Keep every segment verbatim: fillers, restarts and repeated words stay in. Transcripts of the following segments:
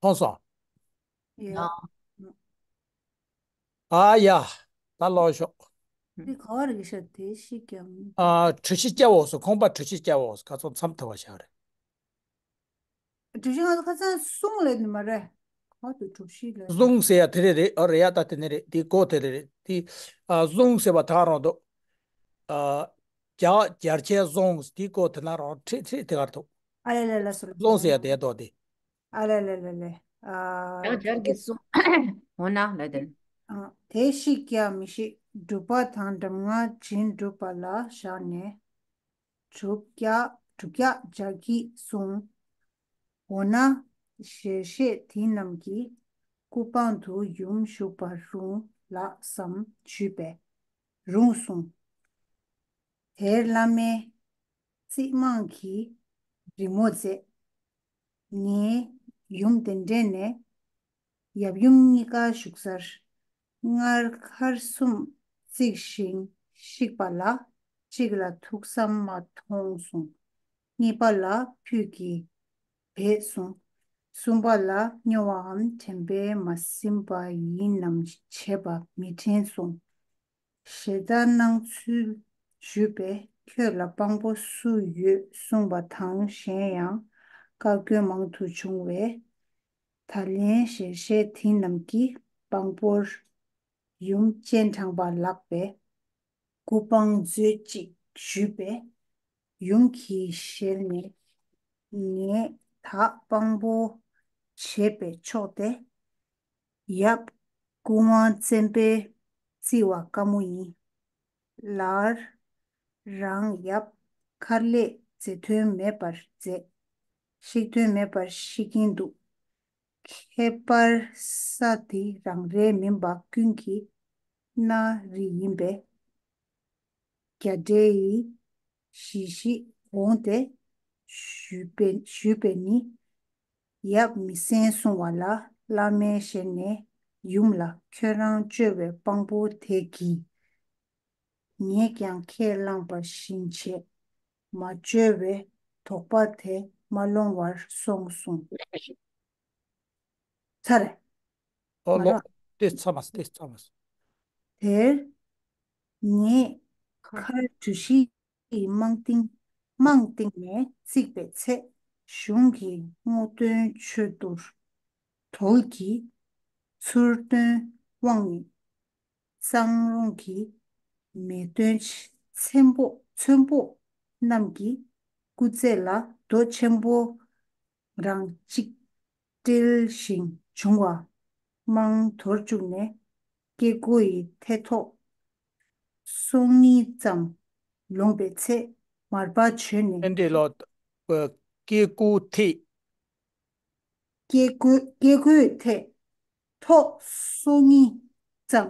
མཐོང་སོང་། ཡ། ཡ། ཨ་ཡ། ད་ལོག་ཤོག་འདི་ག་བར་གི་ཤ་དེ་ཤི་ཀྱང་། ཨ། གྲུ་བཞི་སྐྱ་འོག་སུ། ཁང་པ་གྲུ་བཞི་སྐྱ་འོག་སུ། ཁ་ཚོ་མཚམས་ཐུ་བ་ཤ་རེད། གྲུ་བཞི་ང་ཚོ་ཁ་སང་གསུང་ལས་ནི་མ་རེད། ག་དུ་གྲུ་བཞི་ལས། གསུང་ཟེར་ཡ་དེ་རེད་རེད། ཨོ་རེད་ཡ། ད་དེ་ནི་རེད། དེ་གོ་དེ་རེད་རེད། དེ། ཨ། གསུང་ཟེར་བ་ད་རང་འདུག་ཨ། རྒྱ་རྒྱར་ཁྱེད་གསུང་དེ་གོ་དེ་ན་རང་ཁྲིད་ཁྲིད་དེ་གར་ཐུག་ཨ་ལེ་ལེ་ལེ་སོ། གསུང་ཟེར་ཡ་དེ་ཡ་དོ་དེ། ཨ་ལེ་ལེ་ལེ་ལེ། ཨ། ཡང་སྦྱར་གྱི་གསུང་། འོ་ན་ལ་དེ། ཨ། དེ་ཤིག་ཀྱང་མི་ཤིག་སྒྲུབ་པ་དང་གདམས་ངག་བྱིན་སྒྲུབ་པ་ལ་བཞག་ནས། དྲུག་བརྒྱ་དྲུག་བརྒྱ་བརྒྱ་གྱིས་གསུངས། འོ་ན་ཞལ་བཞེས་དེ་རྣམས་ཀྱིས། སྐུ་པང་དུ་ཡུམ་བཞུགས་པར་རུང་ལགས་སམ་ཞུས་པས། རུང་གསུངས། དེར་བླ་མས་རྩིག་རྨང་གི་རི་མོ་མཛད། ངའི་ཡུམ་དེ་འདྲས་ནས། ཡབ་ཡུམ་གཉིས་ཀ་བཞུགས་སར། སྔར་མཁར་གསུམ་བརྩིགས་ཤིང་བཤིག་པ་ལ། གཅིག་ལ་ཐུགས་བསམ་མ་ཐོངས་གསུངས། གཉིས་པ་ལ་ཕུད་ཀྱིས་སྦས་གསུངས། གསུམ་པ་ལ་སྨྱོ་བའམ་དྲན་པས་མ་ཟིན་པ་ཡིན་ནམ་བྱས་པ་མི་དྲན་གསུངས། ཞེ་སྡང་སྣང་ཚུལ་ཞུས་པས། ཁྱོད་ལ་དཔང་པོ་སུ་ཡོད་གསུངས་པ་དང་། གཞན་ཡང་བཀའ་བཀྱོན་མང་དུ་བྱུང་བས། ད་ལན་ཞལ་བཞེས་དེ་རྣམས་ཀྱིས། དཔང་པོར་ཡུམ་སྤྱན་དྲངས་པ་ལགས་པས། སྐུ་པང་མཛོད་ཅིག་ཞུས་པས། ཡུམ་གྱི་ཞལ་ནས། ངས་ད་དཔང་པོ་བྱས་པས་ཆོག་སྟེ། ཡབ་སྐུ་དབང་བཙན་པོས་བརྩི་བ་དཀའ་མོ་ཡིན། ལར་རང་ཡབ་མཁར་ལས་མཛེས་ཐོན་མེད་པར་མཛད། བཤིག་ཐོན་མེད་པར་བཤིག་གིན་འདུག་ཁྱད་པར་ས་དེ་རང་རེ་མིན་པ་ཀུན་གྱི་སྣ་རེ་ཡིན་པས། རྒྱ་འདྲེ་ཡིས་ཞི་ཞི་འོང་སྟེ་ཞུས་པས། ཞུས་པས་ནི། ཡབ་མི་གསན་གསུང་བ་ལ། བླ་མའི་ཞལ་ནས་ཡུམ་ལ། ཁྱོད་རང་བཅོལ་བའི་དཔང་པོ་དེ་གིས། ངས་ཀྱང་ཁས་བླངས་པ་བཞིན་བྱས། མ་བཅོལ་བའི་དོགས་པ་དེ་མ་སློང་བར་སོང་གསུངས། ཚར། ཨོ་ལོ། མ་ར། དེ་ཚར་མ་སོང་། དེ་ཚར་མ་སོང་། དེར་ངས་མཁར་གྲུ་བཞི་ཡི་རྨང་སྟེང་རྨང་སྟེང་ནས་བརྩིགས་པའི་ཚེ། གཞུང་གི་སྔོག་འདོན་ཆོད་དུ་དོལ་གྱིས་ཚུར་བཏོན་དབང་ནི། གཙང་རོང་གི་མེས་སྟོན་ཆེན་པོ་ཚོན་པོ་རྣམས་ཀྱི་སྐུ་རྩེ་ལ་རྡོ་ཆེན་པོ་རང་གཅིག་སྤྲེལ་ཞིང་བྱུང་བ་རྨང་དོར་བཅུག་ནས། སྐྱེ་དགུ་ཡི་ཐད་ཐོག་སོ་གཉིས་ཙམ་ལོངས་པའི་ཚེ། མར་པ་བྱོན་ནས། ཨེ་འདྲས་ལོ། སྐྱེ་དགུ་ཐད། སྐྱེ་དགུ། སྐྱེ་དགུའི་ཐད་ཐོག་སོ་གཉིས་ཙམ་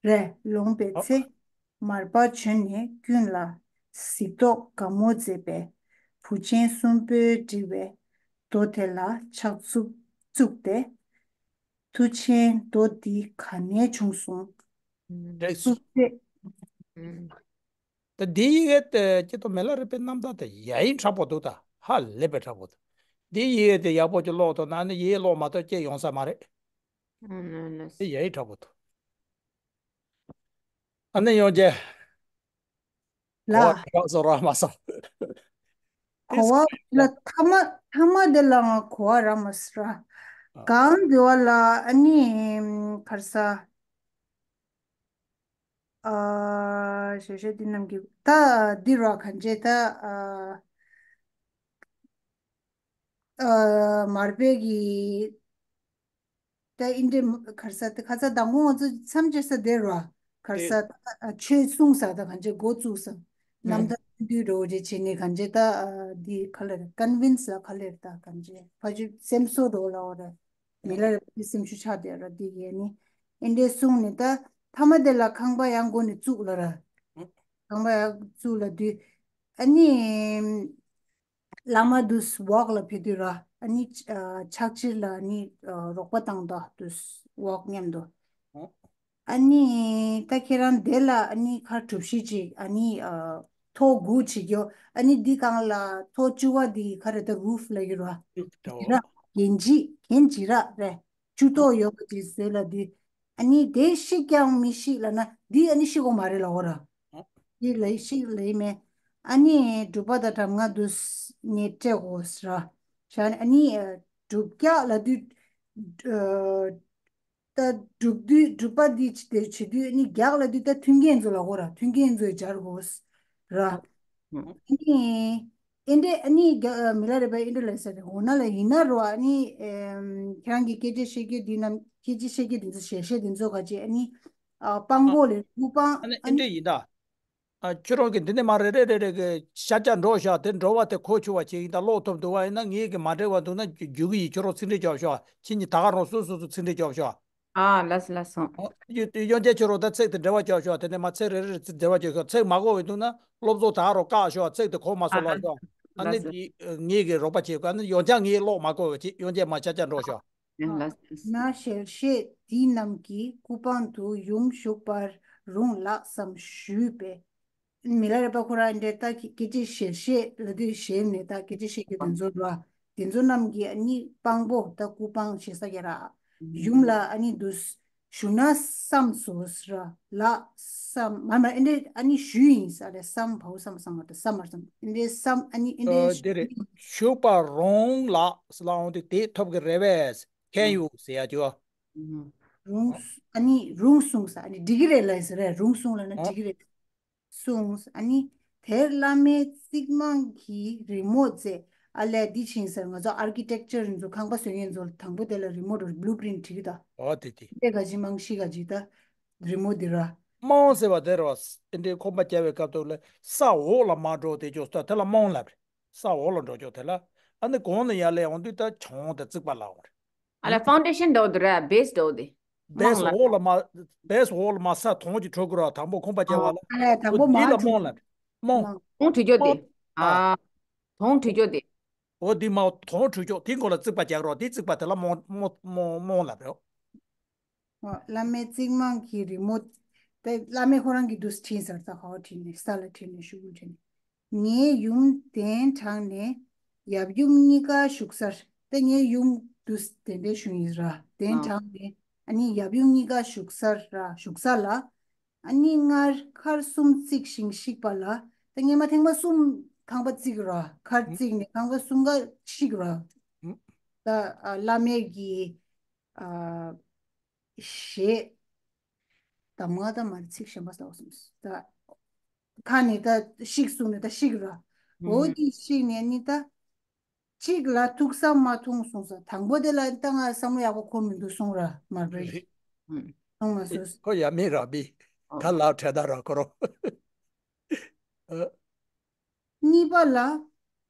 རེ་ལོངས་པའི་ཚེ། མར་པ་བྱོན་ནས་ཀུན་ལ་གཟིགས་རྟོག་དགའ་མོ་མཛད་པས། བུ་ཆེན་གསུམ་པོས་བསྒྲིགས་པའི་རྡོ་དེ་ལ་ཕྱག་མཛུབ་བཙུགས་ཏེ། མཐུ་ཆེན་རྡོ་འདི་ག་ནས་བྱུང་གསུངས། རེད་སོ། ཐུགས་རྗེ། ད་འདི་ཡི་གེ་དེ་ཀྱེ་ཏོ་མེ་ལ་རེ་པའི་རྣམ་ཐར་དེ་ཡ་ཡིན་དྲག་པོ་འདུག་ད་ཧ་ལས་པའི་དྲག་པོ་འདུག་འདི་ཡི་གེ་དེ་ཡག་པོ་ཅིག་ཀློག་ཐུབ་ན་ནི་ཡི་གེ་ཀློག་མ་ཐུབ་ཀྱེ་ཡོང་ས་མ་རེད། ཨ་ནི་ནི། དེ་ཡ་ཡིན་དྲག་པོ་འདུག་ཨ་ནི་ཡོང་རྒྱལ། ལ། གོ་བ་རག་སོང་རག་མ་སོང་། གོ་བ་ལ་ཐ་མ་ཐ་མ་དེ་ལ་ང་གོ་བ་རག་མ་སོང་ར། ཨ། གང་དེ་བ་ལ་ཨ་ནི་གར་ས། ཨ། ཞེ་ཤེ་འདི་རྣམས་ཀྱི་ད་འདི་ར་གང་ཅེ་ད། ཨ། ཨ། མར་པའི་གི་ད་ཨིན་དྲེ་གར་ས་དེ་ཁ་ས་དང་པོ་ང་ཚོ་མཚམས་བཅད་ས་དེ་ར་གར་ས། ཨ། ཆོས་གསུང་ས་ད་གང་ཅེ་འགོ་བཙུགས་ས། རྣམ་ཐར་འདི་རོ་རེ་བྱེད་ནས་གང་ཅེ་ད། ཨ། འདི་ག་ལེར་ཀོན་ཝིན་སི་ལ་ག་ལེར་ད་གང་ཅེ་ཕ་ཆུ་སེམས་གསོ་རོ་ལ་འོ་ར། མི་ལ་ར་སེམས་ཤུགས་ཆག་དེ་ར་འདི་གས་ནི། ཨིན་དྲེ་གསུང་ནས་ད་ཐ་མ་དེ་ལ་ཁང་པ་ཡང་འགོ་ནས་བཙུགས་ལ་ར། ཁང་པ་ཡང་བཙུགས་ལ་དུས། ཨ་ནི། བླ་མ་དུས་འོག་ལ་ཕེབས་དུས་ར། ཨ་ནི། ཨ། ཕྱག་ཕྱིར་ལ་ཨ་ནི། ཨ། རོགས་པ་བཏང་དོ་དུས་འོག་མཉམ་དུ། ཨ་ནི་ད་ཁྱེད་རང་དེ་ལ་ཨ་ནི་ཁར་གྲུ་བཞི་ཅིག་ཨ་ནི། ཨ། ཐོག་དགུ་ཅིག་ཡོད། ཨ་ནི་འདི་སྒང་ལ་ཐོག་བཅུ་བ་འདི་ག་རེ་ད་རུ་ཕ་ལ་ཡོད་ར། རུ་ཕ་ད། དེ་ར། གན་ཇི་གན་ཇི་ར་རེད། ཇུས་གཏོགས་ཡོད་པ་དེ་བཟོས་ལབ་དུས། ཨ་ནི་དེ་ཤེས་ཀྱང་མི་ཤེས་ལབ་ན་འདི་ཨ་ནི་ཤེས་དགོས་མ་རེད་ལབ་དགོས་ར། འདི་ལབ་ཤེས་ལབ་ཡིན་མེད། ཨ་ནི་སྒྲུབ་པ་དང་གྲངས་ངེས་དུ་ངས་སྤྲད་དགོས་ར། ཤ་ཨ་ནི་ཨ་སྒྲུབ་རྒྱག་ལབ་དུས། ཨ་ད་སྒྲུབ་དུས་སྒྲུབ་པ་འདི་དེ་བྱེད་དུས་ཨ་ནི་རྒྱག་ལབ་དུས་ད་མཐུན་རྐྱེན་ཚོ་ལབ་དགོས་ར། མཐུན་རྐྱེན་ཚོ་སྦྱར་དགོས་ར། ཨ་ནི་ཨེ་འདྲས་ཨ་ནི་རྒྱ་མི་ལ་རས་པ་ཨེ་འདྲས་ལབ་ས་རེད། འོ་ན་ལ་ཡིན་ན་རོ། ཨ་ནི་ཨེམ་ཁྱེད་རང་གི་སྐད་ཆ་བཤད་རྒྱུ་འདི་རྣམས་སྐད་ཆ་བཤད་རྒྱུ་འདི་ཚོ་ཞལ་བཤད་འདི་ཚོ་ག་ཅི་ཨ་ནི་ཨ་དཔང་པོ་ལས་དབུ་དཔང་ཨ་ནི་ཨ་ཨེ་ནི་འདྲས་ཡིན་ད། ཨ་ཁྱོད་རང་གི་འདི་ནས་མ་རེ་རེ་རེ་རེ་གི་ཤ་ཆ་འགྲོ་ཤག་དེ་འགྲོ་བ་དེ་གོ་ཆོད་པ་ཅིག་ཡིན་ད། ཀློག་ཐུབ་འདུག་བ་ཡིན་ན་ངེད་ཀྱི་མ་འགྲིག་པ་འདུག་ན་རྒྱུག་གི་ཡིན། ཁྱོད་རང་ཚིག་འགྲེལ་རྒྱོབ་ཤོག་ཁྱེད་གཉིས་ད་ག་རང་སོ་སོ་སོ་ཚིག་འགྲེལ་རྒྱོབ་ཤོག་ཨ་ལགས་སོ་ལགས་སོ། ཨོ། ཡོ་ཡོན་ཅན་ཁྱོད་རང་ད་ཚིག་དེ་འགྲེལ་བ་རྒྱོབ་ཤོག་དེ་ནས་མ་ཚིག་རེ་རེ་ཚིག་འགྲེལ་བ་རྒྱོབ་ཤོག་ཚིག་མ་གོ་བའི་འདུག་ན་སློབ་གཙོ་ད་ག་རང་བཀག་ཤོག་ཚིག་དེ་གོ་མ་སོང་ལབ་ཤོག་ཨ་ནི་ལགས་སོ། དེ་ངེད་ཀྱི་རོགས་པ་བྱེད་དགོས། ཨ་ནི་ཡོན་ཅན་ངེད་ཀློག་མ་གོ་བ་བྱེད། ཡོན་ཅན་མ་ཤ་ཆ་འགྲོ་ཤོག་ཡང་ལ། ན་ཞལ་བཞེས་འདི་རྣམས་ཀྱིས་སྐུ་པང་དུ་ཡུམ་བཞུགས་པར་རུང་ལགས་སམ་ཞུས་པས། མི་ལ་རས་པ་ཁོ་རང་འདྲའི་ད་སྐད་ཆ་ཞལ་བཞེས་ལབ་དུས་ཞལ་ནས་ད་སྐད་ཆ་བཤད་རྒྱུ་དེ་ཚོ་ར། དེ་ཚོ་རྣམས་ཀྱིས་ཨ་ནི་དཔང་པོ་ད་སྐུ་པང་ཞེ་ས་རྒྱ་ར། ཡུམ་ལ་ཨ་ནི་འདུ་ཞུ་ན་བསམ་སོ་ར་ལགས་སམ་མ་མ་ཨེ་འདྲས་ཨ་ནི་ཞུས་ཡིན་ས་རེད། བསམ་བའོ་བསམ་བསམ་མ་ད་བསམ་མ་བསམ་ཨེ་འདྲས་བསམ་ཨ་ནི་ཨེ་འདྲས་ཨ་དེ་རེད། ཞུས་པར་རུང་ལགས་ལ་འོང་དུས་དེ་ཐོབ་ཀྱི་རེད་པས། མཁྱེན་ཡོད་ཟེར་ཡ་ཅོ། རུང་། ཨ་ནི་རུང་གསུངས་ས། ཨ་ནི་འགྲིག་གི་རེད་ལབ་ས་རེད། རུང་གསུངས་ལབ་ན་འགྲིག་གི་རེད་གསུངས། ཨ་ནི་དེར་བླ་མའི་རྩིག་རྨང་གི་རི་མོ་མཛད། ཨ་ལས་འདི་ཕྱིན་ཟེར་ང་ཚོ་ཨར་ཀི་ཊེག་ཅར་ཡིན་ཚོ་ཁང་པ་བཟོ་མཁན་ཚོ་དང་པོ་དེ་ལ་རི་མོ་རུ་བླུ་པི་རིན་ཊི་བྲིས་ཀྱི་ད། ཨོ་དེ་དེ། དེ་ག་ཅི་རྨང་གཞི་ག་ཅི་ད་རི་མོ་འདི་ར། རྨང་ཟེར་བ་དེ་ར་བ་ཨེ་འདྲའི་ཁང་པ་བརྒྱབ་པའི་སྐབས་དུ་ལ་ས་འོག་ལ་མ་འགྲོ་དེ་ཅོ་ས་དེ་ལ་རྨང་ལབ་རེད། ས་འོག་ལ་འགྲོ་ཅོ་དེ་ལ་ཨ་ནི་གོང་ནས་ཡར་ལས་འོང་དུས་ད་བྱང་དང་རྩིག་པ་ལ་འོང་རེད། ཨ་ལ་ཧྥའུན་ཌེ་ཤན་འདྲ་བོ་འདུག་ར། བེ་སི་འདྲ་བོ་དེ། བེ་སི་འོག་ལ་མ། བེ་སི་འོག་ལ་མ་ས་དོང་གི་འཕྲོ་གི་ར། དང་པོ་ཁང་པ་བརྒྱབ་པ་ལ། ཨ་ལ་དང་པོ་འདི་མ་ལ་འཁྲུག་རྨང་ལ། རྨང་། དོང་བྲུས་ཀྱོག་དེ། ཨ། ཨ། དོང་བྲུས་ཀྱོག་དེ། འོ་འདི་མ་དོང་བྲུས་ཀྱོག་དེ་མགོ་ལ་རྩིག་པ་རྒྱག་རོགས། དེ་རྩིག་པ་དེ་ལ་རྨང་རྨང་རྨང་རྨང་ལབ་རོགས། ཨ། བླ་མའི་རྩིག་རྨང་གི་རི་མོ། དེ་བླ་མས་ཁོ་རང་གི་འདུག་སེ་བྲིས་ཚར། ད་ག་བ་བྲིས་ནས་ས་ལ་བྲིས་ནས་ཤུགས་བྲིས་ནས། ངའི་ཡུམ་གདན་དྲངས་ནས་ཡབ་ཡུམ་གཉིས་ཀ་བཞུགས་སར། ད་ངའི་ཡུམ་དུ་གདན་འདྲེན་ཞུ་ཡིན་ར། གདན་ཨ། དྲངས་ནས་ཨ་ནི་ཡབ་ཡུམ་གཉིས་ཀ་བཞུགས་སར་ར། བཞུགས་ས་ལ་ཨ་ནི་སྔར་ཁར་གསུམ་བརྩིགས་ཤིང་བཤིག་པ་ལ། ད་སྔས་མ་ཐེངས་མ་གསུམ་ཁང་པ་བརྩིགས་ར། ཁར་ཨ། བརྩིགས་ནས་ཁང་པ་གསུམ་ཀ་བཤིག་ར། ཨ། ད་ཨ་བླ་མའི་གི་ཨ། ཞེས། གདམས་ངག་དང་མར་ཚིག་གཞན་པ་ཟླ་བ་གསུམ། ད་ཁ་ནས་ད་བཤིག་གསུངས་ནས་ད་བཤིག་ར། འོ་ཨུམ། དེ་བཤིག་ནས་ནི་ད་གཅིག་ལ་ཐུག་ས་མ་ཐུང་གསུངས་ས། དང་པོ་དེ་ལ་ད་ང་བསམ་བློ་ཡག་པོ་འཁོར་མི་འདུག་གསུངས་ར་མར་པས། རེད། ཨུམ། གསུངས་མ་སོས། ཁོ་ཡ་མེད་ར་བི། ཨོ། ད་ལབ་འཕྲད་ད་ར་ཁོ་རོ། ཨ། གཉིས་པ་ལ་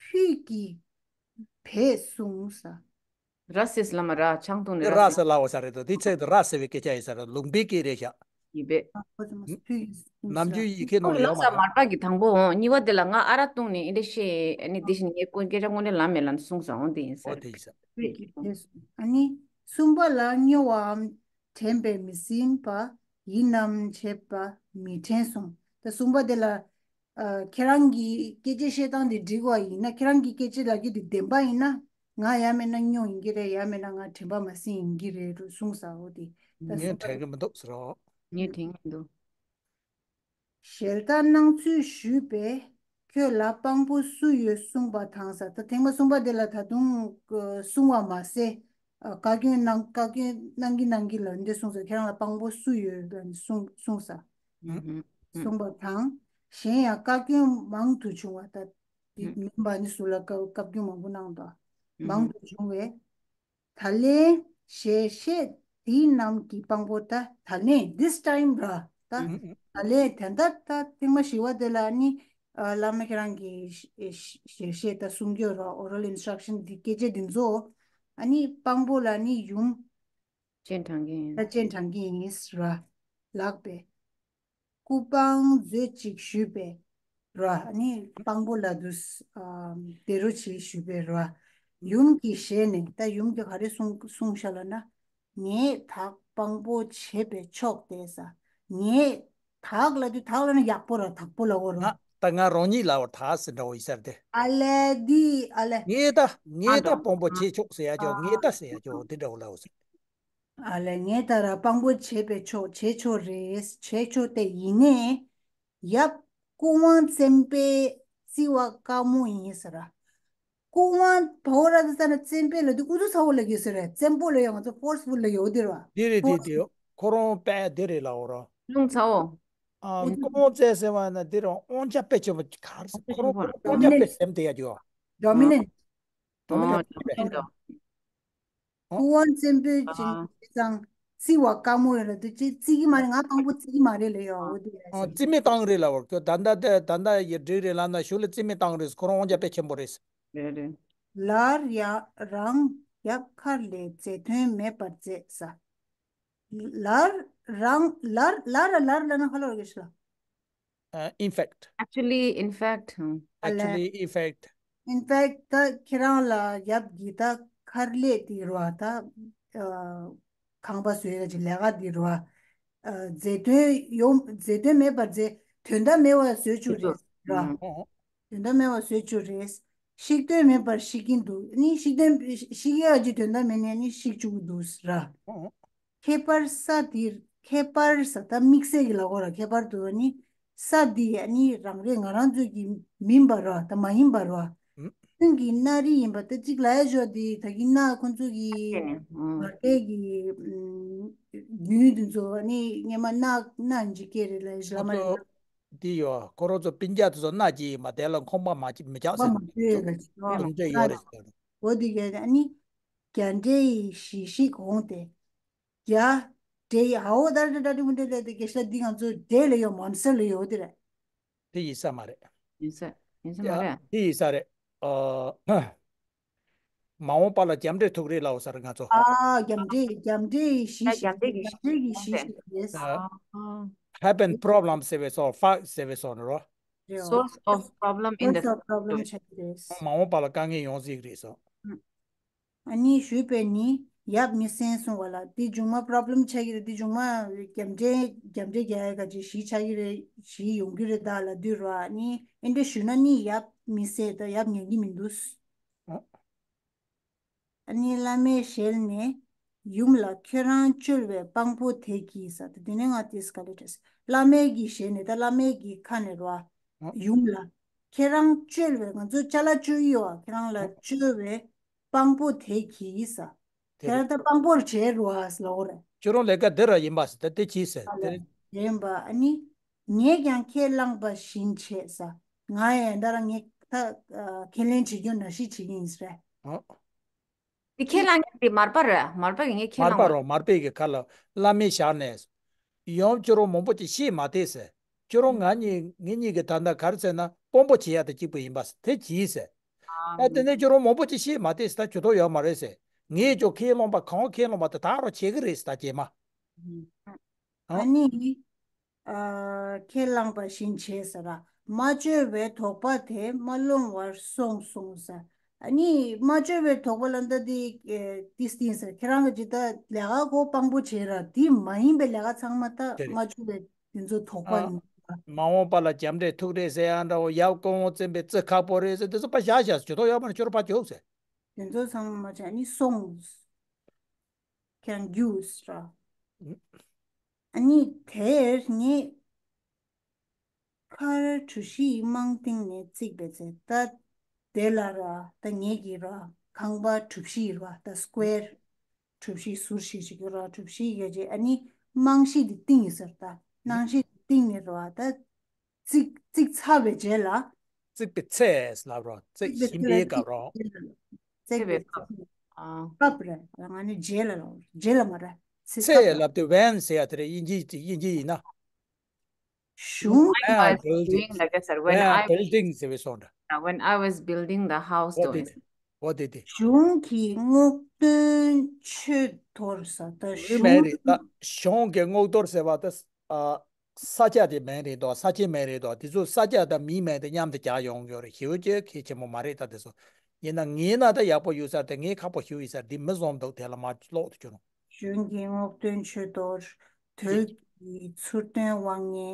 ཕུད་ཀྱིས་བས་གསུངས་ས། ར་སེས་ལ་མ་ར་ཆང་འཐུང་ནས་དེ་ར་ར་སེ་ལ་འོ་ས་རེད་དོ། དེ་ཚད་དུ་ར་སེ་བའི་སྐད་ཆ་ཡིན་ས་རེད། ལུང་པའི་སྐད་རེད་ཤག་ཡིན་པས། ཨ། ཁོ་ཚོ་མ་སུ་ཕུད་ཡིན་གསུངས་ནམ་ས། རྒྱུན་ཡི་གེ་ནང་ལ་ལགས་ཡོད་མ་སོ། རེད། མར་པ་གི་དང་པོ་འོང་། གཉིས་པ་དེ་ལ་ང་ཨ་ར་བཏུང་ནས་ཨེ་འདྲ་ཤེས་ཨ་ནི་དེ་བཞིན་ངའི་ཀུན་སྐད་ཆ་དངོས་གནས་ལ་མེད་ལ་གསུངས་ས་འོང་། དེ་ཡིན་ས་ཨོ་རེད། དེ་ཡིན་ས། ཕུད་ཀྱིས་བས་གསུངས། ཨ་ནི་གསུམ་པ་ལ་སྨྱོ་བའམ་དྲན་པས་མི་ཟིན་པ་ཡིན་ནམ་བྱས་པ་མི་དྲན་གསུངས། ད་གསུམ་པ་དེ་ལ། ཨ། ཁྱེད་རང་གི་སྐད་ཆ་བཤད་སྟངས་དེ་འགྲིག་པ་ཡིན་ན། ཁྱེད་རང་གི་སྐད་ཆ་ལབ་རྒྱུ་དེ་བདེན་པ་ཡིན་ན། ང་ཡང་མིན་ན་སྨྱོ་ཡིན་གྱི་རེད། ཡང་མིན་ན་ང་དྲན་པ་མ་ཟིན་ཡིན་གྱི་རེད་རུ་གསུངས་ས་འོ་དེ། ད་ངས་གསུངས་པ་དྲན་གྱི་མི་འདུག་ཟེར་རོ། ངས་དྲན་གྱི་མི་འདུག་ཞལ་ལྟ་གནང་ཚུལ་ཞུས་པས། ཁྱོད་ལ་དཔང་པོ་སུ་ཡོད་གསུངས་པ་དང་ས། ད་ཐེངས་མ་གསུམ་པ་དེ་ལ་ད་དུང་གསུང་བ་མ་ཟད། ཨ། བཀའ་བཀྱོན་གནང་། བཀའ་བཀྱོན་གནང་གི་གནང་གི་ལབ་འདི་གསུངས་ས། ཁྱེད་རང་ལ་དཔང་པོ་སུ་ཡོད་ལབ་གསུངས་གསུངས་ས། ཨུ་ཧུ། གསུངས་པ་དང་། གཞན་ཡང་བཀའ་བཀྱོན་མང་དུ་བྱུང་བ། ད་འདི་ཨུ། མིན་པ་ནི་སུ་ལ་བཀའ་བཀའ་བཀྱོན་མང་པོ་གནང་འདུག་ཨུ་ཧུ། མང་དུ་བྱུང་བས། ད་ལན་ཞལ་བཞེས་འདི་རྣམས་ཀྱི་དཔང་པོ། ད་ད་ལན་this time ར། ད་ཨུ་ཧུ། ད་ལན་ད་ད་ད་ཐེངས་མ་བཞི་བ་དེ་ལ་ནི། ཨ། བླ་མ་ཁྱེད་རང་གི་ཞལ་བཞེས་ད་གསུང་སྐྱོར་ར། oral instruction འདི་སྐད་ཆ་འདི་ཚོ་ཨ་ནི་དཔང་པོ་ལ་ནི་ཡུམ། སྤྱན་དྲངས་ཀྱི་ཡིན། ད་སྤྱན་དྲངས་ཀྱི་ཡིན་ར། ལགས་པས། སྐུ་དཔང་མཛོད་ཅིག་ཞུས་པས་ར། ཨ་ནི་དཔང་པོ་ལ་དུ། ཨ། དེ་རུ་ཅིག་ཞུས་པས་ར། ཡུམ་གྱི་ཞལ་ནས། ད་ཡུམ་གྱིས་ག་རེ་གསུང་གསུངས་ཤག་ལབ་ན། ངས་བདག་དཔང་པོ་བྱས་པས་ཆོག་སྟེ་ས། ངས་བདག་ལབ་དུས་བདག་ལབ་ན་ཡག་པོ་ར་དག་པོ་ལབ་དགོས་ར། ང་ ད་ང་རང་ཉིད་ལ་བར་ཐག་ཟིན་འདྲ་བོ་ཡིན་ས་རེད་དེ། ཨ་ལས་འདི་ཨ་ལས། ངས་ད་ངས་ད་དཔང་པོ་བྱེད་ཆོག་ཟེར་ཡ་ཅོག་ངས་ད་ཟེར་ཡ་ཅོག་འདི་འདྲ་བོ་ལ་འོ་ཟེར། ཨ་ལས་ངས་ད་ར་དཔང་པོ་བྱེད་པའི་ཆོག་བྱེད་ཆོག་རེད་བྱེད་ཆོག་སྟེ་ཡིན་ནས། ཡབ་སྐུ་དབང་བཙན་པོའི་བརྩི་བ་དཀའ་མོ་ཡིན་ཟེར་ར། སྐུ་དབང་བྷོ་ར་ད་ས་ན་བཙན་པོའི་ལ་དུ་ཀུ་ཚུ་ཚ་བོ་ལ་གི་ཟེར་ར་བཙན་པོ་ལ་ཡོང་ཚོ་ཕོར་སི་ཕུལ་ལ་ཡོད་དེ་ར། འདི་རེད་འདི་འདི་ཁོ་རང་དཔེ་འདི་རེད་ལ་འོ་ར། ལུང་ཚ་བོ། ཨ་སྐུ་དབང་བཙན་ཟེར་བ་ན་འདི་ར་དབང་ཆ་དཔེ་ཆེན་པོ་གར་ཁོ་རང་དབང་ཆ་དཔེ་སེམས་དེ་ཡ་རྒྱུ། ཌོ་མི་ནེན། ཌོ་མི་ནེན། སྐུ་དབང་བཙན་པོའི་ཅིང་ཙང་བརྩི་བ་དཀའ་མོ་ཡོད་ལ་དུ་ཅི་བརྩི་གི་མ་རེད། ང་དང་པོ་བརྩི་གི་མ་རེད་ལ་ཡོད་འོ་དེ་ཡ་ཨ་ཟེར། རྩིས་མེད་བཏང་རེད་ལ་བར་ཁྱོད་ད་ལྟ་དེ་ད་ལྟ་ཡི་འགྲིག་རེད་ལ་ན་ཞུ་ལ་རྩིས་མེད་བཏང་རེད། ཁོ་རང་དབང་ཆ་དཔེ་ཆེན་པོ་རེད། རེད་རེད། ལར་ཡ་རང་ཡབ་མཁར་ལས་མཛད་དོན་མེད་པར་མཛད་ས། ལར་རང་ལར་ལར་ལར་ལ་ན་ཧ་ལོ་ར་གེ་ཤ་ལ། Uh, in fact. Actually, in fact. ཨ་ལས། Actually, in fact. In fact ད་ཁྱེད་རང་ལ་ཡབ་ཀྱི་ད་མཁར་ལས་དེ་རུ་བ་ད་ཁང་པ་བཟོས་ཡ་ཅིག་ལས་ཀ་དེ་རུ་བ་མཛད་དོན་ཡོང་མཛད་དོན་མེད་པར་མཛད་དོན་དག་མེད་པ་བཟོས་བཅུག་རེད་ར། ཨོ། དོན་དག་མེད་པ་བཟོས་བཅུག་རེད། བཤིག་དོན་མེད་པར་བཤིག་གིན་འདུག་ནི་བཤིག་དོན་བཤིག་ཡ་ཅིག་དོན་དག་མེད་ནས་ནི་བཤིག་བཅུག་གི་འདུག་ར། ཨོ། ཁྱད་པར་ས་འདིར་ཁྱད་པར་ས་ད་དམིགས་བསལ་གྱི་ལ་གོ་ར་ཁྱད་པར་དུ་ནི་ས་འདི་ཡ་ནི་རང་རེ་ང་རང་ཚོ་གི་མིན་པ་ར་ད་མ་ཡིན་པ་ར། ཨུམ། ཀུན་གྱི་སྣ་རི་ཡིན་པ་ད་གཅིག་ལ་ཡ་ཞོ་འདི་ད་གི་སྣ་ཁོ་ཚོ་གི་ཨ་ནི་ཨུམ་མ་སྐད་གི་ཨུམ་རྒྱུན་དུ་ཚོ་ནི་སྙེ་མ་སྣ་སྣ་འཇིག་སྐད་རེད་ལ་ཞི་ལ་མ་རེད་ལ། འདི་ཡོ་ཁོ་རང་ཚོ་སྤུན་ཀྱག་དེ་ཚོ་སྣ་གཅིག་ཡིན་པ་དེ་ལ་ཁོང་པ་མ་གཅིག་མི་ཆགས་ཁོང་པ་ཟེར་མ་ནས་ཚོ་ཡོད་ལ་ཅིག་ཡོང་འདོད་ཡོད་རེད་ཟེར། འོ་དེ་ག་ནི་རྒྱ་འདྲེ་ཡི་གཞིས་ཤིག་འོང་སྟེ། རྒྱ། འདྲེ་ཡི་ཨའོ་ད་ར་ད་ད་མུ་འདྲེ་ལ་དེ་གེ་ཤ་འདི་ང་ཚོ་འདྲེ་ལ་ཡོད་མོན་སི་ཊར་ལ་ཡོད་དེ་རེད། དེ་ཡིན་ས་མ་རེད། ཡིན་ས་ཡིན་ས་མ་རེད། དེ་ཡིན་ས་རེད། ཨ། མ་འོངས་པ་ལ་རྒྱ་འདྲེ་ཐུག་རེད་ལའོ་ཟེར་ང་ཚོ། ཨ་རྒྱ་འདྲེ་རྒྱ་འདྲེ་ཡི་གཞིས་ཤིག་རྒྱ་འདྲེ་ཡི་གཞིས་ཤིག་རེད། ཨ། Happen problem ཟེར་བའི་སོ་fuck ཟེར་བའི་སོ་ནོ། Source of problem in the source of problem ཆགས་ཀྱི་རེད། མ་འོངས་པ་ལ་དཀའ་ངལ་ཡོང་སྲིད་རེད་སོ། ཨ་ནི་ཞུས་པས་ནི་ཡབ་མི་གསན་གསུང་བ་ལ་འདི་མཇུག་མ་པོ་རོ་བི་ལེམ་ཆགས་ཀྱི་རེད། འདི་མཇུག་མ་རྒྱ་འདྲེ་རྒྱ་འདྲེ་རྒྱག་ཡ་ག་ཅིག་གཞི་ཆགས་ཀྱི་རེད། གཞི་ཡོང་གི་རེད་ད་ལ་དུས་རོ་ཨ་ནི་ཨེ་འདྲ་ཞུས་ན་ནི་ཡབ་མི་གསན་ད་ཡབ་ཉན་གྱི་མི་འདུག་ཨ་ནི་བླ་མའི་ཞལ་ནས་ཡུམ་ལ་ཁྱོད་རང་བཅོལ་བའི་དཔང་པོ་དེ་གྱིས་ས་ད་དེ་ནས་ང་ཏིས་ག་ལེ་ཏྲེས་བླ་མའི་གི་ཞལ་ནས་ད་བླ་མའི་གི་ཁ་ནས་རོ་ཨ་ཡུམ་ལ་ཁྱེད་རང་བཅོལ་བའི་ང་ཚོ་ཅ་ལག་བཅོལ་ཡོད་ཨ་ཁྱེད་རང་ལ་བཅོལ་བའི་དཔང་པོ་དེ་གྱིས་ས། དེ་ཁྱེད་རང་ད་དཔང་པོར་བྱེད་རོ་ཨ་ལོ་རེ། ཁྱོད་རང་ལས་ཀ་འདི་ར་ཡིན་པ་ཟེར་ད་དེ་གྱིས་ཟེར་དེ་རེད། ཡིན་པ་ཨ་ནི་ངས་ཀྱང་ཁས་བླངས་པ་བཞིན་བྱས་ས། ང་ཡང་ད་རང་ངས་ད་ཁས་ལེན་བྱེད་རྒྱུ་ནང་བཞིན་བྱེད་ཀྱི་ཡིན་ཟེར། ཨོ། དེ་ཁས་བླངས་ཀྱི་དེ་མར་པ་རེད། མར་པ་གི་ངས་ཁས་མར་པ་བླངས་རོ་མར་པའི་གི་ཁ་ལ་བླ་མའི་ཞལ་ནས། ཡང་ཁྱོད་རང་མང་པོ་ཅིག་ཤེས་མ་དེས་ཟེར། ཁྱོད་རང་ང་གཉིས་ངེད་གཉིས་ཀྱི་ད་ལྟ་ག་རེ་ཟེར་ན་དཔོན་པོ་བྱེད་ཡ་དེ་གཅིག་པུ་ཡིན་པ་དེ་གྱིས་ཟེར། ཨ་ད་དེ་ནས་ཁྱོད་རང་མང་པོ་ཅིག་ཤེས་མ་དེས་ད་ཇུས་གཏོགས་ཡོད་མ་རེད་ཟེར། ངས་ཁྱོད་ཁས་བླངས་པ་གང་ཁས་བླངས་པ་དེ་ད་རོ་བྱེད་གི་རེད་ཟེར་ད་རྗེས་མ། ཨ་ཨ་ནི། ཨ་ཁས་བླངས་པ་བཞིན་བྱས་ཟེར་ར། མ་བཅོལ་བའི་དོགས་པ་དེ་མ་སློང་བར་སོང་གསུངས་ས། ཨ་ནི་མ་བཅོལ་བའི་དོགས་པ་ལ་ད་དེ་ཨེ་ཏིས་ཏིས་ཟེར་ཁྱེད་རང་གི་ཇི་ལྟ་ལས་ཀ་གོ་དཔང་པོ་བྱས་ར་དེ་མ་ཡིན་པའི་ལས་ཀ་ཚང་མ་ད་དེ་རེད། མ་བཅོལ་བའི་དེ་ཚོ་དོགས་པ་ཨ་ཡིན་པ། མ་འོངས་པ་ལ་རྒྱ་འདྲེ་ཐུག་རེད་ཟེར་ཡ་འདྲ་བོ་ཡབ་སྐུ་དབང་བཙན་པོའི་རྩི་ཁག་པོ་རེད་ཟེར་དེ་ཚོ་ཕ་བཞག་བཞག་ཇུས་གཏོགས་ཡོད་མ་རེད། ཁྱོད་རང་ཕ་ཇོག་ཟེར། དེ་ཚོ་ཚང་མ་བྱས་ནི་སོང་། ཁྱེད་རང་རྒྱུགས་ར། ཨ་ནི་དེར་ངས་མཁར་གྲུ་བཞི་ཡི་རྨང་བཏིང་ནས་བརྩིགས་པའི་ཚེ་ད་དེ་ལ་ར་ད་ངེད་ཀྱི་ར་ཁང་པ་གྲུ་བཞི་ར་ད་སྐུ་ཝེར་གྲུ་བཞི་ཟུར་བཞི་ཞིག་གི་ར་གྲུ་བཞི་ཡི་རྗེས་ཨ་ནི་རྨང་གཞི་འདི་བཏིང་ཡོད་ཟེར། ད་རྨང་གཞི་འདི་བཏིང་ནས་ར་ད་བརྩིགས་བརྩིགས་ཚར་བའི་རྗེས་ལ། བརྩིགས་པའི་ཚེ་ལབ་རོགས་བརྩིགས་བཞིན་པའི་སྐབས་རོགས། བརྩིགས་པའི་སྐབས། སྐབས་རེད། ང་ནི་རྗེས་ལ་ལབ་རྗེས་ལ་མ་རེད། ཚེ་སྐབས་ལབ་དུས་when ཟེར་ཡ་དེ་རེད། དབྱིན་ཇི་དབྱིན་ཇི་ཡིན་ན། གཞུང་། When I was doing like I said, when I was building the house, though. འོ་དེ་དེ། གཞུང་གི་སྔོག་འདོན་ཆོས་དོར་ས་ད་གཞུང་། མིང་མེད་རེད་ད། གཞུང་གི་སྔོག་འདོན་ཟེར་བ་ད། ས་ཆ་དེ་མིང་རེད་དོ། ས་ཆའི་མིང་རེད་དོ། དེ་ཚོ་ས་ཆ་དང་མིའི་མིང་དེ་མཉམ་དུ་རྒྱག་ཡོང་གི་ཡོད་རེད། ཞེ་པོ་ཅིག་གལ་ཆེན་པོ་མ་རེད་ད་དེ་ཚོ། ཡིན་ན་ངའི་ན་ད་ཡག་པོ་ཡོད་ས་རེད་དེ། ངས་ཁག་པོ་ཞུ་ཡོད་ས་རེད། འདི་མི་བཟང་འདུག་དེ་ལ་མ་ཀློག་ཏུ་གྱུར། གཞུང་གི་སྔོག་འདོན་ཆོས་དོར། དོལ་གྱི་ཚུར་སྟོན་དབང་ངེ།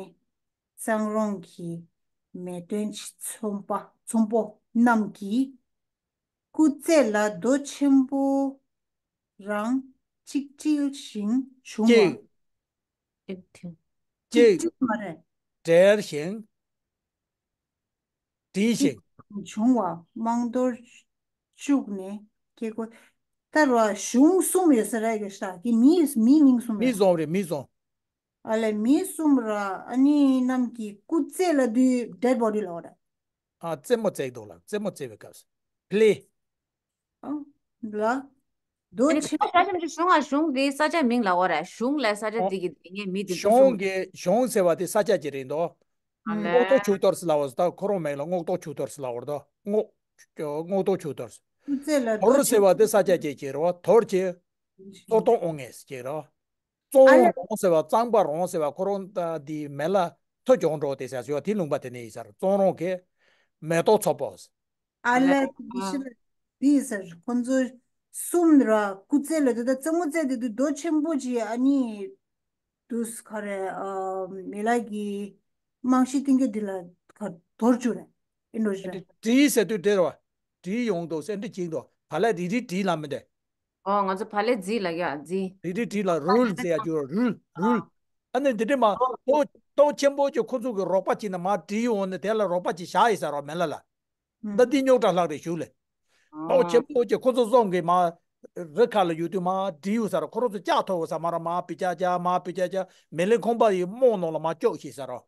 གཙང་རོང་གི་ མེ་སྟོན་ཆེ་ཚོམ་པ་ཚོམ་པོ་རྣམས་ཀྱི་སྐུ་རྩེ་ལ་རྡོ་ཆེན་པོ་རང་གཅིག་དྲིལ་ཞིང་བྱུང་བ། གཅིག་དྲིལ། གཅིག་དྲིལ་མ་རེད། བྲེལ་ཞིང་། དྲིལ་ཞིང་། བྱུང་བ་དམངས་དོར་བཅུག་ནས་སྐྱེ་དགུ། ད་ར་གཞུང་གསུམ་ཡོད་ས་ར་གི་ཤ་གི་མི་མི་མིང་གསུམ་མི་རེད། གསུམ་རེད། མི་གསུམ། ཨ་ལས་མི་གསུམ་ར་ཨ་ནི་རྣམས་ཀྱི་སྐུ་རྩེ་ལ་དུས་dead body ལ་འོ་ར། ཨ་རྩེད་མོ་རྩེ་འདུག་ལ། རྩེད་མོ་རྩེ་བའི་སྐབས་སུ། play། ཨ་ལ། རྡོ་ཨ་ནི་ཆེན་ས་ཆ་ཆེན་པོ་ཞིག་བྱུང་བ། གཞུང་དེའི་ས་ཆ་མིང་ལ་འོ་ར། གཞུང་ལ་ས་ཆ་དེ་གི་དེ་ངས་མི་དེ་ཚོ་གཞུང་གསུམ་གི་གཞུང་ཟེར་བ་དེ་ས་ཆ་ཅིག་རེད་འདུག་ཨ་ལས། སྔོག་ཏོ་ཆུ་གཏོར་ཟེར་ལབ་པ་ད་ཁོ་རང་མིང་ལ་སྔོག་ཏོ་ཆུ་གཏོར་ཟེར་ལབ་པ་རེད་དོ། སྔོག་སྔོག་ཏོ་ཆུ་གཏོར། སྐུ་རྩེ་ལ་དོར་ཟེར་བ་དེ་ས་ཆ་ཅིག་ཅིག་རེད་བ། དོར་ཅིག་གཏོར་གཏོང་འོང་ངེས་ཅིག་རེད་བ། ཨ་བཙོང་ལས། རོང་ཟེར་བ་གཙང་པ་རོང་ཟེར་བ་ཁོ་རང་ད་དེ་མེ་ལ་ཐོ་ཅོག་འགྲོ་དེ་ཟེར་ཞོ་དེ་ལུང་པ་དེ་ནས་ཡིན་ས་རེད། བཙོང་རོང་གི་མེ་ཏོག་ཚོ་པོ། ཨ་ལས། ཨ་ལས། དེ་ཤི་ལ་དེ་ཡིན་ས་རེད། ཁོ་ཚོ་གསུམ་ར་སྐུ་རྩེ་ལ་དེ་ད་རྩེད་མོ་རྩེ་དེ་དུས་རྡོ་ཆེན་པོ་ཅིག་ཨ་ནི་དུས་ཁ་རེ་ཨ་མེ་ལ་གི་རྨང་གཞི་བཏིང་གི་དེ་ལ་ཁ་དོར་བཅུག་རེད། ཨེ་འགྲོ་རེད། དྲིལ་ཟེར་དུས་དྲིལ་བ། དྲིལ་ཡོང་འདུག་སེ་འདྲི་གཅིག་འདུག་བ་ལས་རི་རི་དྲིལ་ལ་མི་འདྲ། ཨོ་ང་ཚོ་བ་ལས་རྫི་ལ་ཡ་རྫི། རི་རི་དྲིལ་ལ་རུལ་ཟེར་ཡ་ཅིག་རུལ་རུལ། ཨ་ནི་འདི་འདྲ་མ་ཏོ་ཏོ་ཆེན་པོ་ཅིག་ཁོ་ཚོ་གི་རོགས་པ་བྱས་ན་མ་དྲིལ་ཡོང་ནས་དེ་ལ་རོགས་པ་ཅིག་བཞག་ཡི་ཟེར་རོགས་མེ་ལ་ལ། ད་འདི་རྙོག་དྲ་ལྷག་རེད་ཞུ་ལེ། ཏོ་ཆེན་པོ་ཅིག་ཁོ་ཚོ་བཟུང་གི་མ་རི་ཁ་ལ་ཡོད་དུས་མ་དྲིལ་ཡོད་ཟེར་རོགས། ཁོ་རང་ཚོ་ལྕགས་མཐོ་བོ་ཟ་མ་ར་མ་པི་ཅ་ཅ་མ་པི་ཅ་ཅ་མེ་ལེ་ཁང་པ་ཡི་རྨོག་ནང་ལ་མ་ཅོག་ཤིག་ཟེར་རོགས།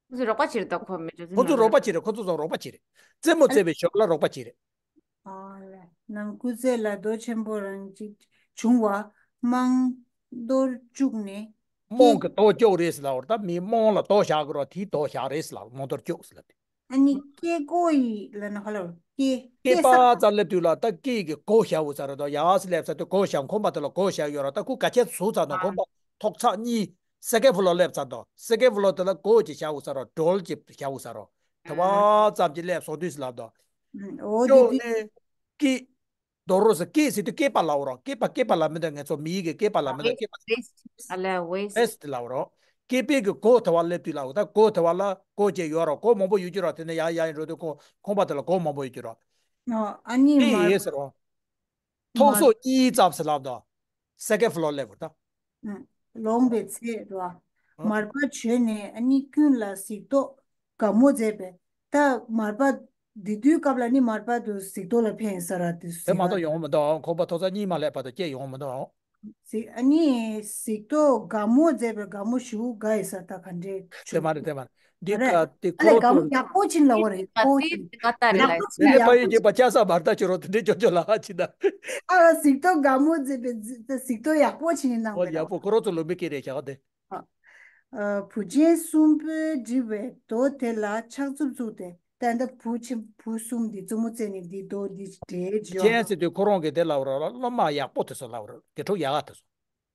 ཁོ་ཚོས་རོགས་པ་བྱེད་རེད་ད་ཁོ་མི་ཅོ་ཁོ་ཚོ་རོགས་པ་བྱེད་རེད། ཁོ་ཚོ་ཚོ་རོགས་པ་བྱེད་རེད། རྩེད་མོ་རྩེ་བའི་ཞོར་ལ་རོགས་པ་བྱེད་རེད། ཨ་ལས། ནམ་སྐུ་ཚེ་ལ་རྡོ་ཆེན་པོ་རང་གཅིག་བྱུང་བ་དམངས་གཏོར་བཅུག་ནས་དམངས་ཀྱི་གཏོར་བཅུག་རེད་ཟེར་ལབ་པ་རེད། ད་མི་དམངས་ལ་གཏོར་བཞག་གི་རོགས་དེའི་གཏོར་བཞག་རེད་ཟེར་ལབ་དམངས་གཏོར་བཅུག་ཟེར་ལབ་དེ། ཨ་ནི་སྐེ་གོ་ཡི་ལ་ན་ཧ་ལ་སྐེ་སྐེ་པ་ས་རྩ་སླེབས་དུས་ལ་ད་སྐེ་གི་གོ་བཞག་འོ་ས་རེད་དོ། ཡ་སི་སླེབས་ས་དུས་གོ་བཞག་ཁོམ་པ་དེ་ལ་གོ་བཞག་ཡོད་ར། ད་ཁུ་ག་ཆེ་ཟུག་ཚ་དང་ཁོམ་པ་ཐོག་ཚགས་གཉིས། སེ་ཀེ་ཕུ་ལོ་སླེབས་ཚར་དོ། སེ་ཀེ་ཕུ་ལོ་དེ་ལ་གོ་ཅིག་བཞག་འོ་ས་རོ་སྒྲོལ་ཅིག་བཞག་འོ་ས་རོ། དེ་བ་ཙམ་ཅིག་སླེབས་སོང་དུས་སུ་ལབ་དོ། ཨོ་དེ་ཅོག་དེ་ནས་སྐེ། རྡོ་རོ་ཟེར་སྐེ་ཟེར་དུས་སྐེད་པ་ལབ་རོགས། སྐེད་པ་སྐེད་པ་ལབ་མི་འདུག་ངེད་ཚོ་མི་ཡི་གི་སྐེད་པ་ལབ་མི་འདུག་སྐེད་པ། ཝེ་སི་ཊི། ཨ་ལས་ཝེ་སི་ཊི། ཝེ་སི་ཊི་ལབ་རོགས། སྐེད་པའི་གི་གོ་དེ་བ་སླེབས་དུས་ལབ་ད་གོ་དེ་བ་ལ་གོ་ཅེ་ཡོད་རོགས། གོ་མང་པོ་ཡོད་ཀྱི་རོགས། དེ་ནས་ཡ་ཡ་ཡིན་འགྲོ་དུས་ཁོ་ཁོམ་པ་དེ་ལ་གོ་མང་པོ་ཡོད་ཀྱི་རོགས། ཨ་ནི་སྐེ་མ་ཡེ་ཟེར་རོགས། ཐོག་མ་སོ་གཉིས་ཙམ་ཟེར་ལབ་དོ། སེ་ཀེ་ཕུ་ལོ་ལེ་བུ་ད། ལོངས་པའི་ཚེ་རོ། ཨ། མར་པ་བྱོན་ནས་ཨ་ནི་ཀུན་ལ་གཟིགས་རྟོག་དགའ་མོ་མཛད་པས། ད་མར་པ་འདི་དུས་སྐབས་ལ་ནི་མར་པ་དུ་གཟིགས་རྟོག་ལ་ཕན་ས་ར་དུ་དེ་མ་གཏོགས་ཡོང་མི་འདུག་ཁོ་པ་ཐོག་ས་གཉིས་མ་སླེབས་བར་དུ་སྐྱེ་ཡོང་མི་འདུག་གཟིགས་ཨ་ནི་གཟིགས་རྟོག་དགའ་མོ་མཛད་པས། དགའ་མོ་ཞུ་དགའ་ཡི་ས་ད་ག་འདྲའི་དེ་མ་རེད་དེ་མ་རེད། འདི་རེད། ཀ་དེ་ཨ་ལས་ཁོ་དགའ་མོ་ཡག་པོ་ཕྱིན་ལ་བོ་རེད། ཁོ་ཕྱིན་ཀ་ཏ་རེད་ལ། ཡག་པོ་ཕྱིན། དེ་ནས་ཡག་པོ་ཕ་ཡུལ་གྱི་ཕྱིན། པ་ཆ་ས་བར་ད་ཁྱོད་རོ་དེ་འདྲའི་ཅོ་ཅོ་ལ་ཧ་ཕྱིན་ད། ཨ་ལ་གཟིགས་རྟོག་དགའ་མོ་མཛད་པའི་གཟིགས་རྟོག་ཡག་པོ་ཕྱིན་ནི་གནང་ཨོ་བས་ཡག་ད། པོ་ཁོ་རོ་ཚོ་ལུམ་བི་ཀེ་རེ་བཞག་དེ། ཨ། བུ་ཆེན་གསུམ་པོས་བྲིས་པའི་མདོ་དེ་ལ་ཕྱག་མཛུབ་བཙུགས་ཏེ་ད་ལྟ་བུ་ཆེན་བུ་གསུམ་འདི་རྩེད་མོ་རྩེ་ནི་འདི་མདོ་འདི་འདྲའི་བུ་ཆེན་ཟེར་དུས་ཁོ་རང་གི་དེ་ལབ་རོགས་སློབ་མ་ཡག་པོ་དེ་ཚོ་ལབ་རོགས། དགེ་ཕྲུག་ཡག་ག་དེ་ཚོ།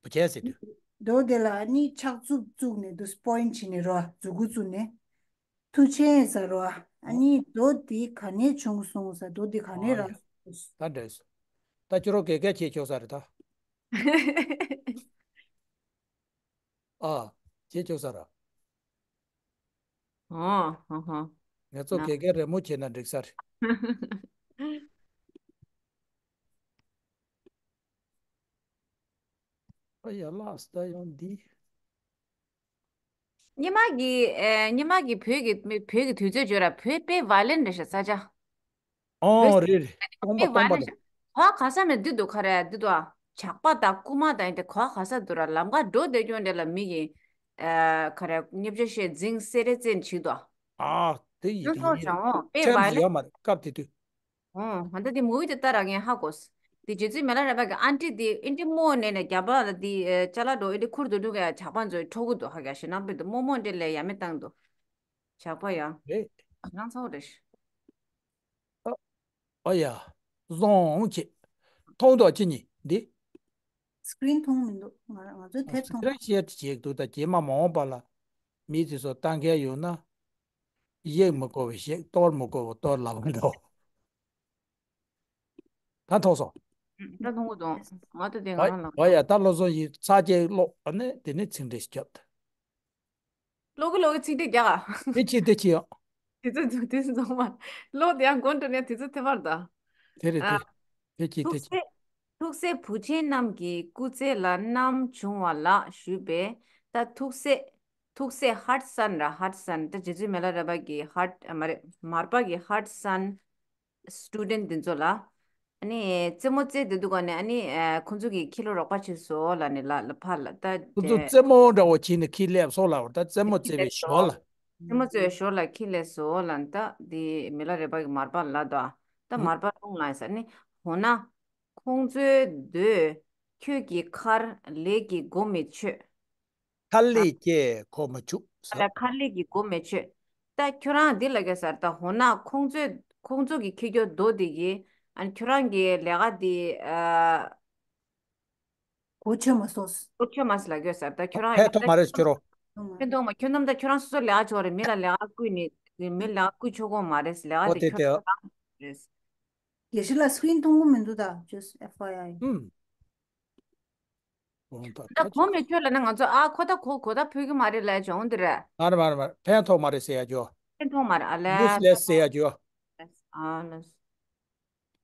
བུ་ཆེན་ཟེར་དུས། མདོ་དེ་ལ་ནི་ཕྱག་མཛུབ་བཙུགས་ནས་འདུག་པོ་ཡིན་ཊི་བྱས་ནས་རོ་མཛུ་གུ་བཙུགས་ནས། མཐུ་ཆེན་ཟེར་རོ། ཨ་ནི་མདོ་འདི་ག་ནས་བྱུང་སོང་ཟེར། མདོ་འདི་ག་ནས་ཨོ་རག་ཡ། སོང་། ད་འདྲ་སོང་། ད་ཁྱོད་རང་དགེ་རྒན་བྱེད་ཆོག་ས་རེད་ད། ཨ། བྱེད་ཆོག་ས་ར། ཨ་ཧ་ཧ། ང་ཚོ་ན། དགེ་རྒན་རི་མོ་བྱེད་ན་འགྲིག་ས་རེད། ཨ་ཡ་ལགས་ད་ཡང་འདི། ཉི་མ་གི་ཨེ་ཉི་མ་གི་བོད་ཀྱི་བོད་ཀྱི་དུས་ཚོད་བརྗོད་ར་བོད་དཔེ་བ་ལན་རེད་ཤག་ས་ཆ། ཨོ་རེད་རེད། སྟོང་པ་སྟོང་པ་རེད། གོ་ག་ས་མེད་འདི་འདུག་ག་རེ་འདི་འདུག་ཨ། ཇག་པ་དང་རྐུན་མ་དང་ཡིན་ཏེ་གོ་ག་ས་འདུག་ར། ལམ་ཁ་འགྲོ་བསྡད་ཀྱང་འདྲ་ལ་མི་གི་ཨ་ག་རེ་བརྙས་བཅོས་བྱས་འཛིང་སེ་རེ་བཙན་བྱེད་འདུག་ཨ། དེ་ཡིན་ཡང་དེ་ཐོག་ཡིན། བྱུང་དཔེ་ཆེན་བ་ལེ། ཡོད་མ་རེད་སྐབས་དེ་དུས། ཨོ་ང་ད་དེ་མུ་བི་དེ་ལྟ་ར་ངས་ཧ་གོ། དེ་རྗེ་བཙུན་མི་ལ་རས་པ་གི་ཨན་ཊི་དེ་ཨིན་ཏི་མོ་ནས་ནས་རྒྱ་པ་ལ་དེ་ཅ་ལག་འགྲོ་ཨིན་ཏི་ཁུར་དུ་འགྲོ་ག་ཇག་པ་ཚོའི་འཕྲོག་གི་འདུག་ཧ་ག་ཞེ་ནང་པའི་དུ་རྨོ་མོ་འདྲེ་ལས་ཡ་མེ་བཏང་འདུག་ཇག་པ་ཡང་རེད། ང་ཚོ་རེད། ཨ་ཡ། བཟང་བྱེད། མཐོང་དོ་ཅི་ཉི་འདི། སི་ཀི་རིན་མཐོང་མི་འདུག་ང་ང་ཚོའི་དེབ་མཐོང་། སི་ཀི་རིན་ཤེར་བྱེད་འདུག་ད་རྗེས་མ་མ་འོངས་པ་ལ་མི་དེ་ཚོ་ལྟ་མཁན་ཡོད་ན། གཞིགས་མི་དགོས་པ་ཞིག་གཏོར་མི་དགོས་པ་གཏོར་ལབ་མི་འདུག་ད་མཐོང་སོང་། ད་མཐོང་གི་འདུག་ང་ད་དེ་ང་རང་ལ། ཨ་ཡ་ད་ལོ་སོང་ཡིན་ཚ་རྒྱས་ཀློག་ཨ་ནི་དེ་ནས་ཚིག་འགྲེལ་སྐྱོབ་ད། ལོ་གི་ལོ་གི་ཚིག་འགྲེལ་རྒྱག་ཨ། དེ་ཅི་དེ་ཅི་ཡང་། དུས་ཚོད་འཛོམས། དུས་ཚོད་འཛོམས་མ། ལོ་དེ་ཡང་འགོ་འགྲོ་ནས་དུས་ཚོད་ཐེབས་པར་གདའ། དེ་རེད་དེ། ཨ། དེ་གྱིས་དེ་ཐུགས་གྱིས། སྲས། ཐུགས་སྲས་བུ་ཆེན་རྣམས་ཀྱི་སྐུ་ཚེ་ལ་བསྣམས་བྱུང་བ་ལགས་ཞུས་པས། ད་ཐུགས་སྲས། ཐུགས་སྲས་ཧ་ཊི་སན་ར། ཧ་ཊི་སན། ད་རྗེ་བཙུན་མི་ལ་རས་པ་གི་ཧ་ཊི་མ་རེད། མར་པ་གི་ཧ་ཊི་སན་སི་ཊུ་ཌེན་ཊི་འདི་ཚོ་ལ། ཨ་ནི་རྩེད་མོ་རྩེ་བསྡད་དུས་ག་ནས། ཨ་ནི་ཨ་ཁོང་ཚོ་གིས་ཁྱེད་ལ་རོགས་པ་བྱས་སོང་ལབ་ནས་ལ་ལ་ཕར་ལ་ད། ཁོ་ཚོ་རྩེད་མོ་འདྲ་བོ་བྱས་ནས་ཁྱེད་སླེབས་སོང་ལབ་པ། ད་རྩེད་མོ་རྩེ་བའི་ཞོར་ལ། རྩེད་མོ་རྩེ་བའི་ཞོར་ལ་ཁྱེད་སླེབས་སོང་ལབ་ནས། ད་འདི་མི་ལ་རས་པ་གིས་མར་པ་ལ་ལབ་འདུག། ད་ཨ། མར་པ་ལུང་ལ་ཡིན་ཟེར་ནི། འོ་ན་ཁོང་ཚོའི་མདོས། ཁྱོད་ཀྱི་མཁར་ལས་ཀྱི་སྒོ་མི་ཆོད། མཁར་ལས་ཀྱི་སྒོ་མི་ཆོད་ཟེར། ཨ་ལས། མཁར་ལས་ཀྱི་སྒོ་མི་ཆོད། ད་ཁྱོད་རང་འདི་ལ་ག་ཟེར། ད་འོ་ན་ཁོང་ཚོས། ཁོང་ཚོ་གིས་ཁྱེར་རྒྱུ་མདོས་འདི་གིས། ཨ་ནི་ཁྱོད་རང་གི་ལས་ཀ་འདི། ཨ། གོ་ཆོད་མ་སོང་། གོ་ཆོད་མ་སོང་ལབ་ཀྱི་ཡོད་ཟེར། ད་ཁྱོད་རང་ཕན་ཡང་ཐོགས་མ་རེད་ཟེར་ཁྱོད་རང་། ཕན་ཐོགས་མ། ཁྱོད་རྣམས་ད་ཁྱོད་རང་སོ་སོ་ལས་ཀ་བྱེད་པ་རེད། མི་ལ་ལས་ཀ་བསྐུལ་ནས་མི་ལ་ལས་ཀ་བསྐུལ་ཆོག་གི་མ་རེད། ལས་ཀ་འོ་དེ་དེ་ཁྱོད་དེ། རང་རེད། དགེ་བཤེས་ལགས་སི་ཀི་རིན་མཐོང་གི་མི་འདུག་ད། Just F Y I། ཨུམ། འོང་ད་ད་ད་གོ་མི་ཆོད་ལབ་ན་ང་ཚོ། ཨ་ཁོ་ད་གོ་གོ་ད་ཕོད་ཀྱི་མ་རེད་ལབ་ཡ་ཅིག་འོང་འདི་རེད། མ་རེད་མ་རེད་མ་རེད། ཕན་ཐོགས་མ་རེད་ཟེར་ཡ་ཅིག། ཕན་ཐོགས་མ་རེད། ཨ་ལས། Useless ཟེར་ཡ་ཅིག། ཨ་ལས།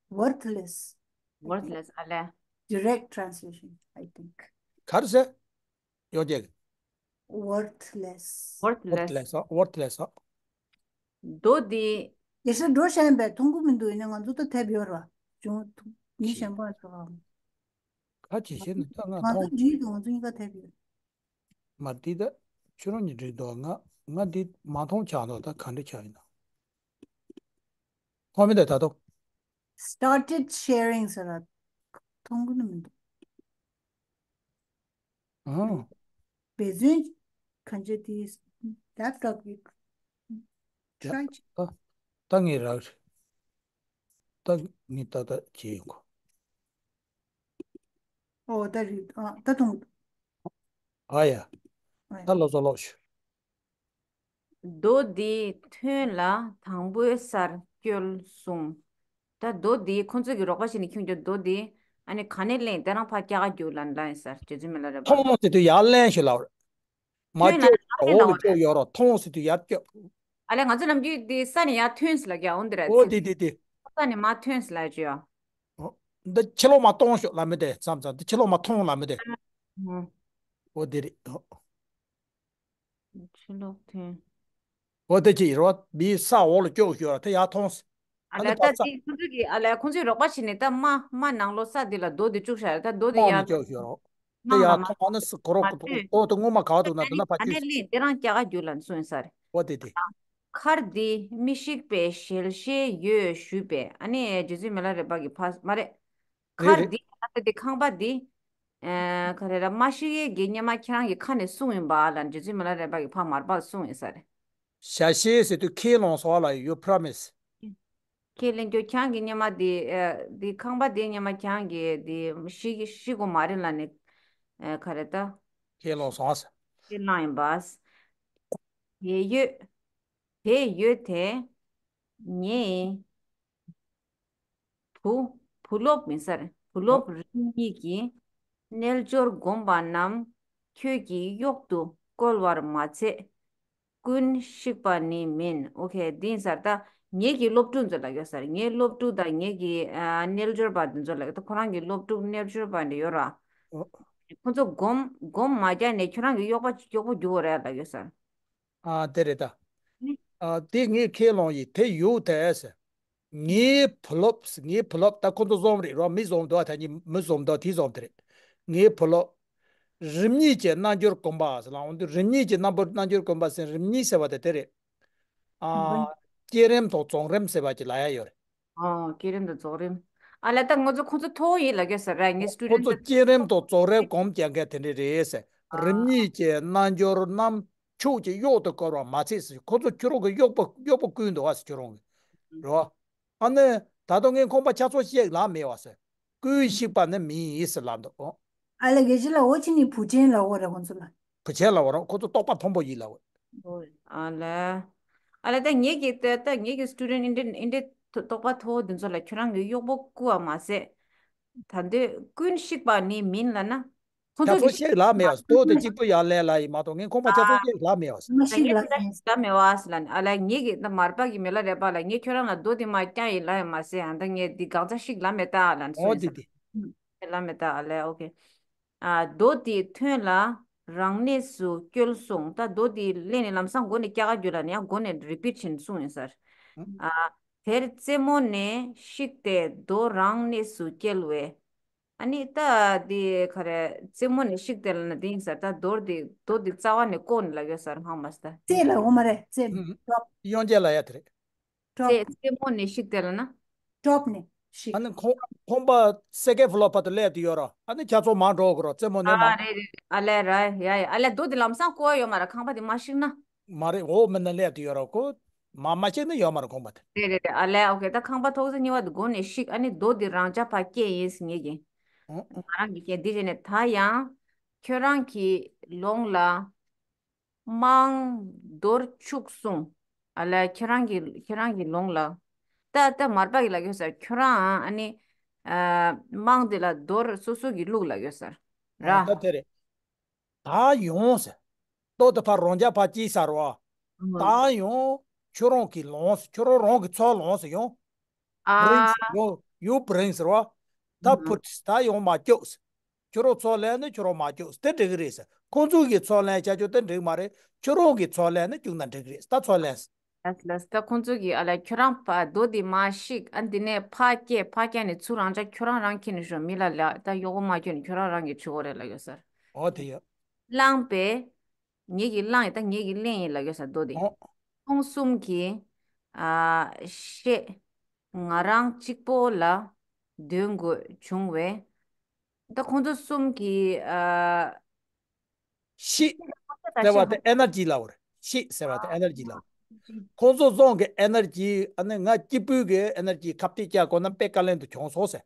Worthless. Worthless. ཨ་ལས། Direct translation, I think. ག་རེ་ཟེར། ཡོང་རྒྱུ། Worthless. Worthless. Worthless ཨ། Worthless ཨ། མདོས་འདི། དགེ་བཤེས་འགྲོ་བཞིན་པས་མཐོང་གི་མི་འདུག། ཡིན་ན་ང་ཚོ་ད་ཐེབས་ཡོད་ར། ཅུང་མི་གཞན་པ་ཚོ་ལ། ག་ཅི་བྱས་ན་ད་ང་ང་ཚོ་མཐོང་། འདི་དང་ང་ཚོ་གཉིས་ཀ་ཐེབས་ཡོད། མ་འདི་ད་ཁྱོད་རང་གཉིས་འགྲིག་འདུག། ང་ང་འདི་མ་མཐོང་ཆགས་འདུག། ད་ག་འདྲ་ཆགས་ཡིན་ན། མཐོང་མི་འདུག་ད་དུང་། Started sharing ཟེར་ལ་མཐོང་གི་མི་འདུག། ཨང་། འབད་བརྩོན་གང་བྱེད་དེ། Laptop you try ད་ད་ངས་རག་རེད། ད་ངས་ཏག་ཏག་བྱས་ཡོང་གོ། ཨོ་ད་རེད། ཨ་ད་མཐོང་། ཨ་ཡ། ཨ་ཡ། ད་ལོ་ཙོ་ལོག་ཞུ། མདོས་འདི་ཐོན་ལ་དང་པོའི་སར་སྐྱོལ་གསུངས། ད་མདོས་འདི་ཁོང་ཚོ་གིས་རོགས་པ་བྱས་ནས་ཁྱོད་ཀྱི་མདོས་འདི། ཨ་ནི་ག་ནས་ལེན། དེ་རང་ཕར་སྐྱེལ་ག་རྒྱུགས་ལབ་ལབ་ཡིན་ཟེར། རྗེ་བཙུན་མི་ལ་རས་པ། མཐོང་ཟེར་དུས་ཡར་ལེན་ཞུ་ལབ་རེད། མ་ཐོན་ལ་སྐྱོབ་ཡར་ལེན་འོག་ལ་ལབ་སྐྱོབ་རེད། ཡོད་རོགས། མཐོང་ཟེར་དུས་ཡར་སྐྱོབ། ཨ་ལས། ང་ཚོ་ནམ་རྒྱུན་འདི་ས་ནས་ཡར་ཐོན་ཟེར་ལབ་ཀྱི་ཡ། འོ་འདི་རེད། ཨོ་ཚིག་འདི་འདི་འདི། ས་ནས་མར་ཐོན་ཟེར་ལབ་ཀྱི་ཡ། ཨོ། འདི་ཕྱི་ལོགས་མར་གཏོང་ཤོག་ལབ་མི་དེ་མཚམས་མཚམས། འདི་ཕྱི་ལོགས་མར་མཐོང་ལབ་མི་དེ། ཨ། ཨོ་འདི་རེད། ཨོ། ཕྱི་ལོགས་ཐོན། འོ་དེ་ཅི་ཡིན་རོ། མིའི་ས་འོག་ལ་སྐྱོབ་ཤོག་ར། དེ་ཡར་མཐོང་ཟེར། ཨ་ཨ་ལས། ད་ད་ཚ། དེ་ཁོང་ཚོ་གིས། ཨ་ལས། ཁོང་ཚོས་རོགས་པ་བྱས་ནས་ད་མར་མར་ནང་ལོགས་ས་འདི་ལ་རྡོ་འདི་བཅུག་བཞག་རེད། ད་རྡོ་འདི་ཡར་ནང་ལ་སྐྱོབ་ཤོག་རོ། དེ་ནང་ལ་ཡར་མར་མཐོང་ཨ་ནི་སི་གོ་རོ་མ་གོ་ཐོན། ཨོ་དེ་སྔོན་མ་ག་བ་འདུག་ན་དེ་ན་ཕར་ཨ་ནི་སྐྱོད་ཟེར། ལེན་དེ་རང་སྐྱེལ་ག་རྒྱུགས་ལབ་གསུངས་ཡིན་ས་རེད། ཨོ་དེ་དེ། མཁར་འདི་མི་ཤིགས་པའི་ཞལ་ཤེས་ཡོད་ཞུས་པས། ཨ་ནི་རྗེ་བཙུན་མི་ལ་རས་པ་གིས་ཕར། མ་རེད། རེད་མཁར་རེད། འདི་ཨ་ནི་དེ་ཁང་པ་འདི། ཨ་ག་རེ་ར། མ་ཤི་ཡས་ཀྱི་སྔོན་མ་ཁྱེད་རང་གི་ཁ་ནས་གསུངས་ཡིན་པ་ལབ་རྗེ་བཙུན་མི་ལ་རས་པ་གིས་ཕར་མར་པ་ལ་གསུངས་ཡིན་ས་རེད། ཞལ་ཤེས་ཟེར་དུས་ཁས་བླངས་སོང་ལ། You promise། ཁས་ལེན་རྒྱུ། ཁྱེད་རང་གི་སྔོན་མ་དེ། ཨ་དེ་ཁང་པ་དེ་སྔོན་མ་ཁྱེད་རང་གིས་དེ་ཤི་ཤི་དགོས་མ་རེད་ལབ་ནས། ཨ་ག་རེ་ད། ཁས་བླངས་སོང་ཟེར། ཁས་བླངས་ཡིན་པ། དེ་ཡོད། དེ་ཡོད་དེ། ངའི་བུ། བུ་སློབ་མིན་ས་རེད། བུ་སློབ་རིམ་གཉིས་ཀྱི་རྣལ་འབྱོར་བསྒོམ་པ་རྣམས་ཁྱོད་ཀྱིས་གཡོག་ཏུ་བཀོལ་བར་མ་ཚད། ཀུན་བཤིག་པ་ནི་མིན། ཨོ་ཁེ། འདི་ཡིན་ས་རེད། ད་ངེད་ཀྱི་སློབ་ཕྲུག་ཚོ་ལབ་ཡོད་ས་རེད། ངའི་སློབ་ཕྲུག་དང་ངེད་ཀྱི་ཨ་རྣལ་འབྱོར་པ་འདི་ཚོ་ལབ་ཡོད། ད་ཁོ་རང་གི་སློབ་ཕྲུག་རྣལ་འབྱོར་པ་འདི་ཡོད་ར། ཨོ། ཁོ་ཚོ་སྒོམ་སྒོམ་མ་རྒྱག་ནས་ཁྱོད་རང་གི་གཡོག་པ་གཡོག་པོ་རྒྱུག་དགོས་རེད་ལབ་ཡོད་ས་རེད། ཨ་དེ་རེད་ད། ཨ་དེ་ངས་ཁས་བླངས་ཡིན། དེ་ཡོད་དེ་ཟེར། ངའི་བུ་སློབ། ངའི་བུ་སློབ། ད་ཁོ་ཚོ་འཛོམས་རེད་རོ། མི་འཛོམས་འདུག། ད་ནི་མི་འཛོམས་འདུག། དེ་འཛོམས་དེ་རེད། ངའི་བུ་སློབ་རིམ་གཉིས་ཀྱི་རྣལ་འབྱོར་བསྒོམ་པ་ཟེར་ལ། འོན་ཏེ་རིམ་གཉིས་ཀྱི་རྣམ་པར་རྣལ་འབྱོར་བསྒོམ་པ་ཟེར། རིམ་གཉིས་ཟེར་བ་དེ་དེ་རེད། ཨ་བསྐྱེད་རིམ་དང་རྫོགས་རིམ་ཟེར་བ་ཅིག་ལབ་ཡ་ཡོད་རེད། ཨོ། བསྐྱེད་རིམ་དང་རྫོགས་རིམ། ཨ་ལས། ད་ང་ཚོ་ཁོ་ཚོ་མཐོ་བོ་ཡིན་ལབ་ཀྱི་ཡོད་ས་རེད། ངའི་ཁོ་སི་ཊུ་ཌེན་ཊི་ཚོ་ཚོ། བསྐྱེད་རིམ་དང་རྫོགས་རིམ་སྒོམ་རྒྱག་མཁན་དེ་འདྲ་རེད་ཟེར། ཨ། རིམ་གཉིས་ཀྱི་རྣལ་འབྱོར་རྣམས་ཁྱོད་ཀྱིས་གཡོག་ཏུ་བཀོལ་བར་མ་ཚད་ཟེར། ཁོ་ཚོ་ཁྱོད་རང་གི་གཡོག་པོ་གཡོག་པོ་བསྐུལ་འདུག་བ་ཟེར། ཁྱོད་རང་གི་རེད་བ། ཨ་ནི་ད་དུང་ངས་ཁོང་པ་ཆ་ཚང་བཤད་ལ་མེད་བ་ཟེར། ཀུན་བཤིག་པ་ནི་མིན་ཟེར་ལབ་འདུག། ཨོ། ཨ་ལས། དགེ་བཤེས་ལགས། འོ་ཅི་ནི་བུ་ཆེན་ལབ་དགོས་རེད་ཁོང་ཚོ་ལ། བུ་ཆེན་ལབ་དགོས་རེད། ཁོ་ཚོ་རྟོགས་པ་མཐོན་པོ་ཡིན་ལབ་དགོས། ཨོ། ཨ་ལས། ཨ་ལས། ད་ངེད་ཀྱི་ད་ད་ངེད་ཀྱི་སི་ཊུ་ཌེན་ཊི་འདི་འདྲ་འདི་འདྲ་རྟོགས་པ་མཐོ་བོ་འདི་ཚོ་ལ་ཁྱོད་རང་གི་གཡོག་པོ་བསྐུལ་བ་མ་ཟད། ད་འདོད་ཀུན་བཤིག་པ་ནི་མིན་ལབ་ན། ཁོ་ཚོ་གི་ཤེས་ལ་མེད་བ། རྡོ་དེ་གཅིག་པུ་ཡར་ལས་ལ་ཡིན་མ་གཏོགས། ངས་ཁོང་པ་ཆ་ཚང་ཤེས་ལ་མེད་བ། ད་ངས་ཁྱོད་རང་ལ་རྡོ་དེ་མ་བཀྱག་ཡིན་ལ་ཡིན་མ་ཟེར། ཡང་ད་ངས་འདི་གང་ཚ་ཤིག་ལ་མེད་ད་ལ་ནི་སོ་ཡིན་ས། ལ་མེད་ད་ཨ་ལས། ཨོ་ཁེ། ཨ་རྡོ་དེ་ཐོན་ལ་རང་གནས་སུ་བསྐྱོལ་སོང་། ད་རྡོ་དེ་ལེན་ནས་ལམ་སང་མགོ་ནས་བཀྱག་ག་རྒྱུ་ལ་ནི་ཡང་མགོ་ནས་རི་པིཊ་བྱས་ནས་གསུངས་ཡིན་ས། ཨ་དེར་རྩེ་མོ་ནས་བཤིག་སྟེ་རྡོ་རང་གནས་སུ་བསྐྱལ་བས། ཨ་ནི་ད་འདི་ག་རེ། རྩེ་མོ་ནས་བཤིག་སྟེ་ལ་ན་འདི་ཡིན་ས། ད་རྡོ་འདི་རྡོ་འདི་རྩ་བ་ནས་བཀོག་ནས་ལ་ཡོད་ས་རེད་སྔགས་མ་སྟ། རྩེ་ལ་འོ་མ་རེད་རྩེ་ནས་ཨུམ། ཀྲོབ། གཡོན་ཆད་ལ་ཡ་དེ་རེད། ཀྲོབ། རྩེ་རྩེ་མོ་ནས་བཤིག་སྟེ་ལ་ན། ཀྲོབ་ནས་བཤིག་ཨ་ནི་ཁོང་ཁོང་པ་སེ་ཀེ་ཕ་ལོ་བར་དུ་སླེབས་དུ་ཡོད་ར། ཨ་ནི་ཁྱ་ཚོ་མ་འགྲོ་དགོས་ར། རྩེ་མོ་ནས་མ། ཨ་རེད་རེད། ཨ་ལས་ར་ཡ་ཡ། ཨ་ལས་རྡོ་འདི་ལམ་སང་བཀོག་ཡོད་མ་ར། ཁང་པ་འདི་མ་བཤིག་ན། མ་རེད། འོ་མི་ན་སླེབས་དུ་ཡོད་ར་ཁོ། མ་མ་བཤིག་ན་ཡོད་མ་ར་ཁོང་པ་དེ། རེད་རེད་རེད། ཨ་ལས་ཨོ་ཁེ། ད་ཁང་པ་ཐོག་ས་གཉིས་པ་འདི་མགོ་ནས་བཤིག་ཨ་ནི་རྡོ་འདི་རང་ཅག་ཕར་སྐྱེལ་ཡིན་ཟེར་ངེས་ཀྱི། ཨོ། ང་རང་གི་སྐད་འདི་བྱས་ནས་ད་ཡང་ཁྱོད་རང་གི་ལོང་ལ་དམངས་རྡོར་ཕྱུག་གསུངས། ཨ་ལས་ཁྱོད་རང་གི་ཁྱོད་རང་གི་ལོང་ལ། ད་ད་མར་པ་གི་ལ་ཡོད་ས། ཁྱོད་རང་ཨ་ནི་ཨ་དམངས་འདི་ལ་རྡོར་སོ་སོ་གི་ལུགས་ལ་ཡོད་ས་ར། ཨ་ད་དེ་རེད། ད་ཡོང་ཟེར། ལྟོ་དེ་ཕར་རང་རྒྱ་ཕར་སྐྱེལ་ས་རེད་བ། ཨ། ད་ཡོང་། ཁྱོད་རང་གི་ལོང་ཟེར། ཁྱོད་རང་རང་གི་ཚོ་ལོང་ཟེར་ཡོང་། ཨ། bring ཟེར་ཡོང་། you bring ཟེར་བ། ད་ཨ། put ད་ཡོང་མ་སྐྱོག་ཟེར། ཁྱོད་རང་ཚོ་ལེན་ན་ཁྱོད་རང་མ་སྐྱོག་ཟེར། དེ་འགྲིག་གི་རེད་ཟེར། ཁོང་ཚོ་གི་ཚོ་ལེན་བྱ་ཆོག་དེ་འགྲིག་མ་རེད། ཁྱོད་རང་གི་ཚོ་ལེན་ན་སྐྱུག་ན་འགྲིག་གི་རེད། ད་ཚོ་ལེན་ཟེར། ལགས་ལགས། ད་ཁོང་ཚོ་གིས་ཨ་ལས་ཁྱོད་རང་ཕ་རྡོ་འདི་མ་བཤིག་ཨ་འདི་ནས་ཕ་སྐྱེ་ཕ་སྐྱེ་ནས་ཚུར་རང་ཅག་ཁྱོད་རང་རང་ཁྱེར་ནས་ཤོག་མི་ལ་ལ་ད་གཡོག་པོ་མ་སྐྱོན་ནས་ཁྱོད་རང་རང་གིས་བྱེད་དགོས་རེད་ལ་ཡོད་ས་རེད། ཨོ་དེ་ཡོད། བླངས་པས། ངེད་ཀྱིས་བླངས་ཡིན། ད་ངེད་ཀྱིས་ལེན་ཡིན་ལ་ཡོད་ས་རྡོ་འདི། ཨོ། ཁོང་གསུམ་གྱིས་ཨ་ཤེས། ང་རང་གཅིག་པོ་ལ་འདོན་དགོས་བྱུང་བས། ད་ཁོང་ཚོ་གསུམ་གྱིས་ཨ། ཤི་ཟེར་བ་དེ་ཨེ་ནར་ཇི་ལབ་པ་རེད། ཤི་ཟེར་བ་དེ་ཨེ་ནར་ཇི་ལབ་པ་རེད། ཁོང་ཚོ་ཚང་གི་ཨེ་ནར་ཇི། ཨ་ནི་ང་སྐྱིད་པོའི་གི་ཨེ་ནར་ཇི་ཁ་གཏད་བཅག་དགོས་ན་དཔེ་དཀའ་ལས་འདུག་བྱུང་སོང་ཟེར།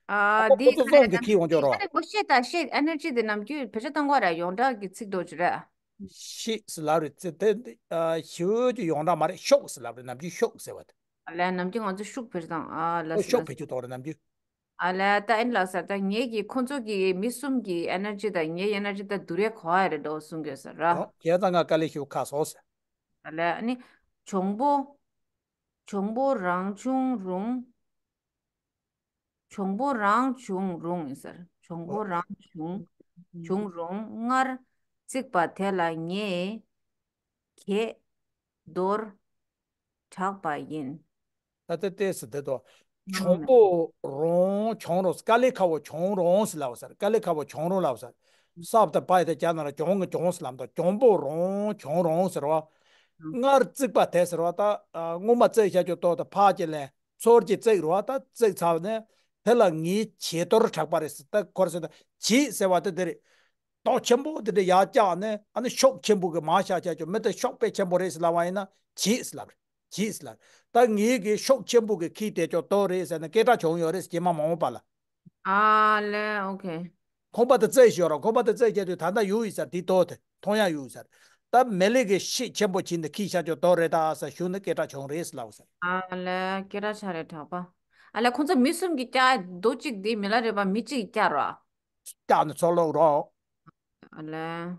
ཨ། ཁོ་ཁོ་འདི་ཚོ་ག་རེ་ཚང་གི་ལབ་ཁྱི་ཡོང་ཆོག་རོགས། ཨ་ནི་ངོ་ཤེས་དང་ཤེས་ཨེ་ནར་ཇི་དེ་ནམ་རྒྱུན་བེད་སྤྱོད་གཏོང་གི་རེད། ཡོངས་གྲགས་ཀྱི་ཚིག་འདྲ་ཅིག་རེད། ཤི་ཟེར་ལབ་རེད། ཚེ་དེ་ཨ་ཤི་བོ་ཅིག་ཡོངས་གྲགས་མ་རེད། ཤོག་ཟེར་ལབ་རེད། ནམ་རྒྱུན་ཤོག་ཟེར་བ་དེ། ཨ་ལས་ནམ་རྒྱུན་ང་ཚོ་ཤུགས་བེད་སྤྱོད་དང་ཨ་ལ་ཨོ་ཤོག་བེད་སྤྱོད་གཏོང་རེད་ནམ་རྒྱུན། ཨ་ལས་ད་ཨེ་ནི་ལགས་སར། ད་ངེད་ཀྱིས་ཁོ་ཚོ་གི་མི་གསུམ་གྱི་ཨེ་ནར་ཇི་དང་ངའི་ཨེ་ནར་ཇི་ད་བསྡུར་ཡས་གོ་ཨ་རེད་འགྲོ་གསུང་གི་ཡོད་ས་ར། ཨོ་ཁྱེད་ཚང་ང་དཀའ་ལས་ཤི་བོ་ཁ་སོ་ཟེར། ཨ་ལས་ཨ་ནི་གྱོང་པོ། གྱོང་པོ་རང་བྱུང་རུང་། གྱོང་པོ་རང་བྱུང་རུང་ཡིན་ཟེར། གྱོང་པོ་རང་བྱུང་། བྱུང་རུང་སྔར་བརྩིགས་པ་དེ་ལ་ངས་གྱད་རྡོར་གྲགས་པ་ཡིན། ད་ལྟ་ལྟས་སུ་འདི་དོ། གྱོང་པོ་རང་བྱུང་རུང་། དཀའ་ལས་ཁག་པོ་བྱུང་རུང་ཟེར་ལབ་ས་རེད། དཀའ་ལས་ཁག་པོ་བྱུང་རུང་ལབ་ས་རེད། སབ་དང་པ་ཡི་ད་རྒྱ་ནང་ལ་གྱོང་གི་གྱོང་ཟེར་ལབ་འདུག་གྱོང་པོ་རང་བྱུང་རུང་ཟེར་བ། སྔར་བརྩིགས་པ་དེ་ཟེར་བ། ད་ཨ་སྔོན་མ་བརྩིགས་བྱ་རྒྱུ་ལྟོ་དང་ཕ་གྱི་ལན། ཚོར་གྱི་བརྩེགས་རུ་བ། ད་བརྩེགས་ཚར་ནས་དེ་ལ་ངའི་གྱད་རྡོར་གྲགས་པ་རེད་ཟེར། ད་ཁོར་ཟེར་ད་གྱད་ཟེར་བ་དེ་དེ་རེད། རྡོ་ཆེན་པོ་དེ་འདྲ་ཡར་བཀྱགས་ནས་ཨ་ནི་ཤོག་ཆེན་པོ་གི་མར་བཞག་བྱ་ཆོག་མི་དེ་ཤོག་དཔེ་ཆེན་པོ་རེད་ཟེར་ལབ་པ་ཡིན་ན་གྱད་ཟེར་ལབ་རེད། གྱད་ཟེར་ལབ་རེད། ད་ངའི་གི་ཤོག་ཆེན་པོ་གི་ཁྱི་དེ་ཆོག་རྡོ་རེད་ཟེར་ནས་སྐད་གྲགས་བྱུང་ཡོད་རེད་ཟེར། རྗེས་མ་མ་འོངས་པ་ལ། ཨ་ལས་ཨོ་ཁེ། ཁོང་པ་དེ་བརྩེགས་ཤོར་ར། ཁོང་པ་དེ་བརྩེགས་བྱས་དུས་ད་ལྟ་ཡོད་ཡིན་ས་རེད། དེ་རྡོ་དེ་མཐོང་ཡ་ཡོད་ཡིན་ས་རེད། ད་མེ་ལེ་གི་ཤི་ཆེན་པོ་བྱིན་ནས་ཁྱི་བཞག་ཆོག་རྡོ་རེད་ད་ཟེར་ཞུ་ནས་སྐད་གྲགས་བྱུང་རེད་ཟེར་ལབ་ས་རེད། ཨ་ལས་སྐད་གྲགས་ཆགས་རེད་གྲགས་པ། ཨ་ལས་ཁོང་ཚོ་མི་གསུམ་གྱིས་བཀྱག་རྡོ་གཅིག་དེ་མི་ལ་རས་པ་མི་གཅིག་གིས་བཀྱག་ར། བཀྱག་ནས་ཚུར་སློག་རོགས། ཨ་ལས།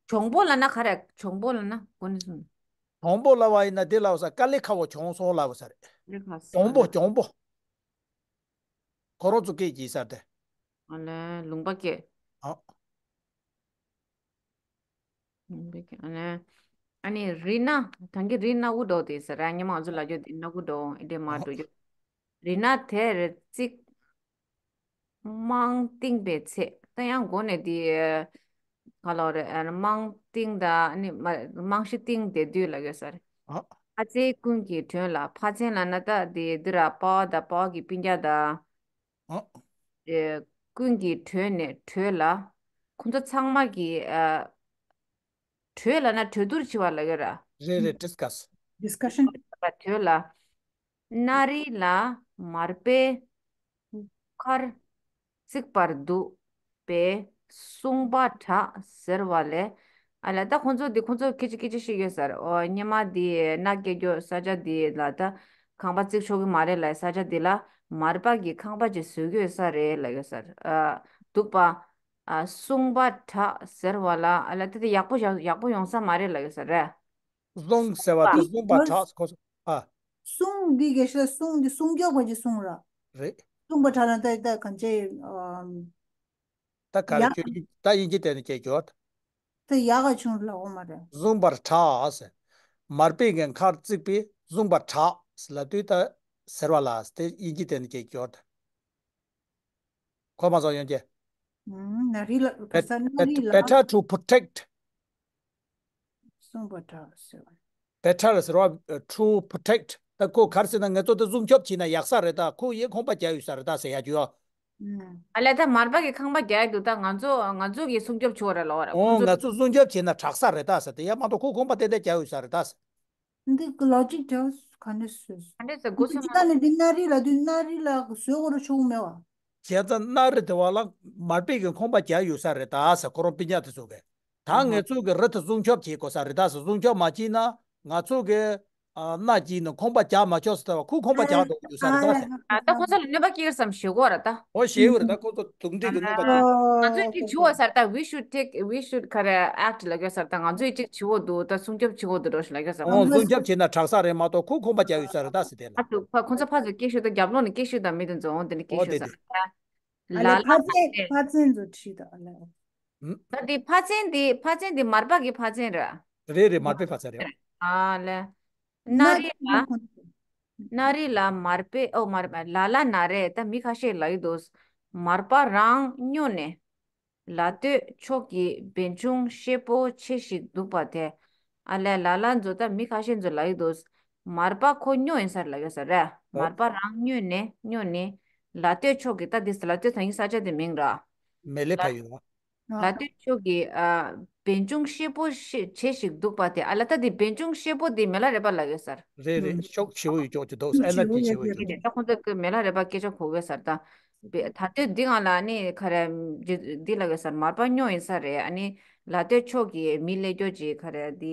གྱོང་པོ་ལབ་ན་ག་རེ། གྱོང་པོ་ལབ་ན་གོ་ནས་སོང་། གྱོང་པོ་ལབ་པ་ཡིན་ན་དེ་ལབ་ས། དཀའ་ལས་ཁག་པོ་བྱུང་སོང་ལབ་ས་རེད། དཀའ་ལས་ཁག་སོང་། གྱོང་པོ་གྱོང་པོ། ཁོ་རང་ཚོ་སྐད་ཀྱིས་ཟེར་ཏེ། ཨ་ལས་ལུང་པ་སྐད། ཨ། ལུང་པ་སྐད། ཨ་ལས། ཨ་ནི་རི་སྣ། ད་གིན་རི་སྣ་དགུ་འགྲོ་དེ་ཟེར་ར། སྔོན་མ་ང་ཚོ་ལབ་རྒྱུ་དེ་སྣ་དགུ་འགྲོ་ཨེ་འདྲས་མར་འགྲོ་རྒྱུ། རི་སྣ་དེར་བརྩིགས། དམངས་བཏིང་པའི་ཚེ། ད་ཡང་མགོ་ནས་དེ་ག་ལོག་རེད། ཨ་ནི་དམངས་བཏིང་ད་ཨ་ནི་མ་དམངས་གཞི་བཏིང་བསྡད་དུས་ལབ་ཡོད་ས་རེད། ཨ། ཕ་ཚན་ཀུན་གྱི་དྲུང་ལ། ཕ་ཚན་ལབ་ན་ད་དེ་འདི་ར་པ་ཕ་དང་པ་ཕ་གི་སྤུན་ཀྱག་དང་། ཨ། དེ་ཀུན་གྱི་དྲུང་ནས་གྲོས་ལ། ཁོ་ཚོ་ཚང་མ་གི་ཨ། གྲོས་ལབ་ན་གྲོས་བསྡུར་བྱེད་པ་ལབ་ཡོད་ར། རེད་རེད། ཌིས་ཀ་སི། ཌིས་ཀ་ཤན། གྲོས་ལ། སྣ་རི་ལ་མར་པའི་མཁར་བརྩིགས་པར་འདུག་པས་གསུངས་པ་གྲགས་ཟེར་བ་ལས། ཨ་ལས་ད་ཁོང་ཚོ་འདི་ཁོང་ཚོ་སྐད་ཆ་སྐད་ཆ་བཤད་ཡོད་ས་རེད། ཨོ་སྔོན་མ་འདི་སྣ་སྐྱེ་རྒྱུ་ས་ཆ་འདི་ལ་ད་ཁང་པ་བརྩིགས་ཆོག་གི་མ་རེད་ལབ། ས་ཆ་འདི་ལ་ མར་པ་གི་ཁང་པ་ཅིག་བཟོ་གི་ཡོད་ས་རེད་ལབ་ཡོད་ས་རེད། ཨ། འདུག་པ། ཨ། སྲུང་པ་དྲག་ཟེར་བ་ལ་ཨ་ལ་དེ་དེ་ཡག་པོ་ཡག་ཡག་པོ་ཡོང་ས་མ་རེད་ལབ་ཡོད་ས་རེད། སྲུང་ཟེར་བ་དེ་སྲུང་པ་དྲག་ཁོ། ཨ། སྲུང་འདི་གེ་ཤ་སྲུང་འདི་སྲུང་སྐྱོབ་པ་ཅིག་སྲུང་ར། རེད། སྲུང་པ་དྲག་ན་ད་ད་གང་ཅི། ཨམ། ད་ག་རེ་ཡ། ཁྱོད་ད་དབྱིན་ཇི་དེ་ནས་སྐྱེལ་རྒྱུ། ད་ཡག་ག་ཆུང་ལ་འོ་མ་རེད། བཟུང་པར་གྲགས་ཟེར། མར་པའི་གི་མཁར་བརྩིགས་པས་བཟུང་པར་གྲགས་ཟེར་ལབ་དུས་ད་ཟེར་བ་ལ་དེ་དབྱིན་ཇི་དེ་ནས་སྐྱེལ་རྒྱུ། གོ་མ་སོང་ཡོང་གི། ཨུམ། ན་རི་ལ་བེ་ས་ན་རི་ལ། Better to protect. སྲུང་པ་དྲག་ཟེར་བ། Better ཟེར་བ། To protect. ད་ཁོ་ག་རེ་ཟེར་ན་ང་ཚོ་ད་སྲུང་སྐྱོབ་བྱས་ན་ཡག་ས་རེད། ད་ཁོ་ཡའི་ཁང་པ་རྒྱག་ཡོད་ས་རེད་ད་ཟེར་ཡ་རྒྱུ་ཡོད། ཨུམ། ཨ་ལས་ད་མར་པ་གི་ཁང་པ་རྒྱག་ཡ་འདུག་ད་ང་ཚོ་ང་ཚོ་གི་སྲུང་སྐྱོབ་བྱེད་དགོས་རེད་ལབ་པ་རེད། ཁོ་ཨོ་ཚོ་ང་ཚོ་སྲུང་སྐྱོབ་བྱས་ན་དྲག་ས་རེད་ད་ཟེར། དེ་ཡ་མ་གཏོགས་ཁོ་ཁང་པ་ཏན་ཏན་རྒྱག་ཡོད་ས་རེད་ད་ཟེར། འདི་གི་ལོ་ཇིག་དེ་ག་ནས་སོས། ག་འདྲས་ཟེར་དགོས་སོ་མ་ཅི་ད་ནི་འདི་ན་རི་ལ་འདི་ན་རི་ལ་གི་བཟོས་དགོས་རུ་ཆོག་མེད་བ། བྱས་ཙང་ན་རི་དེ་བ་ལ་མར་པའི་གི་ཁང་པ་རྒྱག་ཡོད་ས་རེད་ད་ཟེར། ཁོ་རང་སྤུན་ཀྱག་དེ་ཚོ་གིས། ད་ཨ་ཧ། ང་ཚོ་གི་རི་དེ་སྲུང་སྐྱོབ་བྱེད་དགོས་ས་རེད་ད་ཟེར། སྲུང་སྐྱོབ་མ་བྱས་ན་ང་ཚོ་གི་ཨ་མནའ་སྐྱེལ་ནས་ཁང་པ་རྒྱག་མ་ཆོག་ཟེར། ད་བ་ཁོ་ཁང་པ་རྒྱག་འགྲོ་གི་ཡོད་ས་རེད་ད་ཟེར། ཨ་ད་ཁོ་ཚོ་ལ་གནོད་པ་སྐྱེལ་བསམ་ཞེད་གོ་ར་ད། ཨོ་ཞེད་ཡོད་རེད་ད། ཁོ་ཚོ་དུག་འདྲེ་གི་གནོད་པ་སྐྱེལ། ང་ཚོས་གཅིག་བྱེད་དགོས་ས་རེད་ད། We should take, we should ག་རེ་act ལབ་ཡོད་ས་རེད་ད། ང་ཚོས་གཅིག་བྱེད་དགོས་འདུག་ད་སྲུང་སྐྱོབ་བྱེད་དགོས་འདུག་འགྲོ་ཞིག་ལབ་ཡོད་ས་རེད། ཨོ་སྲུང་སྐྱོབ་བྱས་ན་དྲག་ས་རེད་མ་གཏོགས་ཁོ་ཁང་པ་རྒྱག་ཡོད་ས་རེད་ད་ཟེར་དེ་ལ། ཨ་ཐུ་ཕ་ཁོ་ཚོ་ཕ་ཚོ་སྐད་ཤོད་ད། རྒྱབ་ལོགས་ནས་སྐད་ཤོད་ད། མི་དེ་ཚོ་འོང་དེ་ནས་སྐད་ཨོ་ཤོད་དེ་ས་དེ། རེད་ད། ཨ་ལ་ལ་ལ་ཕ་ཚན་ཕ་ཚན་ཚོ་ཁྲིད་ད་ཨ་ལ། ད་དེ་ཕ་ཚན་དེ་ཕ་ཚན་དེ་མར་པ་གི་ཕ་ཚན་རེད། རེད་རེད། མར་པའི་ཕ་ཚན་རེད། ཨ་ལས། ན་ན་རི་ལ། ན་ན་རི་ལ་མར་པའི་ཨོ་མར་པ་ལ་ལ་ན་རེ། ད་མི་ཁ་ཤས་ལ་ཡི་དོ། མར་པ་རང་སྨྱོ་ནས་ལ་སྟོད་ཕྱོགས་ཀྱི་བན་ཆུང་ཤེད་པོ་ཆེ་ཞིག་འདུག་པ་དེ། ཨ་ལས་ལ་ལ་ཚོ་ད་མི་ཁ་ཤས་ཚོ་ལ་ཡི་དོ། མར་པ་ཁོ་སྨྱོ་ཡིན་ས་རེད་ལབ་ཡོད་ས་རེད། ཨོ། མར་པ་རང་སྨྱོ་ནས་སྨྱོ་ནས་ལ་སྟོད་ཕྱོགས་ཀྱི་ད་དེ་ལ་སྟོད་ད་ཡིན་ས་ཆ་དེ་མིང་ར། མེ་ལེ་ལ་ཕ་ཡུལ། ལ་སྟོད་ཕྱོགས་ཀྱི་ཨ་བན་ཆུང་ཤེད་པོ་ཤེ་ཆེ་ཞིག་འདུག་པ་དེ། ཨ་ལ་ད་དེ་བན་ཆུང་ཤེད་པོ་དེ་མེ་ལ་རེ་པ་ལ་ཡོད་ས་རེད། རེད་རེད། ཤོག་ཞེ་པོ་ཡོད་ཅོག་ཅིག་འདུག་ཨེ་ལ་ཇི་ཞེ་པོ་ཡོད་ཅོག་ཅིག་འདུག་ད་ཁོང་ཚོ་གི་མེ་ལ་རེ་པ་སྐད་ཆ་གོ་གི་ས་རེད་ད། ད་ལྟོས་འདི་ང་ལ་ནི་ཁ་རེ་འདི་ལ་གི་ས་མར་པ་སྨྱོ་ཡིན་ས་རེད། ཨ་ནི་ལ་སྟོད་ཕྱོགས་ཀྱི་མི་ལས་སྐྱོ་ཅིག་ཁ་རེ་འདི་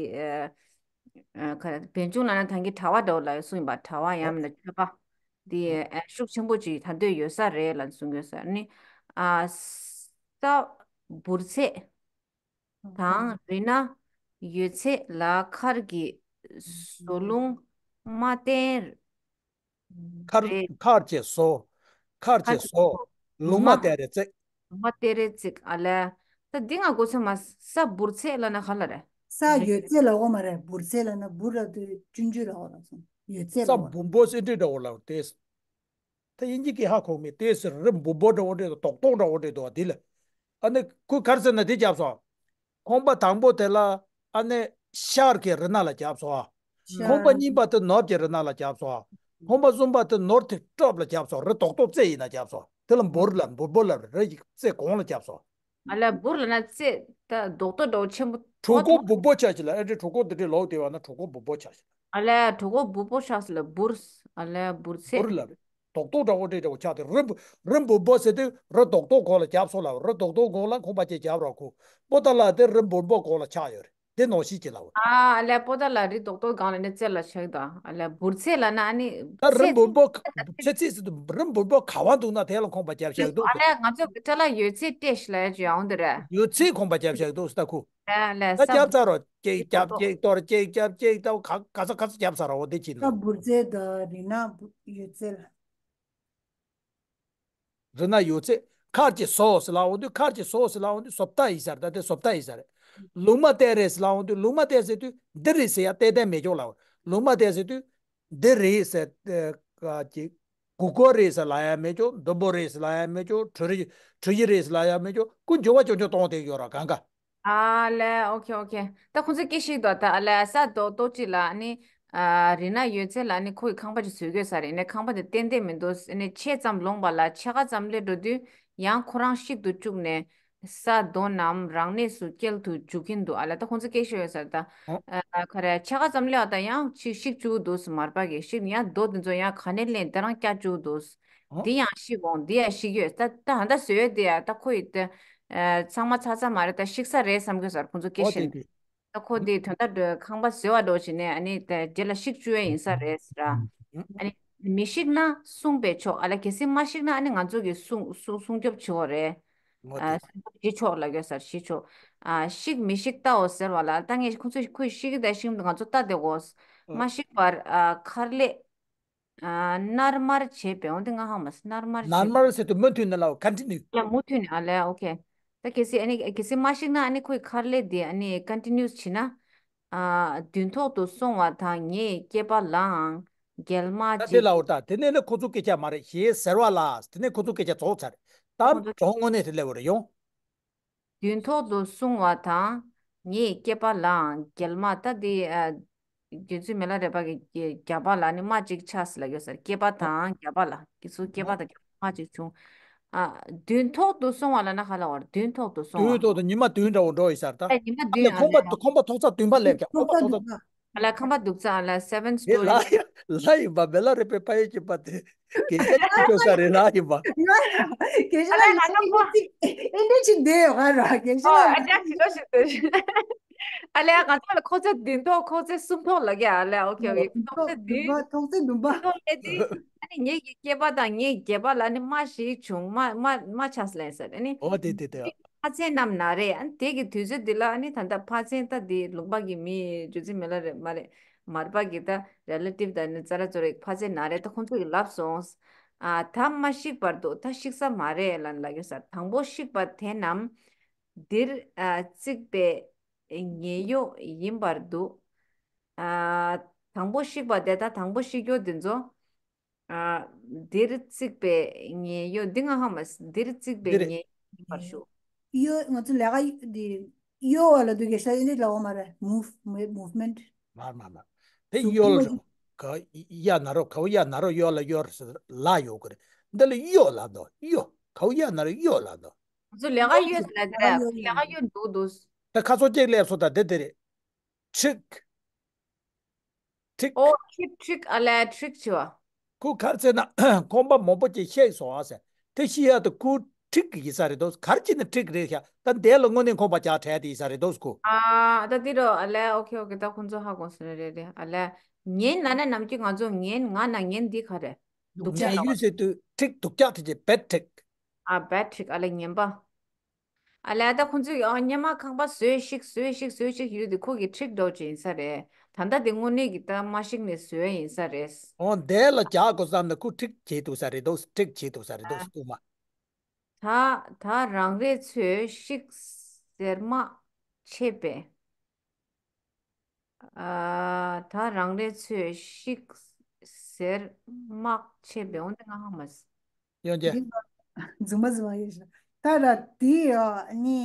ཨ་ཁ་རེ་བན་ཆུང་ལ་ན་ཐང་གི་གྲྭ་བ་འདྲ་བོ་ལ་གསུངས་ཡིན་པ། གྲྭ་བ་ཡང་མིན་ན་ཆོས་པ་འདི་ཨ་ཤུགས་ཆེན་པོ་ཅིག་ད་ལྟོས་ཡོད་ས་རེད་ལ་གསུང་གི་ཡོད་ས། ཨ་ནི་ཨ་ས་འབུར་ཚད་དང་རི་ན་ཡོད་ཚད་ལ་མཁར་གྱི་བཟོ་ལུང་མ་བསྟན་མཁར་རེད། མཁར་གྱི་བཟོ། མཁར་གྱི་མཁར་གྱི་བཟོ། བཟོ། ལུང་མ་མ་བསྟན་རེ་བརྩིགས། ལུང་མ་བསྟན་རེ་བརྩིགས། ཨ་ལས། ད་འདི་ང་གོ་ཚོད་མ། ས་འབུར་ཚད་ལ་ན་ག་ལ་རེད། ས་ཡོད་ཚད་ལ་འོ་མ་རེད། འབུར་ཚད་ལ་ན་འབུར་ལ་དུ་ཅུན་ཅུ་ལ་འོ་ལ་སོང་ཡོད་ཚད་ལ་ས་འོ་ལ། འབུར་འབོ་སེ་འདྲི་འདྲ་འོ་ལ་དེ། ད་དབྱིན་ཇི་སྐད་ཧ་གོ་མེད་དེ་ཟེར། རི་འབུར་འབོ་འདྲ་བོ་འདྲ་དོག་དོག་འདྲ་བོ་འདྲ་འདུག་བ་འདི་ལ། ཨ་ནི་ཁོས་ག་རེ་ཟེར་ན་འདི་བརྒྱབ་སོང་། ཁང་པ་དང་པོ་དེ་ལ་ཨ་ནི་ཤར་གྱི་རི་ནག་ལ་བརྒྱབ་སོང་། ཤར། ཁང་པ་གཉིས་པ་དེ་ནོར་གྱི་རི་ནག་ལ་བརྒྱབ་སོང་། ཁང་པ་གསུམ་པ་དེ་ནོར་དེ་ཀྲོབ་ལ་བརྒྱབ་སོང་། རི་དོག་དོག་རྩེ་ཡིན་ན་བརྒྱབ་སོང་། དེ་ལ་འབུར་ལ་འབུར་འབོ་ལ་རི་ཡི་རྩེ་གོང་ལ་བརྒྱབ་སོང་། ཨ་ལས་འབུར་ལ་ན་རྩེ་ད་རྡོག་རྡོག་འདྲ་བོ་ཆེན་པོ། གྲོད་ཁོག་འབུར་འབོ་ཆགས་ཤིག་ལ། ཨེ་འདྲའི་གྲོད་ཁོག་འདི་འདྲའི་ལོག་བསྡད་པ་ན་གྲོད་ཁོག་འབུར་འབོ་ཆགས་ཤིག་ཨ་ལས་གྲོད་ཁོག་འབུར་འབོ་ཆགས་ཤིག་ལ་འབུར། ཨ་ལས་འབུར་ཚད། འབུར་ལ་རེད། རྡོག་རྡོག་འདྲ་བོ་འདྲ་འདྲ་བོ་ཆགས་ཏེ་རི་འབུ་རི་འབུར་འབོ་ཟེར་དུས་རི་རྡོག་རྡོག་གོང་ལ་བརྒྱབ་སོང་ལ། རི་རྡོག་རྡོག་གོང་ལ་ཁང་པ་ཅིག་བརྒྱབ་རོགས་ཁོ། པོ་ཏཱ་ལ་དེ་རི་འབུར་འབོ་གོང་ལ་ཆགས་ཡོད་རེད། དེ་ནང་བཞིན་གྱི་ལ་འོ། ཨ་ལས་པོ་ཏཱ་ལ་རི་རྡོག་རྡོག་སྒང་ལ་ནི་རྩེ་ལ་ཆགས་དང་། ཨ་ལས་འབུར་ཚད་ལ་ན་ཨ་ནི་ད་རི་ཚད། འབུར་འབོ་ཚེ་ཚིག་ཟེར་དུས་རི་འབུར་འབོ་ག་བ་འདུག་ན་དེ་ལ་ཁང་པ་བརྒྱབ་བཞག་འདུག་ཨ་ལས་ང་ཚོ་གི་ཏཱ་ལ་ཡོད་ཚད་ལྟས་ཤིག་ལ་ཡ་ཅི་ཡང་འདི་རེད། ཡོད་ཚད་ཁང་པ་བརྒྱབ་བཞག་འདུག་ཟེར་ད་ཁུ། ཨ་ལས་ད་ས་བརྒྱབ་ཚར་རོ། ཅིག་རི་རྡོག་བརྒྱབ་རྡོག་ཅིག་གཏོར་ཅིག་བརྒྱབ་ཅིག་གཏོར་ག་ག་ས་ག་ས་བརྒྱབ་ཚར་རོ་འོ་དེ་ཅི་ད་ནོ། འབུར་རྩེ་ད་རི་ན་ཡོད་ཚད་ལ། རི་ན་ཡོད་ཚད། མཁར་གྱི་བཟོ་ཟེར་ལ་འོང་དུས། མཁར་གྱི་བཟོ་ཟེར་ལ་འོང་དུས་བཟོ་ལྟ་ཡིན་ས་རེད། ད་དེ་བཟོ་ལྟ་ཡིན་ས་རེད། ལུང་མ་བསྟན་རེད་ཟེར་ལ་འོང་དུས། ལུང་མ་བསྟན་ཟེར་དུས་འདི་རེད་ཟེར་ཡ་ཏན་ཏན་མེད་ཀྱོག་ལ། ལུང་མ་བསྟན་ཟེར་དུས་འདི་རེད་ཟེར། ཨ་ཅིག་གུ་གོ་རེད་ཟེར་ལ་ཡ་མེད་ཀྱོག། འདུམ་བུ་རེད་ཟེར་ལ་ཡ་མེད་ཀྱོག། གྲུ་རི་གྲུ་བཞི་རེད་ཟེར་ལ་ཡ་མེད་ཀྱོག། ཀུན་འགྱུར་བ་ཅུང་ཅུང་གཏོང་བསྡད་ཡོད་ར་གང་ག་ཨ་ལས་ཨོ་ཁེ་ཨོ་ཁེ། ད་ཁོང་ཚོ་སྐད་ཤིག་དོ། ད་ཨ་ལས་ས་རྡོག་རྡོག་ཅིག་ལ་ནི་ཨ་རི་ན་ཡོད་ཚད་ལ་ནི་ཁོ་ཡི་ཁང་པ་ཅིག་བཟོས་དགོས་ས་རེད། ནི་ཁང་པ་དེ་ཏན་ཏན་མི་འདུག་ནི་ཕྱེད་ཙམ་ལོངས་པ་ལ་ཕྱེད་ཀ་ཙམ་སླེབས་འགྲོ་དུས་ཡང་ཁོ་རང་བཤིག་ཏུ་བཅུག་ནས་ས་རྡོ་རྣམས་རང་གནས་སུ་སྐྱེལ་དུ་འཇུག་གིན་འདུག་ཨ་ལས་ད་ཁོང་ཚོ་སྐད་ཤིག་ཡོད་ས་རེད་ད། ཨོ། ཨ་ཁ་རེ་ཕྱེད་ཀ་ཙམ་སླེབས་པ་ད་ཡང་ཅིག་བཤིག་བཅུག་འདུག་མར་པ་གིས་བཤིག་ཡང་རྡོ་དེ་ཚོ་ཡང་ག་ནས་ལེན་དེ་རང་བཀྱག་བཅུག་འདུག་ཨོ། འདི་ཡང་བཤིག་འོང་། འདི་ཡང་བཤིག་ཡོད་ད། ད་ཧ་ད་བཟོས་ཡོད་དེ་ཡ་ད་ཁོ་ཡི་དེ། ཨ་ཚང་མ་ཚར་ཚར་མ་རེད། ད་བཤིག་ས་རེད་བསམ་གྱི་ཟེར་ཁོང་ཚོ་སྐད་ཨོ་བཤད་དེ་ནས། དེ། ད་ཁོ་དེ་དོན་དག་འགྲོ་ཁང་པ་བཟོས་པ་འགྲོ་བྱས་ནས་ཨ་ནི་དེ་རྗེས་ལ་བཤིག་བཅུག་ཡ་ཡིན་ས་རེད་ཟེར་ར། ཨ་ནི་ མི་ཤིག་ན་སྲུང་བས་ཆོག་ཨ་ལ། གལ་སྲིད་མ་ཤིག་ན་ཨ་ནི་ང་ཚོ་གི་སྲུང་སྲུང་སྲུང་སྐྱོབ་བྱེད་འོ་རེད། ངོ་ཨ་དེ། སྲུང་སྐྱོབ་བྱེད་ཆོག་ལ་གོ་སར་བྱེད་ཆོག་ཨ་ཤིག་མི་ཤིག་ལྟའོ་ཟེར་བ་ལ་ད་ངས་ཁོ་ཚོས་ཁོས་ཤིག་གི་ད་ཤིག་ང་ཚོ་ལྟ་དེ་གོ་ཨ། མ་ཤིག་པར་ཨ་མཁར་ལས་ཨ་ནར་མར་བྱེད་པའི་འོ་འདི་ང་ཧ་མ་སི་ནར་མར་བྱེད། ནར་མར་ཟེར་དུས་མུ་མཐུད་ནས་ལའོ། ཀོན་ཊི་ནིའུ། ལ་མུ་མཐུད་ནས་ཨ་ལས་ཨོ་ཁེ། ད་གལ་སྲིད་ཨ་ནི་གལ་སྲིད་མ་ཤིག་ན་ཨ་ནི་ཁོའི་མཁར་ལས་དེ་ཨ་ནི་ཀོན་ཊི་ནིའུ་བྱེད་ན། ཨ་མདུན་ཐོག་ཏུ་སོང་བ་དང་ངའི་སྐྱེས་པ་ལའང་རྒྱལ་མ་ད་དེ་ཅིག་ལའོ། ད་དེ་ནས་ནི་ཁོ་ཚོ་སྐད་ཆ་མ་རེད་ཞེས་ཟེར་བ་ལ་དེ་ནས་ཁོ་ཚོ་སྐད་ཆ་རྫོགས་ཚར། ད་ཁོ་ཚོ་གྲོགས་དངོས་གནས་དེ་སླེབས་པ་རེད་ཡོང་། མདུན་ཐོག་ཏུ་སོང་བ་དང་ངའི་སྐྱེས་པ་ལའང་རྒྱལ་མ་ད་དེ་ཨ་རྒྱུན་ཚུལ་མེ་ལ་རས་པ་གི་རྒྱ་རྒྱ་པ་ལ་ནི་མ་གཅིག་ཆགས་ལ་ཡོད་ཟེར། སྐྱེས་པ་དང་རྒྱ་པ་ལ་ཁྱེད་ཚོ་སྐྱེས་པ་དང་རྒྱ་པ་མ་གཅིག་བྱུང་། ཨ་མདུན་ཐོག་ཏུ་སོང་བ་ལ་ན་ཧ་ལ་བར་མདུན་ཐོག་ཏུ་སོང་བ། མདུན་ཐོག་ཏུ་ཉི་མ་བདུན་འདྲ་བོ་འགྲོ་ཡི་ཟེར་ད། ཨ་ཉི་མ་ཨ་ལས་བདུན་ཨ་ཁོམ་པ་ལས་ཁོམ་པ་ཐོག་ས་བདུན་པ་སླེབས་ཀྱང་ཁོམ་པ་ཐོག་ས། ཨ་ལ་ཁམས་པ་འདུག་ཙང་ཨ་ལ་seven དེ་story ལ་ཡ་ལ་ཡིན་པ་མེ་ལ་རས་པའི་ཕ་ཡུལ་གྱི་པ་དེ་དགེ་རྒན་གྱིས་སྐྱོ་ས་རེད་ལ་ཡིན་པ། ང་ར་དགེ་བཤེས་ཨ་ལ་ལགས་ང་ཚོ་ཨིན་ཌི་ཅིག་ཨིན་ཌི་ཅིག་བསྡད་ཡོད་ག་ར་དགེ་བཤེས་ཨོ་ཨ་ལགས་ཅག་ཅི་ལོ་ཞིག་ཏུ། ཨ་ལས་ང་ཚོ་ལ་ཁོ་ཚོ་བདུན་ཐོག་ཁོ་ཚོ་གསུམ་ཐོག་ལ་གི་ཨ་ལས་ཨོ་ཁེ་ཨོ་ཁེ་ཐོག་ཚོ་བདུན་ཐོག་ཚོ་བདུན་པ་ཐོག་ཚོ་ལས་དེ་ཨ་ནི་ངེད་ཀྱི་སྐྱེས་པ་དང་ངེད་ཀྱི་རྒྱལ་པ་ལ་ནི་མ་ཞིག་བྱུང་མ་མ་མ་ཆགས་ལེན་ཟེར་ཨ་ནི། ཨོ་དེ་དེ་དེ། ཕ་ཚན་རྣམས་ན་རེ། ཨ་ནི་དེ་གི་དུས་ཚོད་འདི་ལ་ཨ་ནི་ད་ལྟ་ཕ་ཚན་ད་འདི་ལུང་པ་གི་མི་རྒྱུ་མཚན་མེད་ལ་རེད་མ་རེད། མར་པ་གི་ད་རེ་ལེ་ཊིབ་ད་ནི་ཙ་ར་ཙོ་རེ་ཕ་ཚན་ན་རེ་ད་ཁོང་ཚོ་གི་ལབ་སོང་། ཨ་ད་མ་ཤིག་པར་འདུག་ད་ཤིག་ས་མ་རེད་ལ་ལ་གི་ས་དང་པོ་ཤིག་པ་དེ་རྣམས་འདིར་ཨ་བརྩིགས་པའི་ཉེ་གཡོག་ཡིན་པར་འདུག་ཨ་དང་པོ་ཤིག་པ་དེ་ད་དང་པོ་ཤིག་གཡོག་འདི་ཚོ། ཨ། འདིར་བརྩིགས་པའི་ཉེ་གཡོག་འདི་ང་ཧ་མ་སི་འདིར་བརྩིགས་པའི་འདི་རེད། ཉེ་གཡོག་ཡིན་པར་ཞུ། གཡོ་ང་ཚོ་ལས་ཀ་འདི་གཡོ་བ་ལ་འདུག་གེ་ཤ་ཡིན་འདི་ལ་འོ་མ་རེད། move movement མར་མར་མར། དེ་གཟུགས་གཡོལ་པོ་རོ། ག་ཡ་ན་རོ་གའུ་ཡ་ན་རོ་གཡོལ་ལ་གཡོལ་ལ་ཡོད་གི་རེད། འདི་ལ་གཡོ་ལ་འདོ་གཡོ་གའུ་ཡ་ན་རོ་གཡོ་ལ་འདོ། ང་ཚོ་ལས་ཀ་གཡོ་ལ་འདི་རེད། ལས་ཀ་གཡོ་འདུག་འདུག་ད་ཁ་སོ་གཅིག་སླེབས་སོ་ད་འདི་འདི་རེད། trick trick ཨོ་ཁྱི་ཁྲིག་ཨ་ལས་ཁྲིག་ཆི་བ། ཁོ་གར་ཚེ་ན་ཁོམ་པ་མང་པོ་ཅིག་ཤེས་སོང་ཨ་ཟེར། དེ་ཤི་ཡ་དུ་ཁོ་ཁྲིག་གི་ཡི་ས་རེད་དོ། གར་ཅི་ནི་ཁྲིག་རེད་ཤ། ད་འདས་ལ་དངོས་གནས་ཁོམ་པ་ཅག་བྲལ་དེ་ཡི་ས་རེད་དོ་ཁོ། ཨ་ད་དེ་རོ་ཨ་ལས་ཨོ་ཁེ་ཨོ་ཁེ་ད་ཁོང་ཚོ་ཧ་གོ་སོང་རེད་རེད་ཨ་ལས། ཉན་ན་ན་ནམ་རྒྱུན་ང་ཚོ་ཉན་ང་ན་ཉན་འདི་ག་རེད། སྡུག་ཅག་ཡིན་ཟེར་དུས་ཁྲིག་སྡུག་ཅག་དེ་ཅི་བེད་ཁྲིག་ཨ་བེད་ཁྲིག་ཨ་ལས་ཉན་པ། ཨ་ལས་ད་ཁོང་ཚོས་ཨ་སྙེ་མ་ཁང་པ་བཟོས་ཤིག་བཟོས་ཤིག་བཟོས་ཤིག་ཡོད་དུས་ཁོ་གི་ཁྲིག་འགྲོ་ཅི་ཡིན་ས་རེད། ད་ལྟ་དེ་དངོས་གནས་ཀྱི་ད་མ་ཤིག་ནས་བཟོས་ཡིན་ས་རེད། འོ་འདས་ལ་རྒྱག་དགོས་བསམ་ན་ཁོ་ཁྲིག་བྱེད་ཐུབ་ས་རེད་དོ། ཁྲིག་བྱེད་ཐུབ་ས་རེད་དོ་ཨ་སྐུ་མ། ད་ད་རང་རེ་ཚོས་ཤིག་ཟེར་མ་ཆད་པས། ཨ་ད་རང་རེ་ཚོས་ཤིག་ཟེར་མ་ཆད་པས་འོ་འདི་ང་ཧ་མ་སི། ཡོང་རྒྱུ། འདི་རྫུན་མ་རྫུན་མ་ཡིན་ཞིག་ད་ར་དེ་ཡོ་ནི་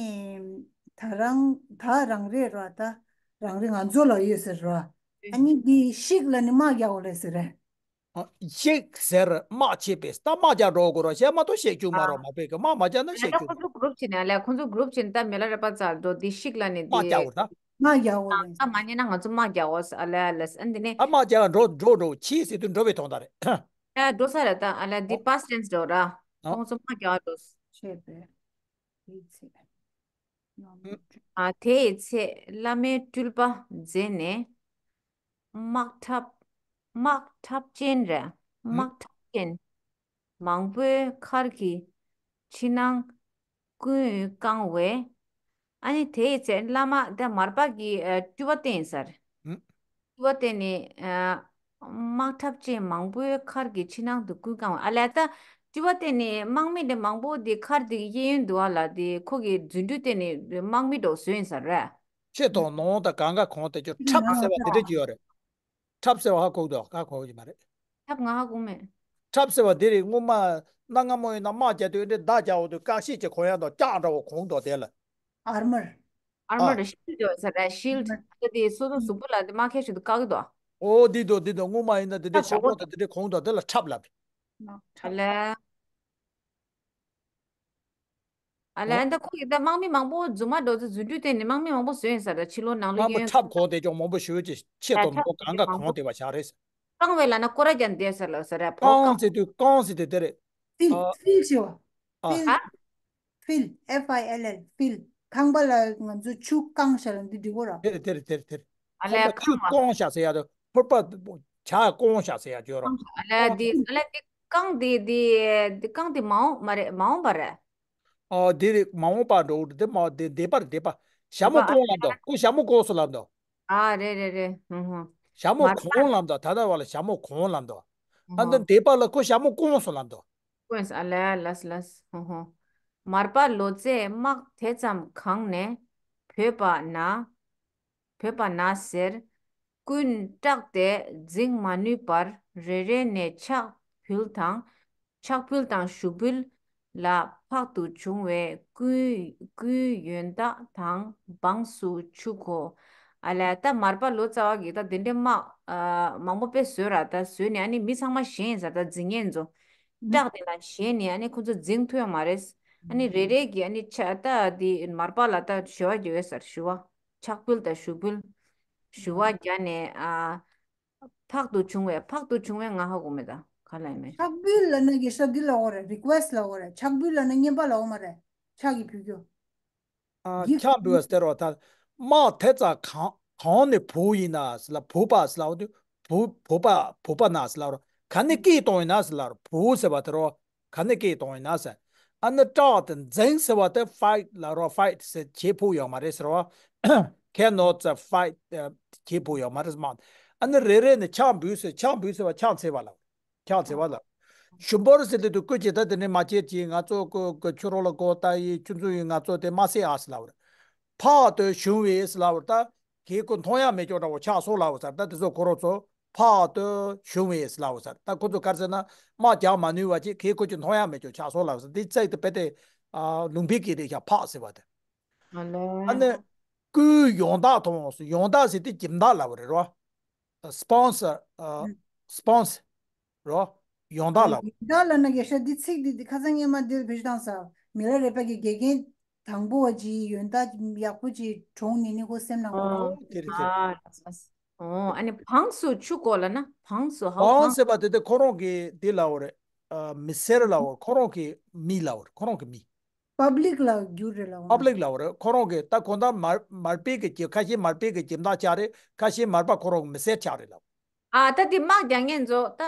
ད་རང་ད་རང་རེ་ར་ད་རང་རེ་ང་ཚོ་ལ་ཡོད་ཟེར་ར། ཨ་ནི་འདི་ཤིག་ལ་ནི་མ་རྒྱག་འོ་ལེ་ཟེར་རེད། ཤིག་ཟེར་དམག་ཆེ་པས་ད་དམག་རྒྱག་འགྲོ་དགོས་རོ་བཤད་མ་གཏོགས་བཤད་རྒྱུ་མ་རོ་མ་པས་ཀི་དམག་མ་རྒྱག་ན་བཤད་རྒྱུ་ཁོ་ཚོ་གུ་རུབ་བྱས་ནས་ཨ་ལས་ཁོ་ཚོ་གུ་རུབ་བྱས་ནས་ད་མེ་ལ་རེ་པ་ཙར་འགྲོ་འདི་ཤིག་ལ་ནི་དམག་རྒྱག་འདི་འོ་ད། དམག་རྒྱག་འོ་ལེ། ད་མ་ཉན་ན་ང་ཚོ་དམག་རྒྱག་འོ་ཨ་ལས་ཨ་ལས་ཨ་འདི་ནི། ད་དམག་རྒྱག་འགྲོ་འགྲོ་འགྲོ་ཕྱིས་ཟེར་དུས་འགྲོ་བའི་དོན་དག་རེད། ཨ་འགྲོ་ས་རེད་ད་ཨ་ལས་འདི་ཨོ། past tense འགྲོ་ར། ཨོ། ཁོང་ཚོ་དམག་རྒྱག་འགྲོ། ཆད་པས། ཡིད་ཆེས། ཨ་དེའི་ཚེ་བླ་མའི་སྤྲུལ་པ་མཛད་ནས། དམག་འཁྲབ། དམག་འཁྲབ་ཅན་རེད། ཨུ། དམག་འཁྲབ་ཅན་མང་པོའི་མཁར་གྱི་ཕྱི་ནང་ཀུན་བཀང་བས། ཨ་ནི་དེའི་ཚེ་བླ་མ་དེ་མར་པ་གི་ཨ་སྤྲུལ་པ་བསྟན་ཡིན་ས་རེད། ཨུ། སྤྲུལ་པ་བསྟན་ནས་ཨ་དམག་འཁྲབ་ཅན་མང་པོའི་མཁར་གྱི་ཕྱི་ནང་དུ་ཀུན་བཀང་བས་ཨ་ལས་ད་སྤྲུལ་པ་བསྟན་ནས་དམག་མི་དེ་མང་པོ་དེ་མཁར་དེ་གི་གཡས་གཡོན་དུ་བ་ལ་དེ་ཁོ་གི་རྫུ་འཕྲུལ་བསྟན་ནས་དམག་མི་འདྲ་བོ་བཟོས་ཡིན་ས་རེད། ཕྱི་དང་ནང་དང་གང་ག་གང་དེ་ཚོ་འཁྲབ་ཟེར་བ་དེ་འདྲ་ཅིག་ཡོད་རེད། འཁྲབ་ཟེར་བ་ཧ་གོ་གི་འདུག་ཧ་གོ་གི་མ་རེད། འཁྲབ་ང་ཧ་གོ་མེད། འཁྲབ་ཟེར་བ་འདི་རེད། སྔོན་མ་གནའ་སྔ་མོ་ཡིན་ན་དམག་རྒྱག་དུས་འདི་མདའ་རྒྱག་འོ་དུས་ཀ་ཤེད་ཀྱི་གོན་ཡག་དང་ལྕགས་འདྲ་བོ་གོན་འདུག་དེ་ལ། armor armor ཨ། དང་shield ཡོད་ས་རེད། shield ཨ་དེ་སོ་སོ་གཟུགས་པོ་ལ་དེ་དམག་ཁྱེར་ཞིག་ཏུ་བཀག་གི་འདུག་ཨོ་འདི་འདུག་འདི་འདུག་སྔོན་མ་ཡིན་ན་འདི་འདྲའི་ཞྭ་མོ་དང་འདི་འདྲའི་གོན་འདུག་དེ་ལ་འཁྲབ་ལབ། ཨ་ལས། ཨ་ལས་ཨ་ད་ཁོ་གི་ད་དམག་མི་མང་པོ་རྫུན་མ་འགྲོ་ཚེ་རྫུ་འཕྲུལ་བསྟན་ནས་དམག་མི་མང་པོ་བཟོས་ཡིན་ས་རེད། ཕྱི་ལོགས་ནང་ལོགས་དམག་མི་གཡས་འཁྲབ་གོང་དེ་ཅུང་མང་པོ་ཞུ་ཅེས་ཆེད་དུ་མང་པོ་གང་ག་གོང་དེ་བ་བཞག་རེད། བཀང་བའི་ལ་ན་སྐོར་ར་རྒྱབ་བསྡད་ས་ལ་ས་རེད། ཕོ་བཀང་ཟེར་དུས་བཀང་ཟེར་དུས་དེ་རེད། ཕིལ་ཨ། ཕིལ་ཞེས་པ། ཨ། ཕིལ། ཧ། ཕིལ། F I L L ཕིལ། ཁང་པ་ལ་ང་ཚོ་ཆུ་བཀང་བཞག་ལ་འདི་འགྲིག་གོ་ར། དེ་རེད་དེ་རེད་དེ་རེད་དེ་རེད། ཨ་ལས་ཁང་པ་ཆུ་ཁང་བཀང་བཞག་ཟེར་ཡ་དུ་ཕོར་པ། བྲག་བཀོང་བཞག་ཟེར་ཡ་ཅོ་རོ། ཨ་ལས་འདི་ཨ་ལས་འདི་རྐང་འདི་འདི་འདི་རྐང་འདི་མ་འོངས་མ་རེད། མ་འོངས་པ་རེད། ཨོ་འདི་རེད། མ་འོངས་པ་འགྲོ་འདི་མ་འདི་འདས་པ་རེད། འདས་པ། ཞྭ་མོ་བཀོང་ལབ་འདུག་ཁོ་ཞྭ་མོ་བཀོང་སོང་ལབ་འདུག་ཨ་རེད་རེད་རེད། ཧུང་ཧུང་། ཞྭ་མོ་མར་པ། གོང་ལབ་འདུག་ད་ལྟ་བ་ལ་ཞྭ་མོ་གོང་ལབ་འདུག་ཨ་འདི་འདས་པ་ལ་ཁོ་ཞྭ་མོ་བཀོང་སོང་ལབ་འདུག་ཀུན་ཨ་ལས་ལས་ལས། ཧོ་ཧོ། མར་པ་ལོ་ཙཱས་དམག་དེ་ཙམ་གང་ནས་བོས་པ་ན། བོས་པ་ན་ཟེར། ཀུན་སྐྲག་སྟེ་འཛིང་མ་ནུས་པར་རེ་རེ་ནས་ཕྱག་ཕུལ་དང་། ཕྱག་ཕུལ་དང་ཞུ་འབུལ་ལ་ཕག་ཏུ་བྱུང་བས་སྐུའི་སྐུའི་ཡོན་བདག་དང་འབངས་སུ་ཆུག་གོ། ཨ་ལས་ད་མར་པ་ལོ་ཙཱ་བ་གིས་ད་དེ་འདྲའི་དམག་ཨ་མང་པོ་དཔེ་བཟོས་ར། ད་བཟོས་ནས་ཨ་ནི་མི་ཚང་མ་ཞེན་ཡིན་ཟེར། ད་འཛིང་ངན་ཚོ་སྐྲག་དེ་ལ་ཞེན་ནས་ཨ་ནི་ཁོ་ཚོ་འཛིང་ཐུབ་ཡོད་མ་རེད། ཨ་ནི་རེ་རེ་གིས་ཨ་ནི་ཆ་ད་དེ་མར་པ་ལ་ད་ཞུ་བ་རྒྱག་ཡོད་ཟེར། ཞུ་བ་ཕྱག་ཕུལ་དང་ཞུ་འབུལ་ཞུ་བ་རྒྱག་ནས་ཨ། ཕག་ཏུ་བྱུང་བས། ཕག་ཏུ་བྱུང་བས་ང་ཧ་གོ་མེད་ད། ག་ལ་ཡིན་མེད། ཕྱག་འབུལ་ལབ་ན་གི་ས་འདི་ལ་འོ་རེད། རི་ཀུ་ཨེ་སི་ལ་འོ་རེད། ཕྱག་འབུལ་ལབ་ན་རྔན་པ་ལ་འོ་མ་རེད། ཕྱག་གི་ཕུལ་རྒྱུ། ཨ་གིབ། ཕྱག་འབུལ་བ་ཟེར་བ་ད། དམག་དེ་ཙམ་གང་གང་ནས་བུ་ཡིན་ན་ཟེར་ལ། བུ་པ་ཟེར་ལ་འོ་དུ་བུ་བུ་པ་བུ་པ་ན་ཟེར་ལ་རོ། ག་ནས་སྐད་གཏོང་ཡིན་ན་ཟེར་ལ་རོ། བུ་ཟེར་བ་དེ་རོ། ག་ནས་སྐད་གཏོང་ཡིན་ན་ཟེར། ཨ་ནི་སྐྲག་དེ་འཛིང་ཟེར་བ་དེ་ཕའིཊ་ལ་རོ། ཕའིཊ་ཟེར་བྱེད་ཕོད་ཡོད་མ་རེད་ཟེར་བ། ཁེ་ནོ་ཙ་ཕའིཊ་བྱེད་ཕོད་ཡོད་མ་རེད་མ། ཨ་ནི་རེ་རེ་ནས་ཕྱག་འབུལ་ཟེར། ཕྱག་འབུལ་ཟེར་བ་ཕྱག་འཚལ་བ་ལ། ཕྱག་འཚལ་བ་ལ། ཞུ་འབོར་ཟེར་དུས་དུ་ཀུ་ཅི་ད་དེ་ནས་མ་བྱེད་ཀྱི་ང་ཚོ་ཀུ་ཀུ་ཁྱོད་རོགས་ལ་གོ་ད་ཡི་ཆུ་མཛོད་ཡི་ང་ཚོ་དེ་མ་ཟེར་ཨ་ཟེར་ལ་བར། ཕག་ཏུ་བྱུང་བས་ལབ་པར་ད་གེ་ཁོ་མཐོང་ཡ་མེད་ཀྱོག་འདྲ་བོ་ཆགས་སོང་ལབ་ཟེར། ད་དེ་ཚོ་ཁོ་རོ་ཚོ་ཕག་ཏུ་བྱུང་བས་ལབ་ཟེར། ད་ཁོ་ཚོ་ག་རེ་ཟེར་ན་དམག་རྒྱག་མ་ནུས་པ་ཅིག་གེ་ཁོ་ཅིག་མཐོང་ཡ་མེད་ཀྱོག་ཆགས་སོང་ལབ་ཟེར། དེ་ཚིག་དེ་དཔེ་དེ་ཨ་ལུང་པའི་སྐད་རིགས་ཀྱང་ཕག་ཟེར་བ་དེ། ཨ་ལས། ཨ་ནི་སྐུའི་ཡོན་བདག་མཐོང་སོང་། ཡོན་བདག་ཟེར་དེ་སྦྱིན་བདག་ལབ་པ་རེད་རོ། སྤོན་སར། སྤོན་སར་རོ། ཡོན་བདག་ལབ། ཡོན་བདག་ལབ་ན་དགེ་ཤ་འདི་ཚིག་འདི་འདི་ཁ་སང་སྔས་མ་འདིར་བེད་སྤྱོད་བཏང་ས། མི་ལ་རས་པ་གི་དགེ་རྒན་དང་པོ་བ་ཅིག་ཡོན་བདག་ཡག་པོ་ཅིག་གྲོངས་ནས་ནི་ཁོ་སེམས་ནང་ཁོ་ཨོ་དེ་རེད་དེ། ཨ་ཨོ་ཨ་ནི་བང་སོ་ཆུ་གོ་ལ་ན་བང་སོ་ཧའོ་བང་བང་ཟེར་བ་དེ་དེ་ཁོ་རང་གི་འདི་ལབ་པ་རེད། ཨ་མི་སེར་ལབ་པ། ཁོ་རང་གི་མི་ལབ་པ་རེད། ཁོ་རང་གི་མི། པབ་ལིག་ལ་འགྱུར་རེད་ལབ་པ། པབ་ལིག་ལབ་པ་རེད། ཁོ་རང་གི་ད་ཁོ་ད་མར་མར་པའི་གི་ཁ་ཤས་མར་པའི་གི་སྦྱིན་བདག་ཆགས་རེད། ཁ་ཤས་མར་པ་ཁོ་རང་གི་མི་སེར་ཆགས་རེད་ལབ། ཨ་ད་དེ་དམག་རྒྱག་མཁན་ཚོ་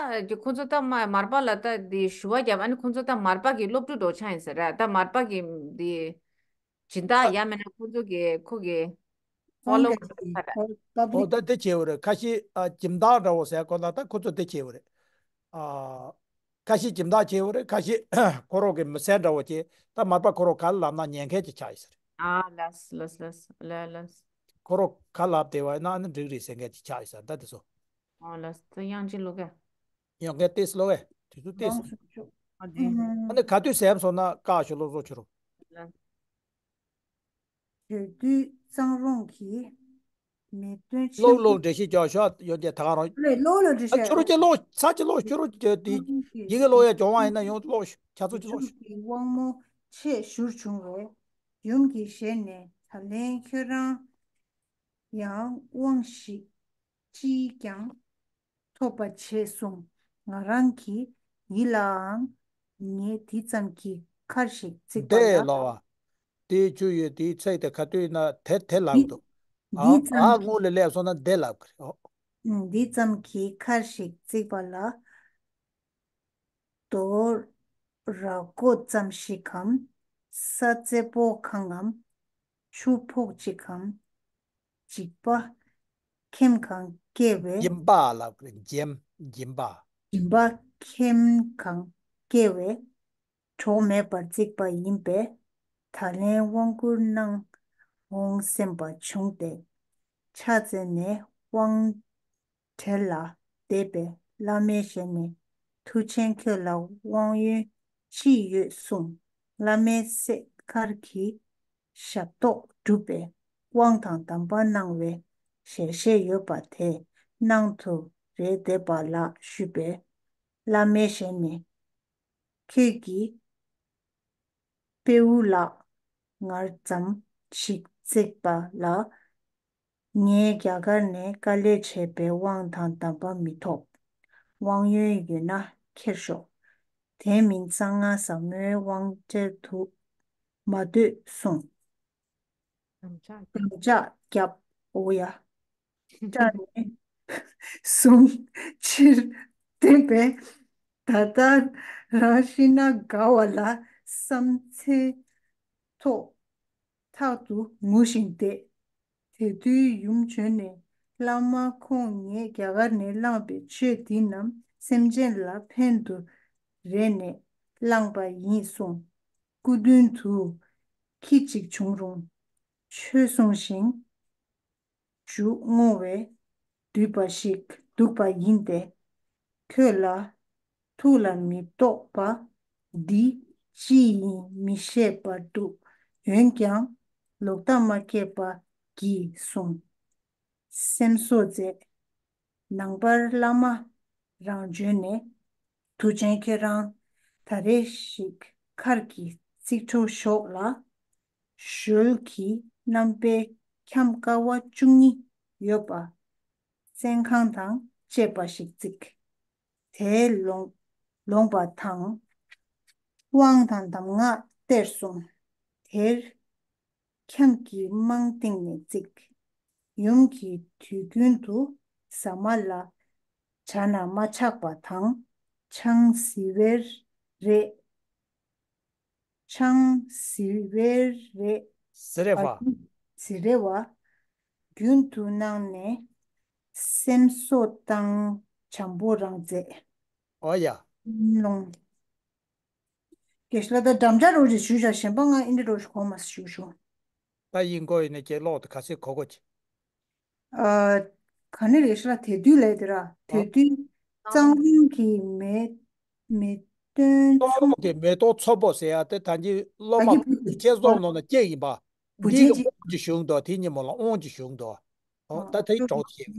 ད་ཁོ་ཚོ་ད་མ་མར་པ་ལ་ད་དེ་ཞུ་བ་རྒྱབ། ཨ་ནི་ཁོ་ཚོ་ད་མར་པ་གི་སློབ་ཕྲུག་འགྲོ་ཆགས་ཡིན་ཟེར་ར། ད་མར་པ་གི་དེ་སྦྱིན་བདག་ཡ་མེད་ན་ཁོ་ཚོ་གི་ཁོ་གི་ཧྥོ་ལོ་ཝར་ཚོ་ད་ར། པབ་ཨོ་ལིག་ད་དེ་བྱས་པ་རེད། ཁ་ཤས་ཨ་སྦྱིན་བདག་འདྲ་བོ་ཟེར་ཁོ་ན་ད་ཁོ་ཚོ་དེ་བྱས་པ་རེད། ཨ་ཁ་ཤས་སྦྱིན་བདག་བྱས་པ་རེད། ཁ་ཤས་ཁོ་རང་གི་མི་སེར་འདྲ་བོ་བྱས། ད་མར་པ་ཁོ་རང་ག་ལ་ལབ་ན་ཉན་མཁན་ཅིག་ཆགས་ཡོད་ས་རེད། ཨ་ལས་ལས་ལས་ལས་ལས། ཁོ་རང་ག་ལབ་བསྡད་པ་ཡིན་ན་ཨ་ནི་འགྲིག་རེད་ཟེར་མཁན་ཅིག་ཆགས་ཡོད་ས་རེད། ད་དེ་ཚོ། ཨོ་ལས་ད་དབྱངས་ཅན་ཀློག་ག་ཡོང་མཁན་ཏེས་ཀློག་གས་དུས་ཚོད་ཏེས། ཨ་དེ། ཨ་ནི་ག་དུས་ཟེར་སོང་ན་བཀག་ཞུ་ལོ་བཟོ་ཆུ་རུ། ལ། གྱོད་དུས་གཙང་རོང་གི་མེ་སྟོན་ཆེན་ལོག་པོ། ལོག་འགྲེལ་བཤད་རྒྱག་ཤོག་ཡོད་ཀྱི་ད་ག་རང་། ལས་ལོག་ལོག་འགྲེལ་ཨ་བཤད་ཆུ་རུ་ཅེ་ལོག་ཚ་ཅེ་ལོག་ཆུ་རུ་ཅེ་དེ་ཡི་གེ་ལོག་ཡ་སྦྱོང་བ་ཡིན་ན་ཡོང་ལོག་ཤོག་ཆ་ཚུ་ཅེ་ལོག་ཤོག་ཡུམ་གྱི་དབང་མོ་ཆེས་བཞུར་བྱུང་བས། ཡུམ་གྱི་ཞལ་ནས། ད་ལན་ཁྱོད་རང་ཡང་དབང་ཞིག་ཅིས་ཀྱང་ཐོབ་པ་བྱེད་གསུངས། ང་རང་གི་ཡིད་ལའང་ངས་འདི་ཙམ་གྱི་མཁར་ཞིག་བརྩིགས་པ་ལ། འདི་ལོ་བ། དེའི་ཆུ་ཡོད་དེའི་ཚིག་དེ་ག་དུས་ན་དེ་དེ་ལབ་འདུག་འདི་ཨ་ཙམ་ཨ་གི་སྔོན་ལ་སླེབས་སོང་ན་དེ་ལབ་གི་རེད། ཨོ། འདི་ཙམ་གྱི་མཁར་ཞིག་བརྩིགས་པ་ལ། རྡོ་ར་མགོ་ཙམ་ཞིག་གམ། ས་རྩེ་པོ་གང་ངམ། ཆུ་ཕོགས་ཅིག་གམ། འཇིགས་པ་ཁེམ་གང་སྐྱེ་བས། འཇིམ་པ་ལབ་གི་འཇིམ་འཇིམ་པ། འཇིམ་པ་ཁེམ་གང་སྐྱེ་བས། གྲོགས་མེད་པར་བརྩིགས་པ་ཡིན་པས། ད་ལན་དབང་བསྐུར་གནང་འོང་སེམས་པ་བྱུང་སྟེ། ཕྱག་འཚལ་ནས་དབང་གྲལ་ལ་བསྡད་པས་བླ་མའི་ཞལ་ནས། མཐུ་ཆེན་ཁྱོད་ལ་དབང་ཡོན་ཅི་ཡོད་གསུངས། བླ་མའི་སྲས་མཁར་གྱི་ཞབས་ཏོག་བསྒྲུབས་པས་དབང་དང་གདམས་པ་གནང་བའི་ཞལ་བཞེས་ཡོད་པ་དེ་གནང་དུ་རེ་བསྡད་པ་ལགས་ཞུས་པས། བླ་མའི་ཞལ་ནས། ཁྱོད་ཀྱིས་དཔེའུ་ལགས་ངར་ཙམ་ཞིག་བརྩིགས་པ་ལ། ངས་རྒྱ་གར་ནས་དཀའ་ལས་བྱས་པའི་དབང་དང་གདམས་པ་མི་ཐོབ། དབང་ཡོན་ཡོད་ན་ཁྱེར་ཤོག་དེ་མིན་གསང་སྔགས་ཟབ་མོའི་དབང་གྲལ་དུ་མ་སྡོད་གསུངས། དམ་བཅའ་དམ་བཅའ་བརྒྱབ། འོ་ཡ། སྐྲག་ནས། གསུངས། ཕྱིར་བསྟན་པས། ད་ལྟ་རང་ཤི་ན་དགའ་བ་ལ་བསམ་ཚེ་ཐོག་ཐག་ཏུ་ངུ་ཞིང་བསྡད། དེ་དུས་ཡུམ་བྱོན་ནས། བླ་མ་ཁོང་ངས་རྒྱ་གར་ནས་བླངས་པའི་ཆོས་འདི་རྣམས་སེམས་ཅན་ལ་ཕན་དུ་རེ་ནས་བླངས་པ་ཡིན་གསུངས། སྐུ་མདུན་དུ་ཁྱི་གཅིག་བྱུང་རུང་ཆོས་གསུང་ཞིང་། མཇུག་བསྔོ་བས་བསྡུས་པ་ཞིག་འདུག་པ་ཡིན་ཏེ། ཁྱོད་ལ་ཐུགས་ལ་མི་གཏོགས་པ་འདི་ཅི་ཡིན་མི་ཤེས་པར་འདུག། འོན་ཀྱང་ལོག་ལྟ་མ་སྐྱེས་པ་གྱིས་གསུངས། སེམས་གསོ་མཛད། ནངས་པར་བླ་མ་རང་བྱོན་ནས། དུས་ཆེན་ཁྱེད་རང་ད་རེས་ཤིག་མཁར་གྱི་རྩིག་འཕྲོ་ཞོག་ལ། ཞོལ་གྱི་རྣམ་པའི་ཁྱམས་ཀ་བ་བཅུ་གཉིས་ཡོད་པ་བཙོན་ཁང་དང་བཅས་པ་ཞིག་བརྩིགས། དེ་ལོངས་ལོངས་པ་དང་། དབང་དང་གདམས་ངག་སྟེར་གསུངས། དེར་ཁྱམས་ཀྱི་རྨང་བཏིང་ནས་བརྩིགས། ཡུམ་གྱིས་དུས་རྒྱུན་དུ་ཟ་མ་ལ་བྱ་ན་མ་ཆག་པ་དང་། ཆང་ཟི་བེར་རེ། ཆང་ཟི་བེར་རེ། ཟི་རེ་བ། ཟི་རེ་བ་རྒྱུན་དུ་གནང་ནས་སེམས་གསོ་དང་བྱམས་པོ་རང་མཛད། ཨོ་ཡ། ལོང་། དགེ་བཤེས་ལགས། ད་འགྲམ་ལྕག་རོ་ཞིག་ཞུས་བཞག་གཞན་པ་ང་ཨིན་དྲི་རོ་ཞིག་གོ་མ་ཞུ་ཞུ། ད་ཡིན་གོ་ཡིན་ནས་ཀྱེ་ཀློག་ཏུ་ག་ཚོད་གོ་གོ་ཅི། ཨ། ག་ནས་རེད་ཤག་ལ། དེ་དུས་ལས་དེ་ར། དེ་ཨ། དུས་གཙང་རོང་གི་མེ་མེ་སྟོན་གཙང་རོང་གི་མེ་ཏོག་མཚོ་པོ་ཟེར་ཡ་དེ་ད་གིན་སློབ་ད་མ་གི་བུ་ཁྱེད་ཚོ་ནང་ན་སྐྱེས་ཡིན་པ། བུ་འདི་ཆེན་གི་ཅིག་དབང་གི་ཞུགས་འདུག། དེ་ཉིན་མོ་ལ་དབང་གི་ཞུགས་འདུག། ཨོ། ཨ། ད་དེ་གྲོགས་ཤིག་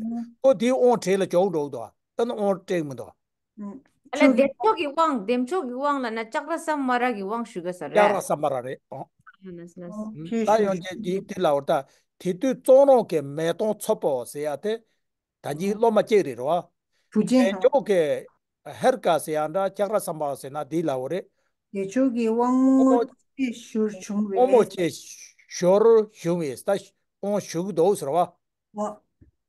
ཨོ། དེའི་དབང་གྲལ་ལ་འཇོག་འགྲོ་འདུག། ད་ནི་དབང་སྤྲད་མི་འདུག། ཨ་ལ་བདེ་མཆོག་གི་དབང་། བདེ་མཆོག་གི་དབང་ལ་ན་ལྕགས་ར་ས་མ་ར་གི་དབང་ཞུ་ག་ས་རེད། ལྕགས་ར་ས་མ་ར་རེད། ཨོ། ཨ་ལ་ལ་ལ། ཨོ། ཨུམ། ད་ཡོང་རྗེས་འདི་འདི་ལ་འོ། ད་དེ་དུས་གཙང་རོང་གི་མེ་ཏོག་མཚོ་པོ་ཟེར་ཡ་དེ་ད་གིན་སློབ་མ་སྐྱེས་རེད་རོ། བུ་ཆེན་བདེ་མཆོག་གི་ཧེར་ཀ་ཟེར་ཡ་འདྲ། ལྕགས་ར་ས་མ་ར་ཟེར་ན་འདི་ལ་འོ་རེད། བདེ་མཆོག་གི་དབང་དབང་མོ་མོ་ཆེ་ཞུར་བྱུང་བས། དབང་མོ་ཆེ་ཞོར་བྱུང་བས་ད་དབང་ཞུགས་འདུག་ཟེར་བ། ཨོ།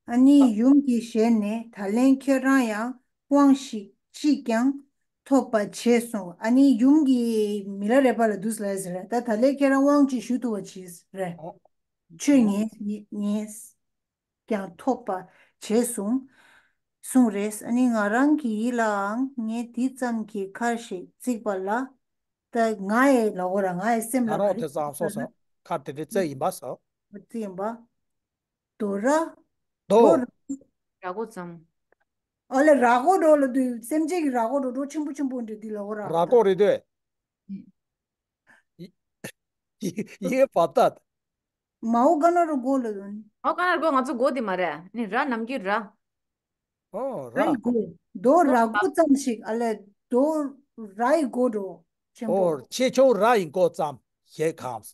ཨ་ནི་ཡུམ་གྱི་ཞལ་ནས། ད་ལན་ཁྱེད་རང་ཡང་དབང་ཞིག་ཅིས་ཀྱང་ཐོབ་པ་བྱས་གསུངས། ཨ་ནི་ཡུམ་གྱི་མི་ལ་རས་པ་ལ་འདུག་ལབ་ཟེར། ད་ད་ལན་ཁྱེད་རང་དབང་ཅིག་ཞུ་ཐུབ་པ་བྱས་རེད། ཨོ། ཆོས་ཉན་ཉན་ཀྱང་ཐོབ་པ་བྱས་གསུངས་གསུངས་རེད། ཨ་ནི་ང་རང་གི་ཡིད་ལའང་ངས་འདི་ཙམ་གྱི་མཁར་ཞིག་བརྩིགས་པ་ལ། ད་ང་ཡི་ལ་འོ་ར། ང་ཡི་སེམས་ལ་ང་རང་ག་རེ་དེ་ཙམ་སོང་སོང་། མཁར་དེ་འདྲའི་རྩེ་ཡིན་པ་སོ། རྩེ་ཡིན་པ། དོ་ར། དོ། དོ་ར། ར་གོ་ཙམ། ཨ་ལེ། ར་གོ་འགྲོ་ལ་དུས་སེམས་ཅན་གྱི་ར་གོ་འགྲོ་འགྲོ་ཆེན་པོ་ཆེན་པོ་འདྲ་འདི་ལ་འོ་ར། ར་གོ་རེད་དོ། ཡི་ཡི་བབ་ཏད། མའོ་ག་ན་རུ་གོ་ལ་དོ་ནི། མའོ་ག་ན་རུ་གོ་ང་ཚོ་གོ་དེ་མ་རེད་ནི། ར་ནམ་རྒྱུན་ར། ཨོ་ར། རའི་གོ། དོ་ར་གོ་ཙམ་ཞིག། ཨ་ལེ། དོ་རའི་གོ་འགྲོ་ཆེན་པོ། ཨོ་ཆེ་ཆུང་ར་ཡི་གོ་ཙམ་ཞིག་གམ།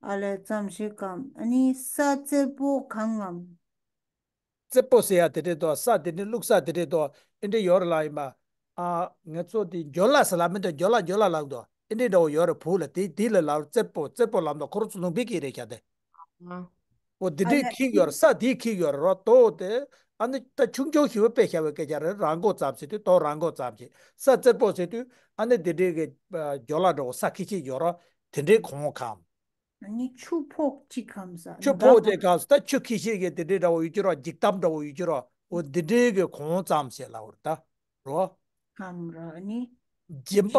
ཨ་ལེ། ཙམ་ཞིག་གམ། ཨ་ནི་ས་རྩེ་པོ་གང་ངམ། རྩེ་པོ་ཟེར་ཡ་དེ་འདྲས་དོ། ས་དེ་འདྲས་བླུག་ས་དེ་འདྲས་དོ། ཨེ་འདྲས་ཡོད་རེད་ལ་ཡིན་པ། ཨ། ང་ཚོ་དེ་འཇོ་ལ་ཟེར་ལ་མི་འདུག། འཇོ་ལ་འཇོ་ལ་ལབ་འདུག། ཨེ་འདྲས་འདྲ་བོ་ཡོད་རེད། བུ་ལ་དེ་དེ་ལ་ལབ་རྩེ་པོ། རྩེ་པོ་ལབ་འདུག། ཁོ་རང་ཚོ་ལུང་པའི་སྐད་རེད་ཤག་དེ། ཨ། འོ་དེ་འདྲས་ཨ་ལེ། འཁྱེར་ཡོད་རེད། ས་དེ་འཁྱེར་ཡོད་རེད་རོ། དོ་དེ་ཨ་ནི་ད་ཆུང་ཆུང་ཞིག་པ་དཔེ་བཞག་པའི་སྐད་ཆ་རེད། ར་མགོ་ཙམ་ཟེར་དུས་དོ་ར་མགོ་ཙམ་ཞིག། ས་རྩེ་པོ་ཟེར་དུས་ཨ་ནི་དེ་འདྲས་ཀྱི་ཨ་འཇོ་ལ་འདྲ་བོ་ས་ཁྱི་ཁྱི་ཡོད་རོ། དེ་འདྲས་གོང་གམ། ཨ་ནི་ཆུ་ཕོག་ཅིག་གམ་ས། ཆུ་ཕོག་ཅིག་གམ་ས། ད་ཆུ་ཁྱི་ཤེས་ཀྱི་དེ་འདྲའི་འདྲ་བོ་ཡོད་ཀྱི་རོ། འཇིགས་གཏམ་འདྲ་བོ་ཡོད་ཀྱི་རོ། འོ་དེ་འདྲའི་གི་གོང་ཙམ་ཞེས་ལབ་པ་རེད་ད། རོ། གམ་ར་ནི། སྦྱིན་པ་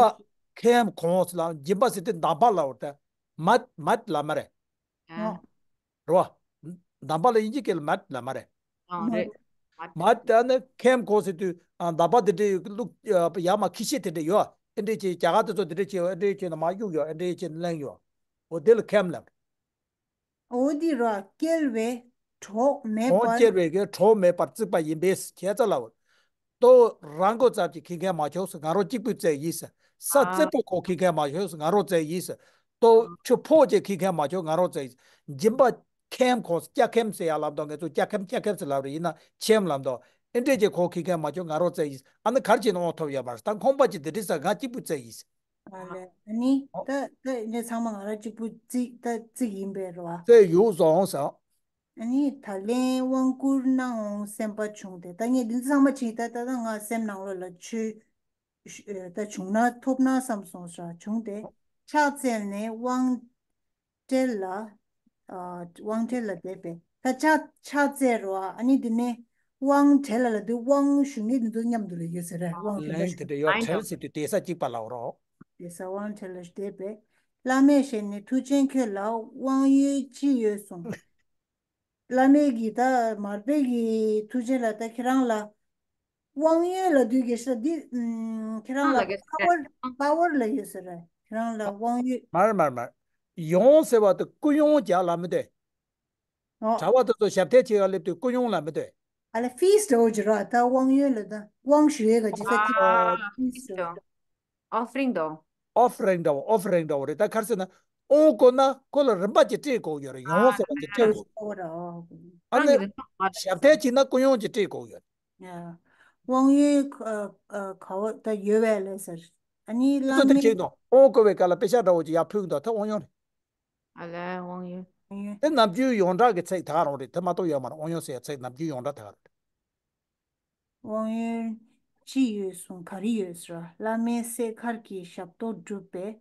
ཁྱིམ་གོང་ལ། སྦྱིན་པ་ཟེར་དུས་འདམ་པ་ལབ་པ་རེད་ད། མད་མད་ལབ་མ་རེད། ཨ། རོ། འདམ་པ་ལ་དབྱིན་ཇི་སྐད་ལ་མད་ལབ་མ་རེད། ཨ་རེད། མད་ད་ནི་ཁྱིམ་གོང་ཟེར་དུས་ཨ་འདམ་པ་དེ་འདྲའི་བླུག་ཡ་མ་ཁྱི་ཤེས་དེ་འདྲ་ཡོད། ཨེ་འདྲས་ཀྱི་རྒྱ་གར་དེ་ཚོ་དེ་འདྲས་ཀྱི་ཨེ་འདྲས་ཀྱི་ནི་མ་གཡུག་ཡོད། ཨེ་འདྲས་ཀྱི་ནི་གླེང་ཡོད། འོ་དེ་ལ་ཁྱིམ་ལབ། འོ་དེ་ར་བསྐྱལ་བའི་གྲོགས་མེད་པར། གྲོགས་བསྐྱལ་བའི་གི་གྲོགས་མེད་པར་བརྩིགས་པ་ཡིན་པས་ཁྱད་ཙ་ལ། དོ་ར་མགོ་ཙམ་ཅིག་འཁྱེར་མཁན་མ་བྱུང་ཟེར། ང་རང་གཅིག་པུས་བརྩིགས་ཡིན་ཟེར། ས་རྩེ་པོ་ཁོ་འཁྱེར་མཁན་མ་བྱུང་ཟེར། ང་རང་བརྩིགས་ཡིན་ཟེར། དོ་ཆུ་ཕོག་ཅིག་འཁྱེར་མཁན་མ་བྱུང་། ང་རང་བརྩིགས་ཡིན་ཟེར། སྦྱིན་པ་ཁྱིམ་གོང་ཟེར། སྐྱ་ཁྱིམ་ཟེར་ཡ་ལབ་འདུག། ང་ཚོ་སྐྱ་ཁྱིམ་སྐྱ་ཁྱིམ་ཟེར་ལབ་རེད། ཡིན་ན་ཁྱིམ་ལབ་འདུག། ཨེ་འདྲས་ཀྱི་ཁོ་འཁྱེར་མཁན་མ་བྱུང་། ང་རང་བརྩིགས་ཡིན་ཟེར། ཨ་ནི་ག་རེ་བྱས་ནས་དབང་ཐོབ་ཡོད་མ་རེད། ད་ཁང་པ་ཅིག་དེ་འདྲས་ཟེར། ང་གཅིག་པུས་བརྩིགས་ཡིན་ཟེར། ཨ་ལས། ཨ་ནི་ད་ད་འདི་ཚང་མ་ང་རང་གཅིག་པུ་བརྩིགས། ད་བརྩིགས་ཡིན་པས་རེད་བ། བརྩིགས་ཡོད་བཟོ་འོང་ཟེར། ཨ་ནི་ད་ལན་དབང་བསྐུར་གནང་འོང་སེམས་པ་བྱུང་སྟེ། ད་ངས་འདི་ཚོ་ཚང་མ་བྱས། ད་ད་ད་ང་སེམས་ནང་ལོགས་ལ་ཆོས་ཨ་ད་བྱུང་ན་ཐོབ་ན་བསམ་སོང་ས་བྱུང་སྟེ། ཕྱག་འཚལ་ནས་དབང་བྲལ་ལ། ཨ་དབང་བྲལ་ལ་བསྡད་པས། ད་ཕྱག་ཕྱག་འཚལ་རོ། ཨ་ནི་འདི་ནས་དབང་བྲལ་ལ་ལབ་དུས་དབང་ཞུ་མཁན་འདི་ཚོ་མཉམ་དུ་ལ་ཡོད་ས་རེད། དབང་དེ་ལ་ལན་ཞུ། དེ་འདྲ་ཡོད། ལན་བྲལ་ཟེར་དུས་བསྡད་ས་གཅིག་པ་ལབ་རོ། བསྡད་ས། དབང་བྲལ་ལ་བསྡད་པས། བླ་མས་ཞལ་ནས། མཐུ་ཆེན་ཁྱོད་ལ་དབང་ཡོད་ཅི་ཡོད་གསུངས། བླ་མས་ཀྱིས་ད་མར་པའི་གི་མཐུ་ཆེན་ལ། ད་ཁྱེད་རང་ལ་དབང་ཡོད་ལབ་དུས་ཀྱི་ས་འདི་ཨམ་ཁྱེད་རང་ལ་ཁ་པར་ཁ་པར་ལ་ཡོད་ས་རེད། ཁྱེད་རང་ལ་དབང་ཡོད། མར་མར་མར། ཡོང་ཟེར་བ་དེ་སྐུ་ཡོང་རྒྱག་ལ་མི་འདོད། ཨོ། གྲྭ་པ་དེ་ཚོ་ཞབས་བརྟན་བྱེད་ག་སླེབས་དུས་སྐུ་ཡོང་ལ་མི་འདོད། ཨ་ལ་ཕིས་འདྲ་བོ་ཅིག་ར། ད་དབང་ཡོད་ལ་ད་དབང་ཞུ་ཡས་ག་ཅིག་ས་ཅིག་ཨ་ཕིས་འདྲ་བོ། ཨོ་ཕ་རིང་འདྲ་བོ། ཨོ་ཕ་རིང་འདྲ་བོ། ཨོ་ཕ་རིང་འདྲ་བོ་རེད། ད་ག་རེ་ཟེར་ན། དབང་བསྐུར་ན་ཁོ་ལ་རིན་པ་ཅིག་སྤྲད་དགོས་ཡོད་རེད། ཡོང་ཟེར་བ་ཅིག་སྤྲད་དགོས། ཨོ་ར་ཨོ། ཨ་ནི་ཁྱེད་རང་གི་རིན་པ་མ་རེད་ཞབས་བརྟན་བྱེད་ན་སྐུ་ཡོང་ཅིག་སྤྲད་དགོས་ཡོད་རེད། ཡ། དབང་ཡོད་ཨ་ཨ་ག་བ་ད་ཡོད་པས་ལས་ཟེར། ཨ་ནི་བླ་ཁོ་ཚོ་དེ་མས། བྱེད་དོ། དབང་བསྐུར་བའི་སྐབས་ལ་པེ་ཤག་འདྲ་བོ་ཅིག་ཡར་ཕུལ་གི་འདུག་ད་དབང་ཡོད་རེད། ཨ་ལས་དབང་ཡོད། དབང་ཡོད། དེ་ནམ་རྒྱུན་ཡོངས་གྲགས་ཀྱི་ཚིག་དེ་ག་རང་རེད། དེ་མ་གཏོགས་ཡོད་མ་རེད། དབང་ཡོད་ཟེར་ཡ་ཚིག་ནམ་རྒྱུན་ཡོངས་གྲགས་དེ་ག་རང་རེད། དབང་ཡོད་ཅི་ཡོད་གསུངས། ག་རེ་ཡོད་ཟེར་བ། བླ་མའི་སྲས་མཁར་གྱི་ཞབས་ཏོག་བསྒྲུབས་པས།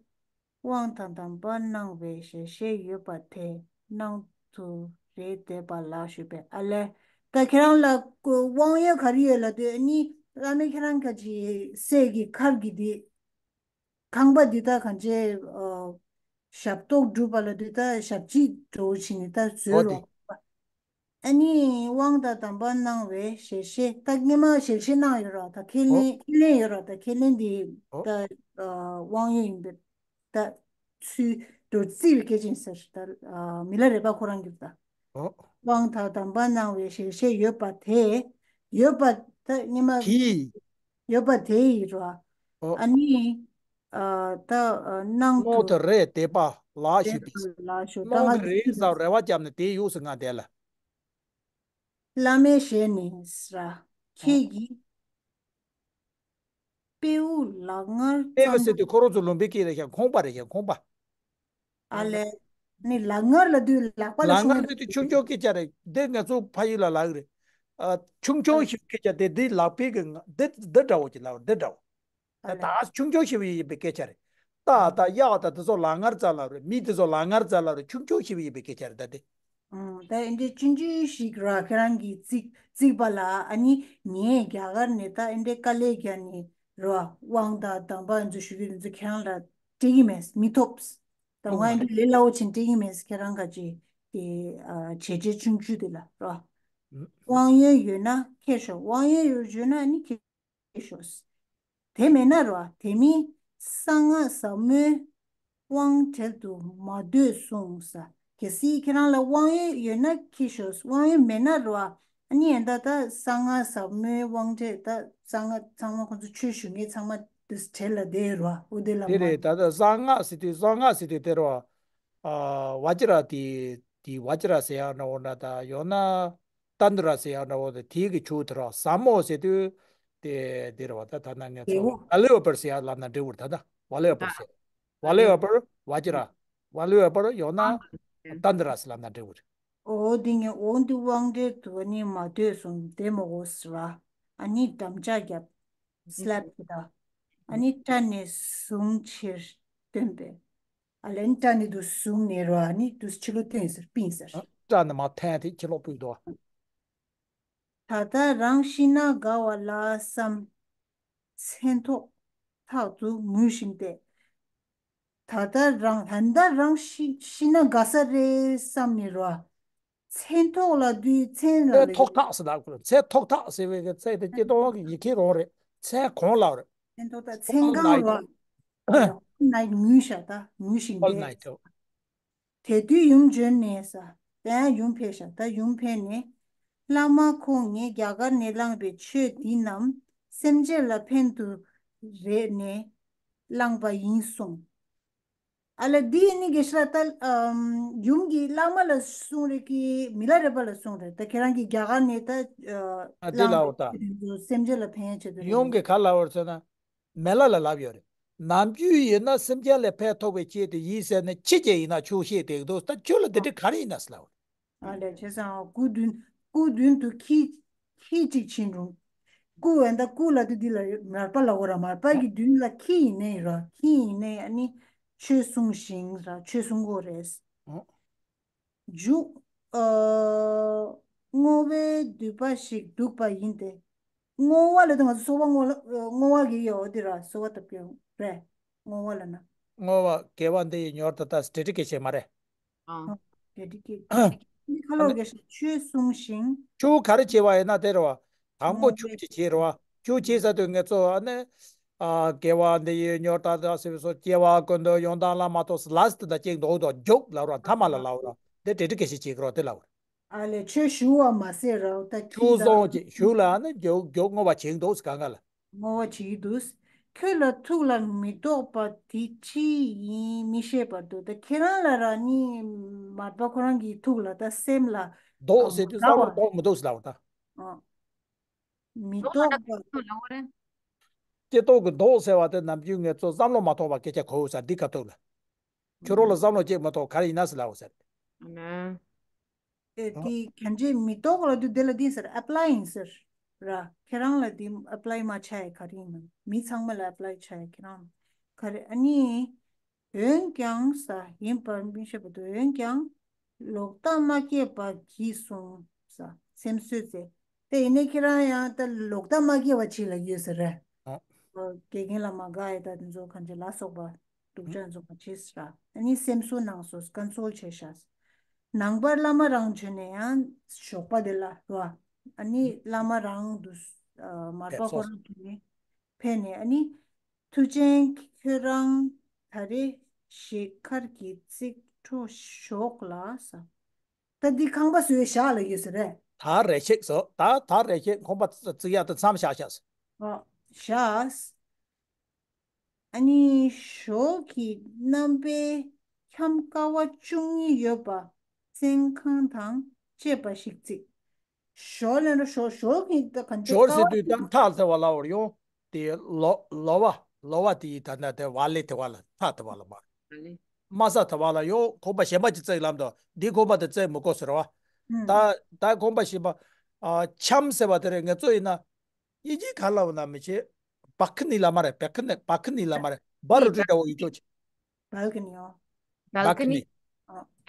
དབང་དང་དམ་པ་གནང་བའི་ཞལ་བཞེས་ཡོད་པ་དེ་སྣང་དུ་རེ་བསྡད་པ་ལགས་ཞུས་པས། ཨ་ལས། ད་ཁྱེད་རང་ལ་དབང་ཡོད་ག་རེ་ཡོད་ལབ་དུས། ཨ་ནི་བླ་མའི་ཁྱེད་རང་ག་ཅིག་སྲས་ཀྱི་མཁར་གྱི་དེ། ཁང་པ་འདི་ད་གང་ཅི་ཨ་ཞབས་ཏོག་སྒྲུབ་པ་ལ་འདི་ད་ཞབས་ཕྱི་འགྲོ་བཞིན་ནི་ད་བཟོས་འོ་རོགས། དེ། ཨ་ནི་དབང་དང་དམ་པ་གནང་བའི་ཞལ་བཞེས། ད་སྔོན་མ་ཞལ་བཞེས་གནང་ཡོད་རོགས། ད་ཁས་ཨོ། ལེན་ཁས་ལེན་ཡོད་རོགས། ད་ཁས་ལེན་འདི་ཨོ། ད་ཨ་དབང་ཡོད་ཡིན་པས། ད་ཚུལ་དུ་བརྩི་བའི་སྐད་ཅིག་ཟེར། ད་ཨ་མི་ལ་རས་པ་ཁོ་རང་གིས་ད་ཨོ། དབང་དང་དམ་པ་གནང་བའི་ཞལ་བཞེས་ཡོད་པ་དེ། ཡོད་པ་ད་སྔོན་མ་གི་ཡོད་པ་དེ་ཡིན་རོགས། ཨོ། ཨ་ནི། ཨ་ད་ཨ་སྣང་དུ། སྣང་དུ་རེ་བསྡད་པ་ལགས་ཞུས་པས། ལགས་ཞུ། ད་སྣང་ང་གི་རེ་ཟེར་རེ་བ་བརྒྱབ་ནས་དེ་ཡོད་ཟེར། ང་དེ་ལ། བླ་མའི་ཞལ་ནས་ཟེར། ཨོ། ཁྱེད་ཀྱིས་དཔེའུ་ལག་ངར་དཔེ་ཀ་ཙམ། ཟེར་དུས་ཁོ་རང་ཚོ་ལུང་པའི་སྐད་རེད་ཤག་ཁོང་པ་རེད་ཤག་ཁོང་པ། ཨ་ལས། ནི་ལག་ངར་ལབ་དུས་ལག་པ་ལ་ལག་ངར་གསུངས་ཟེར་དུས་ཆུང་ཆུང་སྐད་ཆ་རེད། འདི་ང་ཚོ་ཕ་ཡུལ་ལ་ལབ་ཀྱི་རེད། ཨ་ཆུང་ཆུང་ཞིག་སྐད་ཆ་དེ། འདི་ལག་པའི་གི་ང་འདི་འདི་འདྲ་བོ་ཅིག་ལབ། འདི་འདྲ་བོ། ཨ་ད་ལས། ད་ཆུང་ཆུང་ཞིག་ཡིན་པའི་སྐད་ཆ་རེད། རྟ་དང་གཡག་དང་དེ་ཚོ་ལག་ངར་ཙམ་ལབ་རེད། མི་དེ་ཚོ་ལག་ངར་ཙམ་ལབ་རེད། ཆུང་ཆུང་ཞིག་ཡིན་པའི་སྐད་ཆ་རེད་ད་དེ། ཨང་། ད་ཨེ་འདྲའི་ཆུང་ཆུང་ཞིག་ར་ཁྱེད་རང་གིས་བརྩིས་བརྩིས་པ་ལ། ཨ་ནི་ངས་རྒྱ་གར་ནས་ད་ཨེ་འདྲའི་དཀའ་ལས་བརྒྱབ་ནས་ར་དབང་དང་དམ་པ་ཨེ་ཚོ་ཞུ་རྒྱུ་དེ་ཚོ་ཁྱེད་རང་ལ་སྤྲད་ཀྱི་མེད། མི་ཐོབ། ད་ང་ཨེ་འདྲའི་ལས་སླ་བོ་ཅིག་སྤྲད་ཀྱི་མེད། ཁྱེད་རང་ག་ཅིག་དེ་ཨ་བྱས་རྗེས་ཆུང་ཆུང་དེ་ལ་ར། དབང་ཡོད་ཡོད་ན་ཁྱེར་ཤོག་དབང་ཡོད་ཡོད་ཡོད་ན་ཨ་ནི་ཁྱེར། ཤོག་དེ་མེད་ན་རོ། དེ་མིན་གསང་སྔགས་ཟབ་མོའི་དབང་བྲལ་དུ་མ་འདོད་གསུངས་ས། གལ་སྲིད་ཁྱེད་རང་ལ་དབང་ཡོད་ཡོད་ན་ཁྱེར་ཤོག་དབང་ཡོད་མེད་ན་རོ། ཨ་ནི་ཡན་ད་ད་གསང་སྔགས་ཟབ་མོའི་དབང་བྲལ། ད་གསང་སྔགས་ཚང་མ་ཁོང་ཚོ་ཆོས་ཞུ་མཁན་ཚང་མ་དེ་བྲལ་ལ་བསྡད་རོ། འོ་དེ་ལ་དེ་མ། རེད། ད་ད་གསང་སྔགས་ཟེར་དུས། གསང་སྔགས་ཟེར་དུས་དེ་རོ། ཨ་བ་ཅི་ར་དེ། དེ་བ་ཅི་ར་ཟེར་ཡག་འདྲ་བོ་འདྲ། ད་ཡང་ན་ཏན་ཏྲ་ཟེར་ཡག་འདྲ་བོ། ད་དེའི་གི་ཆོས་དེ་རོ། ཟབ་མོ་ཟེར་དུས་དེ་དེ་རེད་བ། ད་ད་ན་ངས་ཚོ་ཝ་ལེ་ཝ་པར་ཟེར་ཡག་ལབ་ན་འགྲིག་གི་རེད། ད་ད་ཝ་ལེ་ཝ་པར་ཟེར། ཝ་ལེ་ཝ་པར་བ་ཅི་ར། ཝ་ལེ་ཝ་པར་ཡང་ན་ཏན་ཏྲ་ཟེར་ལབ་ན་འགྲིག་གི་རེད། འོ་དེ་ངས་འོ་འདི་དབང་བྲལ་དུ་ནི་མ་འདོད་གསུངས། དེ་མོ་གོ་ཟེར་བ། ཨ་ནི་འགྲམ་ལྕག་བརྒྱབ། སླེབ་ཀྱི་ད། ཨ་ནི་སྐྲ་ནས་བཟུང་ཕྱིར་བཏོན་པས། ཨ་ལན་སྐྲ་ནས་དུ་བཟུང་ནས་རོ། ཨ་ནི་དུ་ཕྱི་ལོགས་བཏོན་ཟེར། བཏིང་ཟེར། སྐྲ་ནས་མར་འཐེན་ཏེ་ཕྱི་ལོགས་ཕུད་དོ། ད་ལྟ་རང་ཤི་ན་དགའ་བ་ལ་བསམ། མཚན་ཐོག་ཐག་ཏུ་ངུས་ཤིང་བལྟས། ད་ལྟ་རང་ད་ལྟ་རང་ཤི་ཤི་ན་དགའ་ས་རེད་བསམ་ནས་རོ། མཚན་ཐོག་ལ་དུས་མཚན་ལ་མཚན་ལ་ཐོག་ཐག་ཟེར་ལབ་དགོས། མཚན་ཐོག་ཐག་ཟེར་བའི་གི་མཚན་དེ་སྤྱིར་བཏང་གི་ཡི་གེ་རང་རེད། མཚན་གང་ལབ་རེད། མཚན་ཐོག་ཐག་མཚན་གང་རོ། ནའི་ངུས་ཤ། ད་ངུས་ཤིང་ཨོལ་ནའི་བསྡད། ཊོ། དེ་དུས་ཡུམ་བྱོན་ནས་ས། དེ་ཡང་ཡུམ་ཕེབས་ཤག་ད་ཡུམ་ཕེབས་ནས། བླ་མ་ཁོང་ངས་རྒྱ་གར་ནས་བླངས་པའི་ཆོས་འདི་རྣམས་སེམས་ཅན་ལ་ཕན་དུ་རེ་ནས་བླངས་པ་ཡིན་གསུངས། ཨ་ལ་འདི་ནི་གེ་ཤ་ད་ཨམ་ཡུམ་གྱིས་བླ་མ་ལ་གསུང་རེད་ཀི་མི་ལ་རས་པ་ལ་གསུང་རེད། ད་ཁྱེད་རང་གིས་རྒྱ་གར་ནས་ད་ཨ་འདི་བླངས་ལའོ་ད། པའི་ཆོས་འདི་ཚོ་སེམས་ཅན་ལ་ཕན་ཡ་ཆེད་དུ་རེད། ཡུམ་གྱིས་ག་ལབ་པ་རེད་ཟེར་ན། མི་ལ་ལ་ལབ་ཡོད་རེད། ནམ་རྒྱུན་ཡིན་ན་སེམས་ཅན་ལ་ཕན་ཐོགས་པའི་ཆེད་དུ་ཡིན་ཟེར་ནས་ཁྱེད་ཀྱིས་ཡིན་ན་ཆོས་བཤད་བསྡད་ཀྱི་འདུག་ད་ཁྱོད་ལ་དེ་འདྲ་ག་རེ་ཡིན་ན་ཟེར་ལབ་པ་རེད། ཨ་ལས་བྱས་ཙང་སྐུ་མདུན། སྐུ་མདུན་དུ་ཁྱི། ཁྱི་གཅིག་ཕྱིན་རུང་། སྐུ་འོན་ད་སྐུ་ལ་དུ་འདི་ལ་མར་པ་ལ་འོ་ར། མར་པ་གི་མདུན་ལ་ཁྱི་ཡིན་ནའི་ར། ཁྱི་ཡིན་ནའི་ཨ་ནི་ཆོས་གསུང་ཞིང་ར། ཆོས་གསུང་གོ་རེད། འཇུག་ཨ། བསྔོ་བའི་མདུད་པ་ཞིག་འདུག་པ་ཡིན་ཏེ། བསྔོ་བ་ལ་དུ་ང་ཚོ་གསོལ་བ་བསྔོ་ལ་བསྔོ་བ་གི་ཡོད་དེ་ར། གསོལ་བ་བཏབ་ཀྱི་རེད། བསྔོ་བ་ལ་ན། བསྔོ་བ་དགེ་བ་འདི་ཡིས་མྱུར་དུ་ད་ཌེ་ཌི་ཀེ་ཤན་མ་རེད། ཨ། ཌེ་ཌི་ཀེ་ཤན། ཁ་ལོར་དགེ་ཤ་ཆོས་གསུང་ཞིང་། ཆུ་བོ་ག་རེ་བྱེད་པ་ཡིན་ན་དེ་རེད་བ། དང་པོ་ཆུ་བོ་ཅིག་བྱེད་རེད་བ། ཆུ་བོ་བྱེད་ས་དུས་ངེད་ཚོ་ཨ་ནི། ཨ། དགེ་བ་འདི་ཡིས་མྱུར་དུ་ད་ཟེར་བའི་སོ། སྐྱེ་བ་ཀུན་ཏུ་ཡོང་དང་ལ་མ་ཐོགས་ལ་སི་ཊི་ད་ཅིག་འདོགས་འདོགས་མཇུག་ལ་ར། མཐའ་མ་ལ་ལ་ར། དེ་ཌེ་ཌི་ཀེ་ཤན་བྱེད་ཀྱི་རོ་དེ་ལ་ར། ཨ་ལས་ཆོས་ཞུ་བ་མ་ཟད་ར། ད་ཆུ་ཁྱི་བོ་དང་སོང་ཅིག་ཞུ་ལ་ཨ་ནི་མཇུག་མཇུག་བསྔོ་བ་བྱེད་འདུག་གང་ག་ལ། བསྔོ་བ་བྱེད་ཀྱི་འདུག་ཁྱོད་ལ་ཐུགས་ལ་མི་གཏོགས་པ་དེ་ཅི་ཡིན་མི་ཤེས་པར་འདུག་ད་ཁྱེད་རང་ལ་ར་ནི་མར་པ་ཁོ་རང་གི་ཐུགས་ལ་ད་སེམས་ལ་ལྡོག་ཟེར་དུས་བསམ་བློ་གཏོང་མི་འདུག་ཟེར་ལབ་པ་ད། ཨ། མི་ལྡོག་པ། ལོ་རེ། སྐྱེ་ལྡོག་གི་ལྡོག་ཟེར་བ་དེ་ནམ་རྒྱུན་ངེད་ཚོ་བསམ་བློ་མ་ཐོངས་པ་སྐད་ཆ་གོ་འོས་ས་འདི་སྐབས་ཐུག་ལ། ཁྱོད་རང་ལ་བསམ་བློ་ཅིག་མ་ཐོངས་ག་རེ་ཡིན་ན་ཟེར་ལབ་འོས་ས། ཨ་ནི། ཨེ། དེ་གན་ཇེ་མི་ལྡོག་ལ་དུ་དེ་ལ་དེ་ཟེར་ཨེ་པ་ལའི་ཡིན་ཟེར་ར། ཁྱེད་རང་ལ་དེ་ཨེ་པ་ལའི་མ་ཆགས་ཡ་ག་རེ་ཡིན་ནམ། མི་ཚང་མ་ལ་ཨེ་པ་ལའི་ཆགས་ཡ་ཁྱེད་རང་ག་རེ། ཨ་ནི། འོན་ཀྱང་ས་ཡིན་པར་མི་ཤེས་པ་དུ། འོན་ཀྱང་ལོག་ལྟ་མ་སྐྱེས་པ་གྱིས་གསུངས་ས་སེམས་གསོ་ཚེ། དེ་ཡིན་ནའི་ཁྱེད་རང་ཡང་ད་ལོག་ལྟ་མ་སྐྱེས་པ་ཅིག་ལ་ཡོད་ས་རེད། ཨ། དགེ་རྒན་ལ་མ་དགའ་ཡ་ད་དེ་ཚོ་གང་ཅི་ལ་སོགས་པ་སྡུག་ཅག་ཚོ་མ་བྱེད་ས་ར། ཨ་ནི་སེམས་གསོ་གནང་སོ་ཀོན་སོལ་བྱས་ཤག་ནང་པར་བླ་མ་རང་བྱོན་ནས་ཡང་ཞོགས་པ་དེ་ལ་ར། ཨ་ནི་བླ་མ་རང་དུ་མར་པ་ཁོ་རང་དུ་ནས་ཕེབས་ནས་ཨ་ནི། མཐུ་ཆེན་ཁྱོད་རང་ད་རེས་ཞིག་མཁར་གྱི་རྩིག་འཕྲོ་ཞོག་ལ་ས། ད་འདི་ཁང་པ་བཟོས་བཞག་ལ་ཡོད་ས་རེད། ད་རེ་ཞིག་སོ། ད་ད་རེ་ཞིག་ཁང་པ་བརྩིགས་ཡག་ད་མཚམས་བཞག་བཞག་སོ། ཨ། བཞག་ཨ་ནི་ཞོག་གི་རྣམ་པའི་ཁྱམས་ཀ་བ་བཅུ་གཉིས་ཡོད་པ་བཙོན་ཁང་དང་བཅས་པ་ཞིག་བརྩིགས། ཞོར་ལ་འགྲོ་ཞོར་ཞོར་གྱི་ད་ག་འདྲ། ཞོར་ཟེར་དུས་ད་མཐའ་ཟེར་བ་ལ་བར་ཡོང་། དེ་ལོ་ལོ་བ་ལོ་བ་དེ་ད་ད་དེ་བ་ལེ་དེ་བ་ལ་མཐའ་དེ་བ་ལ་མ། ཨ་ལེ། དམའ་ས་དེ་བ་ལ་ཡོང་ཁང་པ་གཞན་པ་ཅིག་བརྩིགས་ལབ་འདུག་འདི་ཁང་པ་དེ་བརྩིགས་མི་དགོས་ཟེར་བ། ཨུམ། ད་ད་ཁང་པ་གཞན་པ། ཨ། ཁྱམས་ཟེར་བ་དེ་རེད། ངེད་ཚོ་ཡིན་ན་ཡིན་གྱི་ག་ལ་བ་ན་མི་བྱེད། བ་ཁི་ནི་ལ་མ་རེད། བ་ཁི་ནི་བ་ཁི་ནི་ལ་མ་རེད། བ་རུ་ཏྲི་འདྲ་བོ་ཡོད་ཀྱོག་ཅིག་བལ་ཀ་ནི་ཡོ། བལ་ཀ་ནི།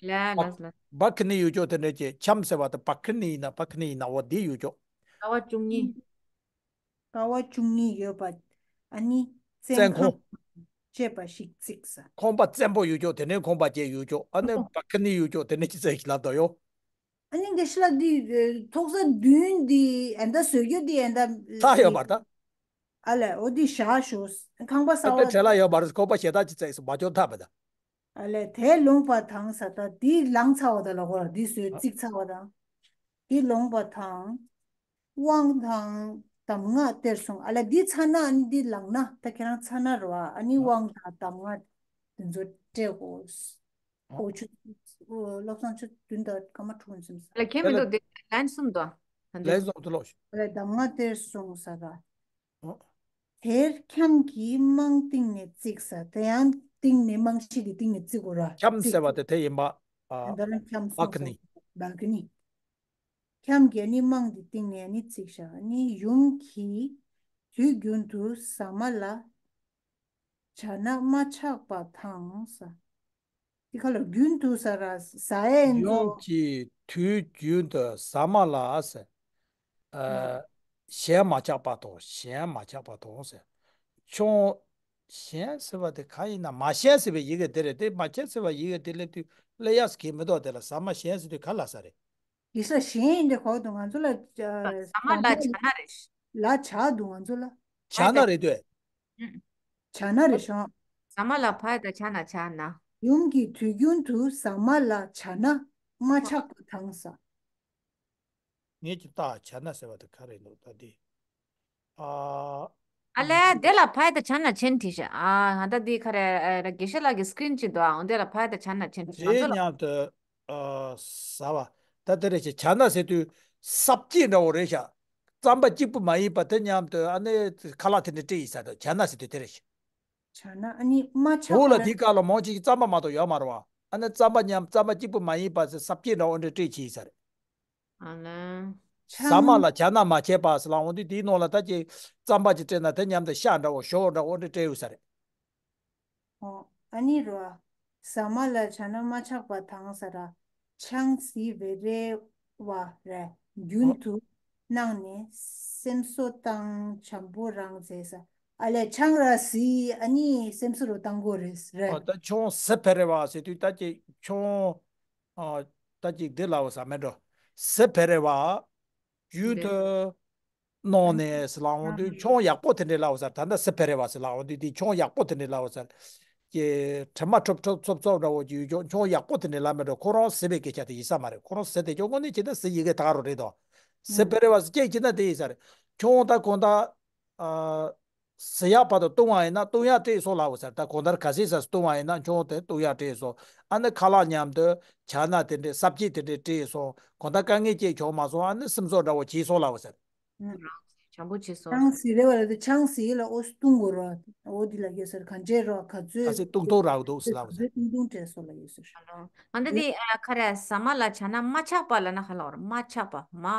ལ་ལ་ལ། བ་ཁི་ནི་ཡོད་ཀྱོག་དེ་འདྲ་ཅིག་ཁྱམས་ཟེར་བ་དེ་བ་ཁི་ནི་ཡིན་ན་བ་ཁི་ནི་ཡིན་ན་འོ་དེ་ཡོད་ཀྱོག་ཀ་བ་བཅུ་གཉིས། ཀ་བ་བཅུ་གཉིས་ཡོད་པ། ཨ་ནི་བཙོན་བཙོན་ཁང་ཁང་བཅས་པ་ཞིག་བརྩིགས་ས། ཁང་པ་བཙན་པོ་ཡོད་ཀྱོག་དེ་ནས་ཁང་པ་བཅས་ཡོད་ཀྱོག་ཨ་ནི་བ་ཁི་ནི་ཡོད་ཀྱོག་དེ་ནས་ཅི་ཙེ་ཞིག་ལབ་དོ་ཡོ། ཨ་ནི་འདི་ཤི་ལ་འདི་ཐོག་ས་བདུན་འདི་ཨེ་འདྲ་བཟོས་རྒྱུ་འདི་ཨེ་འདྲ་ལྷ་ཡོད་པར་ད། ཨ་ལས་འོ་འདི་བཞག་ཞོག་ཁང་པ་ས་ཨ་བ་ད་བྲེལ་ལ་ཡོད་པར་ཁང་པ་ཞེ་དྲག་ཅིག་བརྩིགས་སུ་མ་འཇོག་ཐབས་པ་ད། ཨ་ལས་དེ་ལོངས་པ་དང་ས་ད་འདི་ལངས་ཚར་བ་ད་ལ་གོ་འདི་བཟོས་བརྩིགས་ཚར་བ་དང་། འདི་ལོངས་པ་དང་། དབང་དང་གདམས་ངག་གཏེར་སྲུང་། ཨ་ལས་འདི་ཚར་ན་ཨ་ནི་འདི་ལངས་ན་ད་ཁྱེད་རང་ཚར་ན་རེད་བ། ཨ་ནི་དབང་དང་གདམས་ངག་དེ་ཚོ་སྤྲད་དགོས། ཨོ་ཆུ། ཨོ་བློ་བཟང་ཆུ་བདུན་དང་སྐར་མ་དྲུག་ཡིན་སེམས་ས། ལ་ཁྱེད་མི་འདུག་དེ་ལན་གསུམ་དང་། ལན་གསུམ་དུ་ལོག་ཤོག་ཨ་ལས་གདམས་ངག་གཏེར་སྲུང་ས་ར། ཨོ། དེར་ཁྱམས་ཀྱི་རྨང་བཏིང་ནས་བརྩིགས་ས། དེ་ཡང་བཏིང་ནས་རྨང་གཞི་དེ་བཏིང་ནས་བརྩིགས་དགོས་ར། ཁྱམས་ཟེར་བ་དེ་དེ་ཡིན་པ། ཨ། དེ་ལྟར་ཁྱམས་སོང་། བལ་ཀ་ནི། བལ་ཀ་ནི། ཁྱམས་ཀྱི་ནི་རྨང་འདི་བཏིང་ནས་ནི་བརྩིགས་བཞག་ནི་ཡུམ་གྱིས་དུས་རྒྱུན་དུ་ཟ་མ་ལ་བྱ་ན་མ་ཆག་པ་དང་ས། འདི་ཁ་ལ་རྒྱུན་དུ་ས་ར་ཟ་ཡས་ཡུམ་ཚོ། གྱིས་དུས་རྒྱུན་དུ་ཟ་མ་ལ་ཟེར། ཨ། ཞེན་མ་ཆགས་པ་དང་ཞེན་མ་ཆགས་པ་དང་ཟེར། ཆུང་། ཞེན་ཟེར་བ་དེ་གང་ཡིན་ན་མ་ཞེན་ཟེར་བའི་ཡི་གེ་དེ་རེད་དེ། མ་ཞེན་ཟེར་བ་ཡི་གེ་དེ་སླེབས་དུས་སླེབས་ཡག་གི་མི་འདུག་དེ་ལ་ཟ་མ་ཞེན་ཟེར་དུས་ག་ལ་ས་རེད། ཡིན་ས་གཞན་ཡིན་དེ་གོ་འདུག་ང་ཚོ་ལ། ཨ། ཟ་མ་ལ་བྱ་ན་རེད། ལ་བྱ་འདུག་ང་ཚོ་ལ། བྱ་ན་རེད་དོ། ཨུ། བྱ་ན་རེད་ཤོང་། ཟ་མ་ལ་བ་ད་བྱ་ན་བྱ་ན། ཡུམ་གྱིས་དུས་རྒྱུན་དུ་ཟ་མ་ལ་བྱ་ན་མ་ཆག་པ་དང་ས། ངེད་ཀྱི་རྟགས་བྱ་ན་ཟེར་བ་དེ་ག་རེ་འདུག་ད་འདི། ཨ། ཨ་ལས་དེ་ལ་ཕའི་ད་ཆ་ན་ཆེན་ཁྲིད་ཤག་ཨ་ང་ད་འདི་ཁ་རེ་ར་དགེ་བཤེས་ལགས་ཀྱི་སི་ཀི་རིན་ཅིག་འདུག་ཨ་འོ་དེ་ལ་ཕའི་ད་ཆ་ན་ཆེན་ཁྲིད་ང་དེ་ཚོ་ལ། མཉམ་དུ། ཨ། ཟ་བ། ད་དེ་རེད་ཤག་བྱ་ན་ཟེར་དུས་སྲབ་སྐྱེས་འདྲ་བོ་རེད་ཤག་རྩམ་པ་གཅིག་པུ་མ་ཡིན་པ་དེ་མཉམ་དུ་ཨ་ནི་ཁ་ལག་དེ་འདྲ་སྤྲད་ཡིན་ས་དང་བྱ་ན་ཟེར་དུས་དེ་རེད་ཤག་བྱ་ན་ཨ་ནི་མ་ཆགས་བོད་ལ་པ། དེའི་སྐབས་ལ་མང་ཆེ་ཞིག་རྩམ་པ་མ་གཏོགས་ཡོད་མ་རེད་བ། ཨ་ནི་རྩམ་པ་མཉམ་རྩམ་པ་གཅིག་པུ་མ་ཡིན་པ་ཟེར་ས་བཅད་འདྲ་བོ་འདྲ་སྤྲད་ཀྱི་ཡིན་ས་རེད། ཨ་ལ། ཟ་མ་ལ་བྱ་ན་མ་ཆད་པ་ཟེར་ལ་འོང་དུས་དེའི་ནང་ལ་ད་ཅིག་རྩམ་པ་ཅིག་སྤྲད་ན་དེ་མཉམ་དུ་ཤ་འདྲ་བོ་ཞོ་འདྲ་བོ་འདྲ་སྤྲད་ཡོད་ས་རེད། ཨོ། ཨ་ནི་རོ། ཟ་མ་ལ་བྱ་ན་མ་ཆག་པ་དང་ཟེར་ར། ཆང་ཟི་བེ་རེ་བ་རེ། རྒྱུན་དུ་གནང་ནས་སེམས་གསོ་དང་བྱམས་པོ་རང་མཛད་ས། ཨ་ལས་ཆང་ར་ཟི་ཨ་ནི་སེམས་གསོ་རུ་བཏང་དགོས་རེད་རེད། ཨོ་ད་ཆང་ཟི་བེ་རེ་བ་ཟེར་དུས་ད་ཅིག་ཆང་ཨོ་ད་ཅིག་འདི་ལ་བ་ས་མེད་འགྲོ། ཟི་བེ་རེ་བ། རྒྱུན་དུ་གནང་ནས་ལ་འོང་དུས་ཆང་ཡག་པོ་དེ་འདྲས་ལ་འོ་ཟེར། ད་ལྟ་ཟི་བེ་རེ་བ་ཟེར་ལ་འོང་དུས་དེ་ཆང་ཡག་པོ་དེ་འདྲས་ལ་འོ་ཟེར། ཀྱེ་དྲི་མ་ཁྲོབ་ཁྲོབ་ཚོབ་ཚོབ་འདྲ་བོ་ཅིག་ཡོད་ཀྱང་ཆང་ཡག་པོ་དེ་འདྲས་ལ་མེད་འགྲོ། ཁོ་རང་ཟི་བའི་སྐད་ཆ་དེ་ཡིན་ས་མ་རེད། ཁོ་རང་ཟི་དེ་ཀྱང་དངོས་གནས་བྱས་ན་ཟི་ཡི་གེ་ད་ག་རུ་རེད་དོ། ཟི་བེ་རེ་བ་ཟེར་སྐད་ཅིག་ན་དེ་ཡིན་ས་རེད། ཆང་ད་གང་ད། ཨ། ཟི་ཡག་བར་དུ་བཏུང་བ་ཡིན་ན་བཏུང་ཡག་སྤྲད་སོང་ལ་འོ་ཟེར། ད་གང་ལྟར་ག་ཟི་ཟ་བཏུང་བ་ཡིན་ན་ཆང་དེ་བཏུང་ཡག་སྤྲད་སོང་། ཨ་ནི་ཁ་ལག་མཉམ་དུ་བྱ་ན་དེ་འདྲས་ས་བཅད་དེ་འདྲས་སྤྲད་སོང་། གང་ལྟར་དཀའ་ངལ་ཅིག་བྱུང་མ་སོང་། ཨ་ནི་སེམས་གསོ་འདྲ་བོ་བྱས་སོང་ལ་འོ་ཟེར། བྱམས་པོ་བྱས་སོང་ཆང་ཟི་རེ་བ་ལ་དེ་ཆང་ཟི་ལ་འོ་བཏུང་དགོས་ར། འོ་དེ་ལ་ཡོད་ཟེར། ག་འདྲས་ར་ག་ཚོད་ག་ཚོད་བཏུང་ཐོག་རག་འདུག་ཟེར་ལ་འོ་ཟེར། ག་ཚོད་བཏུང་བཏུང་སྤྲད་སོང་ལ་ཡོད་ཟེར། ཨ་ལོ། ཨ་འདི་དེ་ཨ་ཁ་ར་ཟ་མ་ལ་བྱ་ན་མ་ཆག་པ་ལ་ན་ཧ་ལ་བར་མ་ཆག་པ་མ།